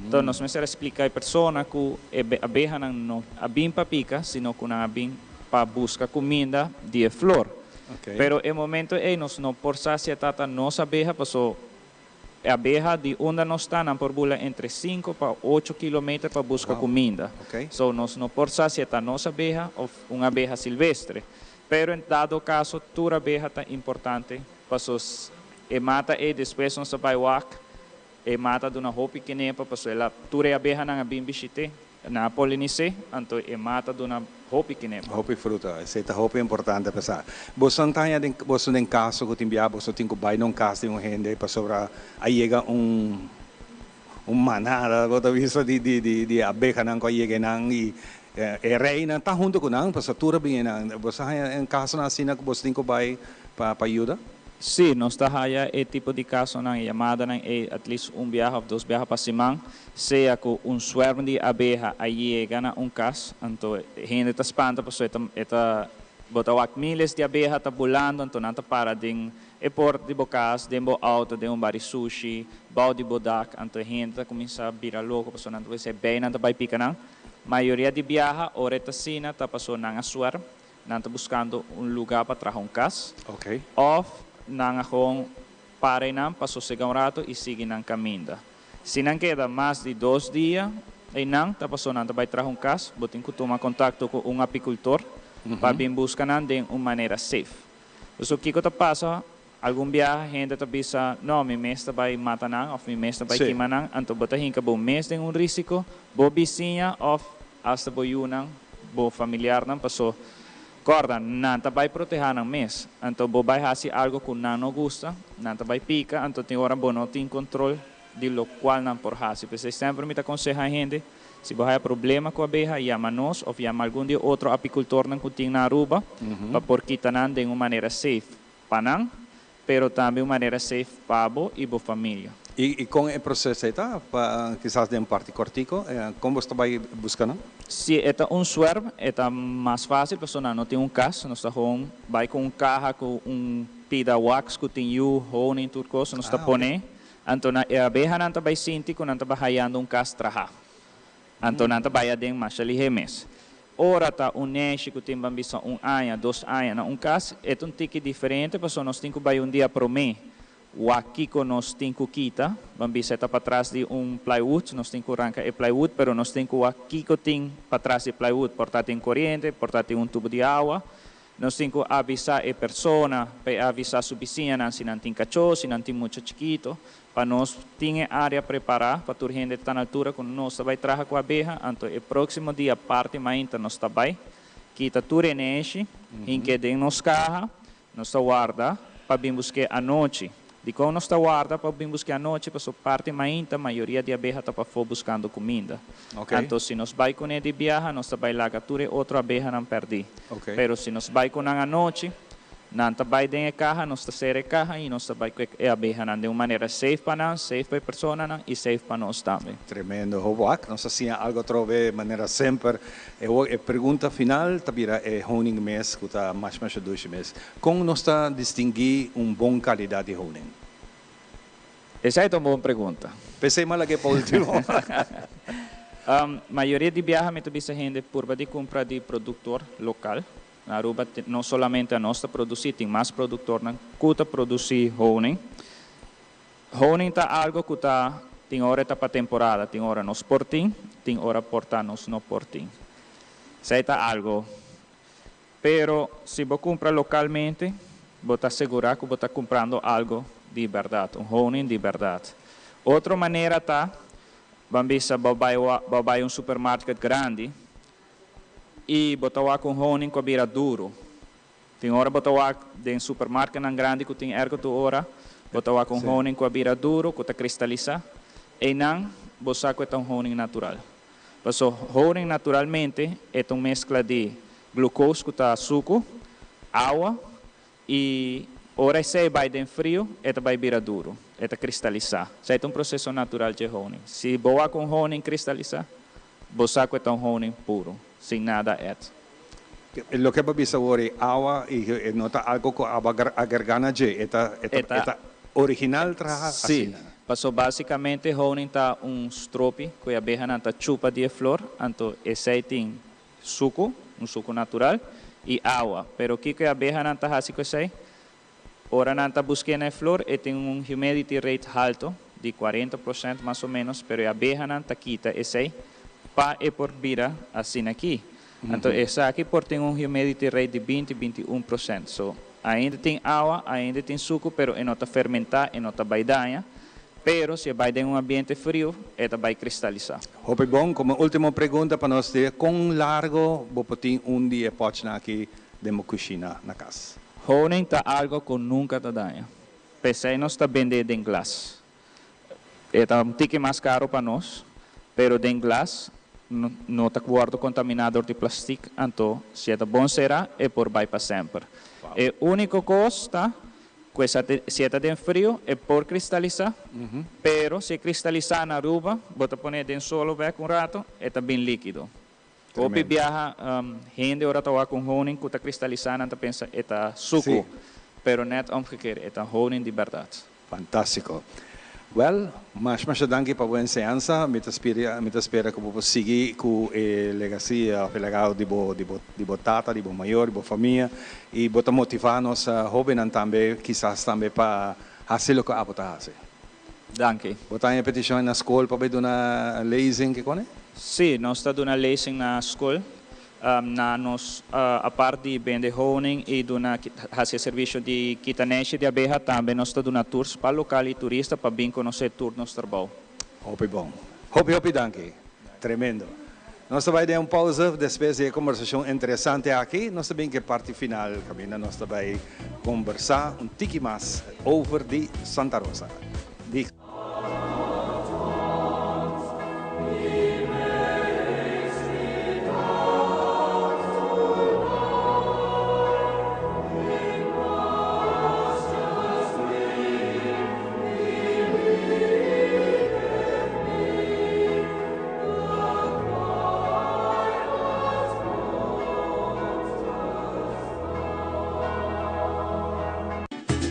Anto nos mester a splika e persona ku e abehanan no a bin pa pika, sino ku nan a bin pa buska kuminda di e flor. Pero e momento ei nos no por sa si e tata nos abeha paso. Abeha di unda nos ta, nan por bula entre 5 pa 8 kilometer pa busca cuminda. So nos no por sa si e ta nos abeha of un abeha silvestre. Pero en dado caso tur abeha ta importante paso e mata ey despues nos ta bay wak e mata duna hopi kenepa paso el a tur e abehanan a bin bishit'e. Nan a polinis'é, anto e mata duna hopi kinepa. Hopi fruta. Esei ta hopi importante pa sa. Boso ta haña den boso den kaso ku tin bia boso tin ku bai na un kas di un hende pasobra a yega un un manada bo ta bisa di di di di abehanan ku a yega einan i e reinan ta huntu ku nan pasobra tur a bin einan. Boso a haña un kasonan asina ku boso tin ku bai pa pa yuda? Sí, nos ta haya e tipo di kasonan, e yamadanan ei at least un biaha òf dos biaha pa siman. Sea ku un swerm di abeha a yega na un kas, anto hende ta spanta pasobra e ta e ta bo ta wak miles di abeha ta bulando, anto nan ta para den e port di bo kas, den bo outo, den un bar di sushi, bou di bo dak, anto e hende ta kuminsá bira loko pasobra nan ta bisa e beinan ta bai pika nan. Mayoria di biaha ora e ta asina ta pasobra nan a swerm Nan ta buskando un lugá pa traha un kas. Òf nan a gewoon para einan pa sosegá un ratu i sigui nan kaminda. Si nan keda mas di dos dia einan, ta pasobra nan ta bai traha un kas, bo tin ku tuma kontakto ku un apikultor pa bin buska nan den un manera safe. Pasobra kiko ta pasa, algun biaha hende ta bisa, No, mi mes ta bai mata nan òf mi mes ta bai kima nan. Anto bo ta hinka bo mes den un rísiko, bo bisiña òf Hasta bo yunan, bo familiarnan, paso kòrda, nan ta bai protehá nan mes. Anto bo bai hasi algo ku nan no gusta, nan ta bai pika, anto tin ora bo no tin kontrol di lokual nan por hasi. P'esei semper mi ta konsehá hende, si bo haya problema ku abeha, yama nos òf yama algun di e otro apikultornan ku tin na Aruba pa por kita nan den un manera safe pa nan. Pero tambe un manera safe pa bo y bo familia. Y con e proceso ey ta? Pa kisas den parti cortico, con bo ta bay busca nan? Si e ta un swerm, e ta mas facil pasobra nan no tin un cas, nos ta gewoon bay cu un caha cu un pida wax cu tin yu, honing, tur cos, nos ta pone, anto nan e abehanan ta bay sinti cu nan ta bay hayando un cas traha. Anto nan ta bai aden masha lihé mes. Ora ta un neshi ku tin ban bisa un aña, dos aña na un kas, e ta un tiki diferente pasobra nos tin ku bai un dia promé wak kiko nos tin ku kita. Ban bisa e ta patras di un plywood, nos tin ku ranka e plywood, pero nos tin ku wak kiko tin patras di plywood. Por ta tin koriente, por ta tin un tubo di awa. Nos tin ku avisá e persona pa e avisá su bisiñanan si nan tin kachó, si nan tin mucha chikito, pa nos tin e área prepará pa tur hende ta na altura ku nos ta bai traha ku abeha. Anto e próksimo dia parti mainta nos ta bai kita tur e neshi, hink'é den nos kaha, nos ta warda pa bin busk'é anochi. Dikon nos ta warda pa bin busk'é anochi? Pasobra parti mainta mayoria di abeha ta pafó buskando kuminda. Anto si nos bai kuné di biaha nos ta bai laga tur e otro abehanan pèrdí. Pero si nos bai ku nan anochi, nan ta bai den e kaha, nos ta sera e kaha i nos ta bai ku e abehanan den un manera safe pa nan, safe pa e personanan i safe pa nos tambe. Tremendo hopi. Nos a siña algo atrobe manera semper. E e pregunta final ta bira e honing mes ku ta masha masha dushi mes. Kon nos ta distinguí un bon kalidat di honing? Esei ta un bon pregunta. P'esei mi a lag'é pa ultimo. Mayoria di biaha mi ta bisa hende purba di kumpra di produktor lokal. Na Aruba no solamente anos ta produsí, tin mas produktornan ku ta produsí honing. Honing ta algo ku ta tin ora e ta pa temporada, tin ora nos por tin, tin ora por ta nos no por tin. Esei ta algo. Pero si bo cumpra localmente, bo ta asegura cu bo ta cumprando algo di berdad, un honing di berdad. Otro manera ta, ban bisa bo bay bo bay un supermarket grandi y bo ta wak un honing cu a bira duro. Tin ora bo ta wak den supermarketnan grandi cu tin ergo tur ora, bo ta wak un honing cu a bira duro, cu ta cristalisa. Eynan bo sa cu e ta un honing natural. Paso honing naturalmente e ta un mezcla di glucose cu ta sucu, awa y ora esey bay den frio e ta bay bira duro, e ta cristalisa. Esey ta un proceso natural dje honing. Si bo wak un honing cristalisa, bo sa cu e ta un honing puro, sin nada add. Loke bo bisa awor e awa y e no ta algo cu abo agrega na dje, e ta e ta original traha asina. Sí, paso basicamente honing ta un stropi cu e abehanan ta chupa di e flor, anto esey tin sucu, un sucu natural, y awa. Pero kico e abehanan ta haci cu esey? Ora nan ta busk'é na e flor, e tin un humidity rate halto. di 40% mas o menos, pero e abehanan ta kita esey pa e por bira asina aki. Anto esaki por tin un humidity rate di 20, 21%. So, ainda tin awa, ainda tin suco, pero e no ta fermenta, e no ta bay daña. Pero si e bay den un ambiente frio, e ta bay cristalisa. Hopi bon, como ultimo pregunta pa nos di con largo bo por tin un di e potnan aki den bo cushina na cas? Honing ta algo cu nunca ta daña. P'esey nos ta bende den glas. E ta un tiki mas caro pa nos, pero den glas no ta wordo contamina door di plastic, anto si e ta bon cera, e por bay pa semper. E unico cos ta cu si e ta den frio, e por cristalisa, pero si e cristalisa na Aruba, bo ta pone den solo bek un rato, e ta bin likido. Hopi biaha hende ora ta wak un honing cu ta cristalisa nan ta pensa e ta sucu, pero net omgekeerd, e ta honing di berdad. Fantastico. Wel, masha masha danki pa bo enseñansa. Mi ta spera mi ta spera cu bo por sigui cu e legacy of e legado di bo di bo di bo tata, di bo mayor, di bo famia y bo ta motiva nos hobennan tambe kisas tambe pa haci loke abo ta haci. Danki. Bo ta haña peticion na scol pa bay duna lezing kikone? Sí, nos ta duna lezing na scol. Na nos apart di bende honing y duna haci e servicio di kita neshi di abeha tambe nos ta duna tours pa local y turista pa bin conoce tur nos trabou. Hopi bon. Hopi hopi danki. Tremendo. Nos ta bay den un pauze despues di e conversacion interesante aki nos ta bin cu e parti final caminda nos ta bay conversa un tiki mas over di Santa Rosa. Di.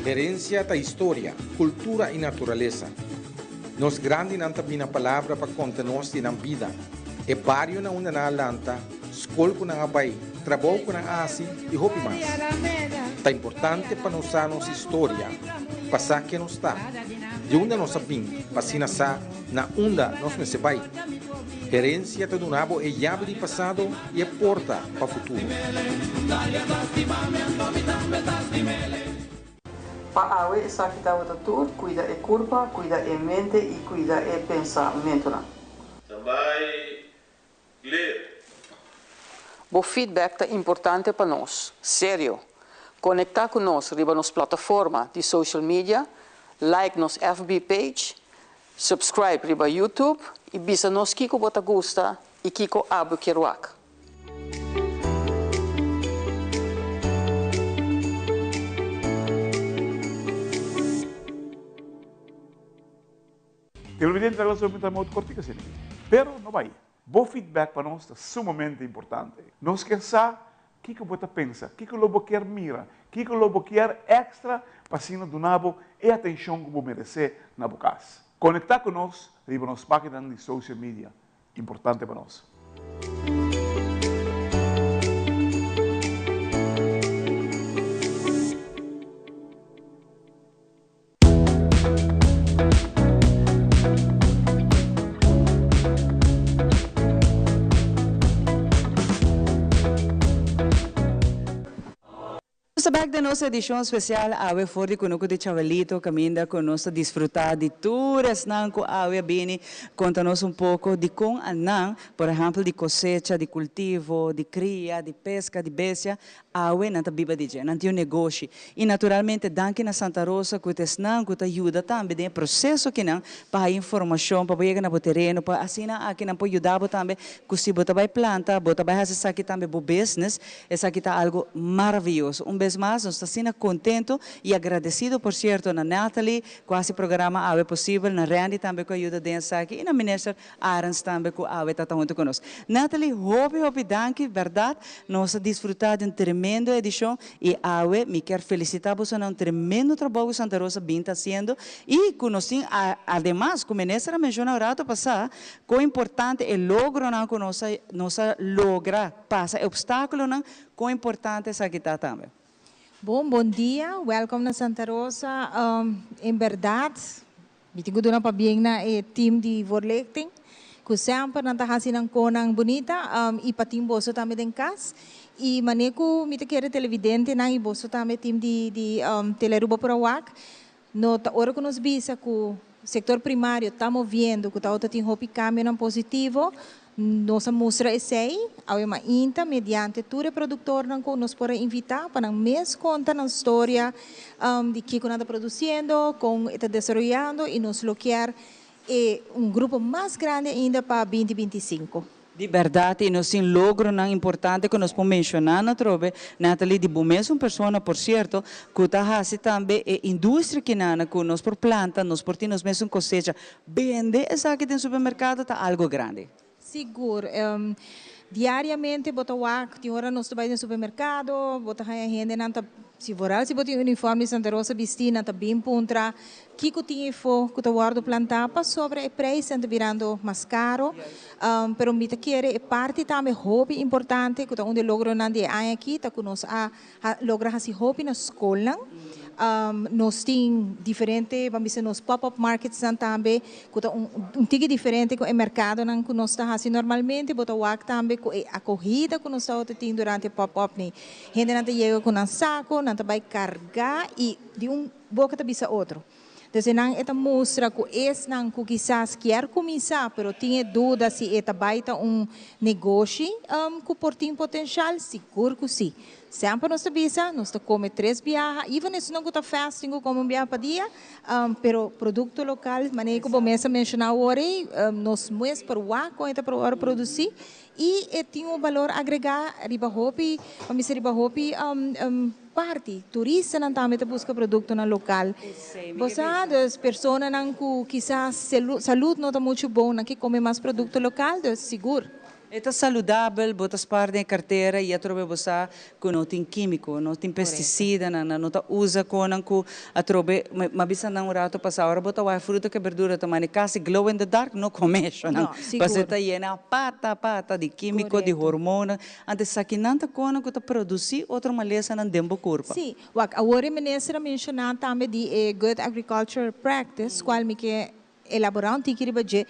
Herencia ta historia, cultura y naturalesa. Nos grandinan ta bina palabra pa conta nos di nan bida, e bario na unda nan a lanta, scol cu nan a bay, trabou cu nan a haci y hopi mas. Ta importante pa nos sa nos historia, pa sa ken nos ta, di unda nos a bin, pa asina sa na unda nos mester bay. Herencia ta duna bo e yabi di pasado y e porta pa futuro. Pa awe esaki tabata tur, cuida e curpa, cuida e mente y cuida e pensamentonan. Tambay clear. Bo feedback ta importante pa nos. Serio. Conecta cu nos riba nos plataforma di social media, like nos FB page, subscribe riba YouTube y bisa nos kico bo ta gusta y kico abo kier wak. Televidente ta laso mi ta cortico asina. Pero no bay. Bo feedback pa nos ta sumamente importante. Nos kier sa kico bo ta pensa, kico lo bo kier mira, kico lo bo kier extra pa asina duna bo e atencion cu bo merece na bo cas. Conecta cu nos riba nos paginanan di social media. Importante pa nos. Nos ta bek den nos edishon spesial awe for di Kunuku di Chabelito kaminda ku nos ta disfrutá di tur esnan ku awe a bini konta nos un poko di kon a nan, por ehèmpel di kosecha, di kultivo, di kria, di peska, di bestia, Awe nan ta biba di dje, nan tin un negoshi. I naturalmente danki na Santa Rosa ku ta esnan ku ta yuda tambe den e proseso kinan pa haya informashon, pa bo yega na bo tereno, pa asina aki nan por yuda bo tambe ku si bo ta bai planta, bo ta bai hasi esaki tambe bo business, esaki ta algu maraviyoso. Un bes mas nos ta asina kontento i agradesido por sierto na Nathalie ku a hasi programa awe posibel, na Randy tambe ku a yuda den esaki i na Minister Arends tambe cu awe ta ta hunto cu nos. Nathalie, hopi hopi danki, berdad nos a disfruta di un tremendo edicion y awe mi kier felicita boso na un tremendo trabou cu Santa Rosa bin ta haciendo y cu nos tin ademas cu Minister a menciona un rato pasa con importante e logronan cu nos a nos a logra pasa e obstaculonan con importante esaki ta tambe. Bon, bon dia, welcome na Santa Rosa. En berdad. Mi tin ku duna pabien na e team di voorlichting ku semper nan ta hasi nan konan bunita i pa tin boso tambe den kas. I mane ku mi ta kere televidentenan i boso tambe team di di Telearuba por a wak, no ta ora ku nos bisa ku sektor primario ta moviendo ku ta ota tin hopi kambionan positivo, Nos a mustra esei awe mainta mediante tur e produktornan ku nos por a invitá pa nan mes konta nan storia di kiko nan ta produsiendo, kon e ta desaroyando i nos lo kier e un grupo mas grandi ainda pa binti 25. Di bèrdat i nos tin logronan importante ku nos por menshoná na trobe, Nathalie, di bo mes un persona por sierto ku ta hasi tambe e industria kinana ku nos por planta, nos por tin nos mesun kosecha Bende esaki den supermercado ta algo grandi. Sigur. Diariamente bo ta wak, tin ora nos ta bai den supermercado, bo ta haña hendenan ta, si vooral si bo tin uniform di Santa Rosa bisti, nan ta bin puntra kiko tin efo ku ta wòrdu plantá pasobra e prijsnan ta birando mas karo. Pero mi ta kere e parti tambe hopi importante ku ta un di e logronan di e aña aki ta ku nos a logra hasi hopi na skolnan. Nos tin diferente, ban bisa nos pop-up marketsnan tambe, ku ta un un tiki diferente ku e merkadonan ku nos ta hasi normalmente. Bo ta wak tambe ku e akohida ku nos tabata tin durante e pop-up ni. Hendenan ta yega ku nan sako, nan ta bai karga i di un boka ta bisa otro. Entonces nan e ta mustra ku esnan ku kisas kier kuminsá pero tin e duda si e ta bai ta un negoshi ku por tin potenshal, sigur ku si. Semper nos ta bisa, nos ta kome tres biaha, even esnan ku ta fasting ku kome un biaha pa dia, pero produkto lokal, manera ku bo mes a menshoná awor ei, nos mes por wak kon e ta por wòrdu produsí i e tin un balor agregá riba hopi, pa mi bisa riba hopi parti. Turistanan tambe ta buska produktonan lokal. Bo sa, dus personanan ku kisas salud no ta muchu bon, nan ke kome mas produkto lokal, dus sigur. E ta saludabel, bo ta spar den e kartera i atrobe bo sa ku no tin kímiko, no tin pestisidanan, nan no ta usa konan ku atrobe, m'a bisa nan un rato pasá, ora bo ta wak fruta ku e berdura ta mane kasi glow in the dark, no kome eshonan, pasobra e ta yena pata pata di kímiko, di hormonan, anto esakinan ta konan ku ta produsí otro malesanan den bo kurpa. Sí, wak, awor e minister a menshoná tambe di e Good Agricultural Practice, kual mi ke Elaborá un tiki riba dje.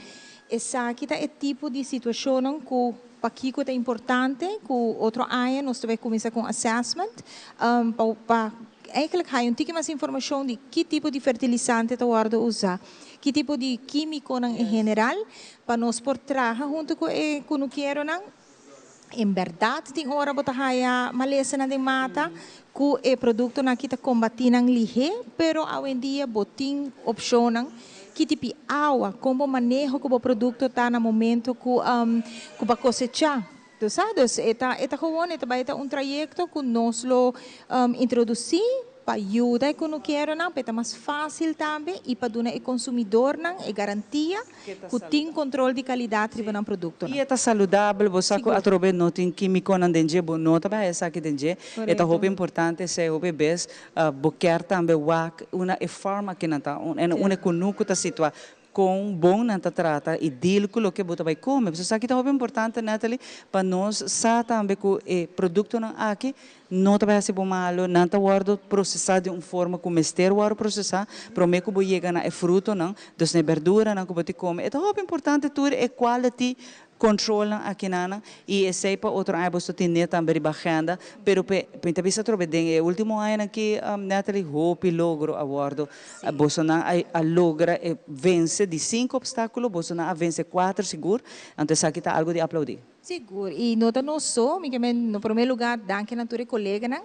Esaki ta e tipo di situashonnan ku pakiko ta importante ku otro aña nos ta bai kuminsá ku un assessment pa pa eigenlijk haña un tiki mas informashon di ki tipo di fertilisante ta wòrdu usá, ki tipo di kímikonan en general pa nos por traha huntu ku e kunukieronan. En bèrdat tin ora bo ta haya malesanan den mata ku e produktonan aki ta kombatí nan lihé, pero awendia bo tin opshonnan ki tipi awa, kon bo maneho ku bo produkto ta na momento ku ku bo a kosechá. Bo sa? Dus e ta e ta gewon e ta bai ta un trayekto ku nos lo introdusí. Pa yuda e kunukeronan pa e ta mas fásil tambe i pa duna e konsumidornan e garantia ku tin kontrol di kalidat riba nan produktonan. I e ta saludabel, bo sa ku atrobe no tin kímikonan den dje, bo no ta bai esaki den dje. E ta hopi importante esei, hopi bes bo kier tambe wak una e farm aki nan ta, una e kunuku ta situá. Kon bon nan ta trata i deal ku loke bo ta bai kome. Pasobra esaki ta hopi importante, Natalie, pa nos sa tambe ku e produktonan aki no ta bai hasi bo malu, nan ta wòrdu prosesá di un forma ku mester wòrdu prosesá promé ku bo yega na e frutonan, dus na e berduranan ku bo tin kome. E ta hopi importante tur e quality Controlnan akinanan y esey pa otro aña boso tin net tambe riba agenda, pero pe mi ta bisa atrobe den e ultimo añanan ki Natalie hopi logro a wordo, bosonan a a logra e vence di cinco obstaculo bosonan a vence cuater sigur, anto esaki ta algo di aplaudi. Sigur, y no ta nos so, mi ke men na prome lugar danki na tur e coleganan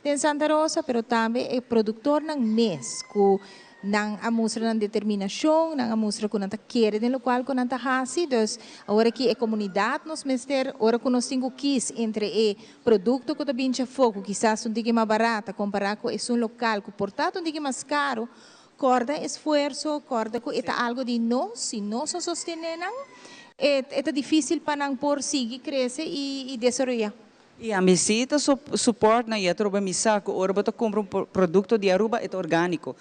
den Santa Rosa, pero tambe e productornan mes cu Nan a mustra nan determinashon, nan a mustra ku nan ta kere den lokual ku nan ta hasi. Dus, awor aki e komunidat nos mester, ora ku nos tin ku kis entre e produkto ku ta bin djafó, ku kisas ta un tiki mas barata kompará ku esun lokal ku por ta un tiki mas karu, kòrda esfuerso, kòrda ku e ta algu di nos, si nos no sostené nan, e ta difísil pa nan por sigui krese i desaroyá. I ami si ta support nan i atrobe mi sa ku ora bo ta kumpra un produkto di Aruba e ta orgániko.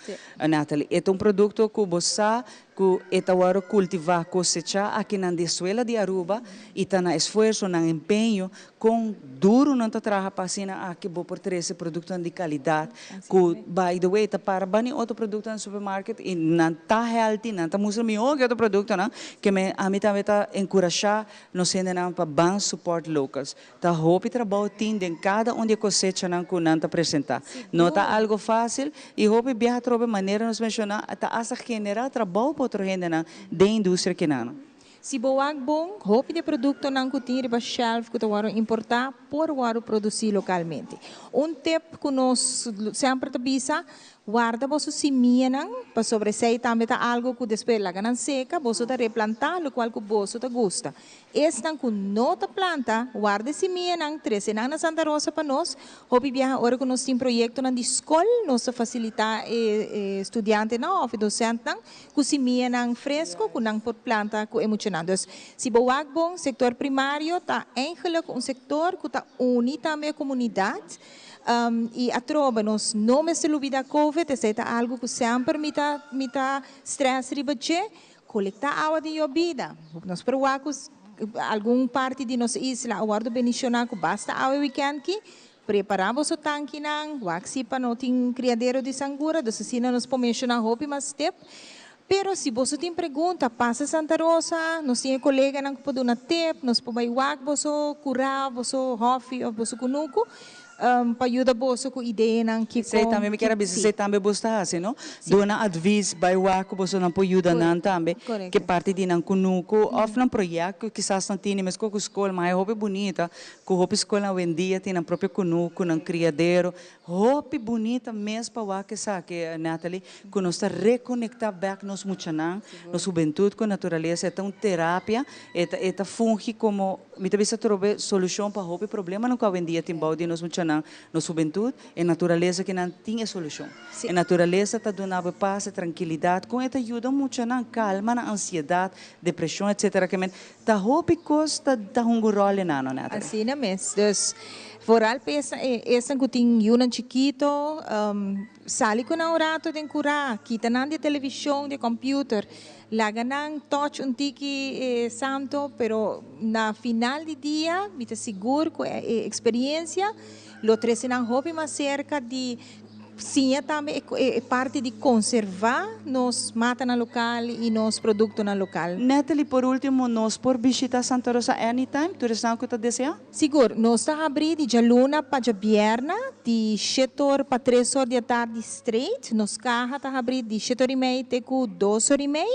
Nathalie, e ta un produkto ku bo sa Ku e ta wòrdu kultivá, kosechá akinan di e suela di Aruba i ta na esfuerso, nan empeño, kon duru nan ta traha pa asina aki bo por trese produktonan di kalidat ku by the way ta para bani otro produktonan supermarket i nan ta healthy, nan ta mustra mihó ku e otro produktonan, ke men ami tambe ta enkurashá nos hendenan pa ban support locals. Ta hopi trabou tin den kada un di e kosechanan ku nan ta presentá. No ta algu fásil i hopi biaha atrobe manera nos menshoná ta asta generá trabou pa otro hendenan den industria kinan. Si bo wak bon, hopi di e produktonan ku tin riba shelf ku ta wòrdu importá por wòrdu produsí lokalmente. Un tip ku nos semper ta bisa, Warda boso simianan, pasobra esei tambe ta algu ku despues laga nan seka, boso ta replantá lokual ku boso ta gusta. Esnan ku no ta planta, warda e simianan, trese nan na Santa Rosa pa nos. Hopi biaha ora ku nos tin proyektonan di skol, nos ta fasilitá e studiantenan òf e dosentnan ku simianan fresko ku nan por planta ku e muchanan. Dus, si bo wak bon, sektor primario ta eigenlik un sektor ku ta uni tambe e komunidat. I atrobe, nos no mester lubida Covid, esei ta algu ku semper mi ta mi ta stress riba dje, kolektá awa den yobida. Nos por wak ku algun parti di nos isla a wòrdu bendishoná ku basta awa e wikènt ki. Prepará boso tankinan, wak si pa no tin kriadero di sangura, dus asina nos por menshoná hopi mas tep. Pero si boso tin pregunta, pasa Santa Rosa, nos tin e koleganan ku por duna tep, nos por bai wak boso kurá, boso hòfi òf boso kunuku pa yuda boso ku ideanan kiko. Esei tambe mi kier a bisa, esei tambe boso ta hasi, no? Duna advis, bai wak ku boso nan por yuda nan tambe, ke parti di nan kunuku òf nan proyekto ku kisas nan tini meskos ku skol, ma e hopi bunita ku hopi skolnan awendia tin nan propio kunuku, nan kriadero. Hopi bunita mes pa wak esaki, Natalie, ku nos ta rekonektá bèk nos muchanan, nos hubentut ku naturalesa. E ta un terapia, e ta e ta fungi komo, mi ta bisa trobe solushon pa hopi problemanan ku awendia tin bou di nos muchanan, nos hubentut. E naturalesa ki nan tin e solushon. E naturalesa ta duna bo e pas, e trankilidat, kon e ta yuda muchanan kalma nan ansiedat, depreshon, etsetera. Ke men Ta hopi kos ta ta hunga un ròl den nan, no Natalie? Asina mes. Dus, vooral pa esnan, esnan ku tin yunan chikito, sali ku nan un rato den kurá, kita nan di e televishon, di e kòmpiuter, laga nan tòch un tiki e santo, pero na final di dia mi ta sigur ku e eksperiensia lo trese nan hopi mas serka di Siña tambe e parti di konservá nos matanan lokal i nos produktonan lokal. Natalie, por último, nos por bishitá Santa Rosa anytime, tur esnan ku ta deseá? Sigur, nos ta habrí di djaluna pa djabièrna, di shete or pa tres or di atardi straight. Nos kaha ta habrí di shete or i mei te ku dos or i mei.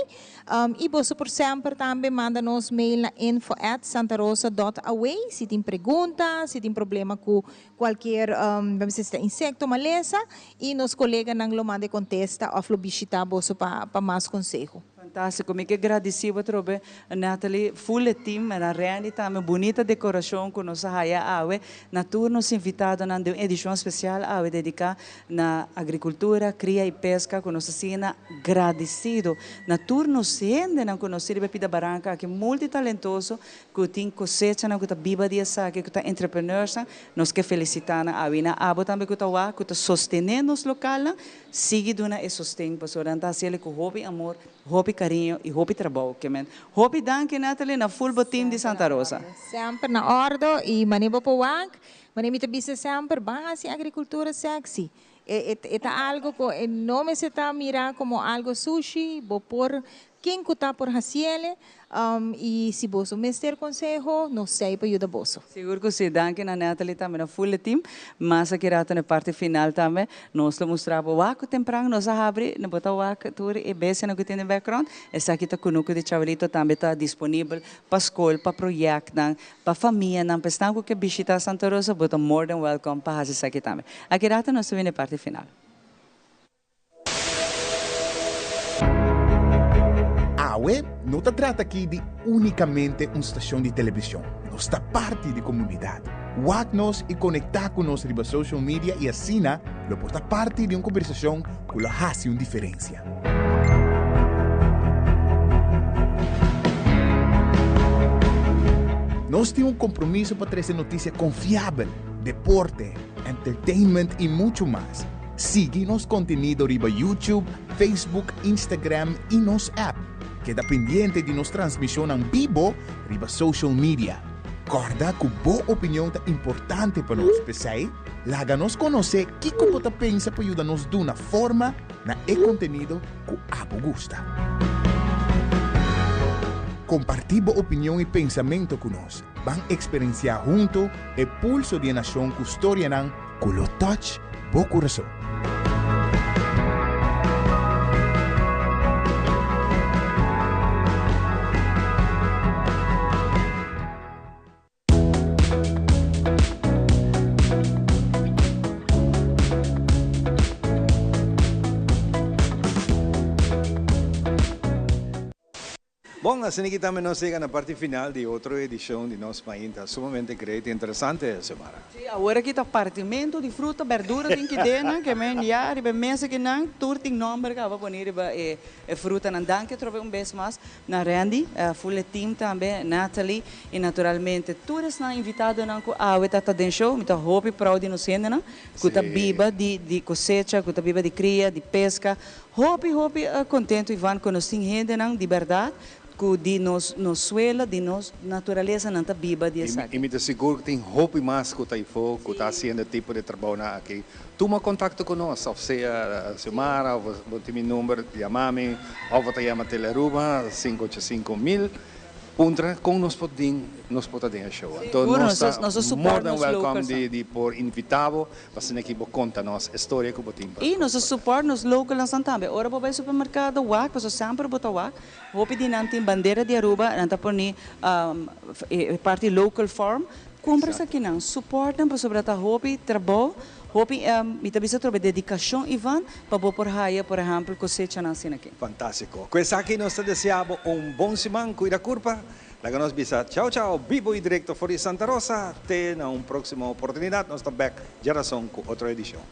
I boso por semper tambe manda nos mail na info at santarosa dot away si tin pregunta, si tin problema ku Cualkier, bam bisa si ta insecto, malesa, y nos coleganan lo manda e contesta of lo bishita boso pa pa mas conseho. Fantastico, mi ke gradici bo atrobe Natalie, full e team, na Randy tambe, bunita decoracion cu nos a haya awe, na tur nos invitadonan den un edicion especial awe dedica na agricultura, cria y pesca cu nos asina gradicido na tur nos hendenan cu nos sirbi pida baranca aki multitalentoso Ku tin kosechanan ku ta biba di esaki, ku ta entrepreneursnan, nos ke felisitá nan awe. I na abo tambe ku ta wak, ku ta sostené nos lokalnan, sigui duna e sosten, pasobra nan ta hasiel ku hopi amor, hopi kariño i hopi trabou. Ke men hopi danki Natalie na ful bo team di Santa Rosa. Semper na ordo i mane bo por wak, mane mi ta bisa semper, ban hasi agrikultura sexy. E ta algo ku no mester ta mira komo algo sushi, bo por Ken ku ta por hasiele, i si boso mester konseho, nos sei pa yuda boso. Sigur ku si. Danki na Natalie tambe na full e team. Mas aki rato na e parti final tambe nos lo mustra bo wak ku tempran nos a habri, bo ta wak tur e bestianan ku tin den background. Esaki ta Kunuku di Chabelito tambe ta disponibel pa skol, pa proyektnan, pa famianan, pa esnan ku ke bishita Santa Rosa bo ta more than welcome pa hasi esaki tambe. Aki rato nos ta bini e parti final. Awe no ta trata aki di únikamente un stashon di televishon, nos ta parti di komunidat. Wak nos i konektá ku nos riba social media i asina lo por ta parti di un kombersashon ku lo hasi un diferensia. Nos tin un kompromiso pa trese notisia konfiabel, deporte, entertainment i muchu mas. Sigui nos kontenido riba YouTube, Facebook, Instagram i nos app. Keda pendiente di nos transmisionnan bibo riba social media. Corda cu bo opinion ta importante pa nos, p'esey laga nos conoce kico bo ta pensa pa yuda nos duna forma na e contenido cu abo gusta. Comparti bo opinion y pensamento cu nos. Ban experencia hunto e pulso di e nacion cu storianan cu lo touch bo curason. Bon, asina ki tambe nos yega na parti final di otro edicion di nos Mainta. Sumamente great y interesante, Xiomara. Sí, awor aki ta partimento di fruta, berdura tin kidena, ke men ya riba e mesa kinan, tur tin nomber kaba poni riba e frutanan. Danki atrobe un bes mas na Randy, full e team tambe, Natalie y naturalmente tur esnan invitadonan cu awe ta ta den show. Mi ta hopi proud di nos hendenan cu ta biba di cosecha, cu ta biba di cria, di pesca. Hopi hopi contento Ivan cu nos tin hendenan di berdad cu di nos nos suela di nos naturaleza nan ta biba di esaki. Y mi ta sigur cu tin hopi mas cu ta ifo cu ta haciendo e tipo di trabounan aki. Tuma contacto cu nos of sea Xiomara of bo tin mi number yama mi of bo ta yama Telearuba 585 mil. Puntra con nos por tin, nos por ta den e show. Anto Sigur, nos ta nos ta more support than nos welcome locals. di di por invita bo pa asina ki bo conta nos e storia cu bo tin pa Y nos ta support nos localnan tambe. Ora bo bay supermercado wak, pasobra semper bo ta wak, hopi di nan tin bandera di Aruba, nan ta poni e parti local farm. Cumpra esakinan, support nan pasobra ta hopi trabou, hopi, mi ta bisa atrobe dedicacion Ivan, pa bo por haya por ehempel cosechanan asina aki. Fantastico. Cu esaki nos ta desea bo un bon siman, cuida curpa. Laga nos bisa chao chao, bibo y directo for di Santa Rosa. Te na un proximo oportunidad, nos ta bek djarason cu otro edicion.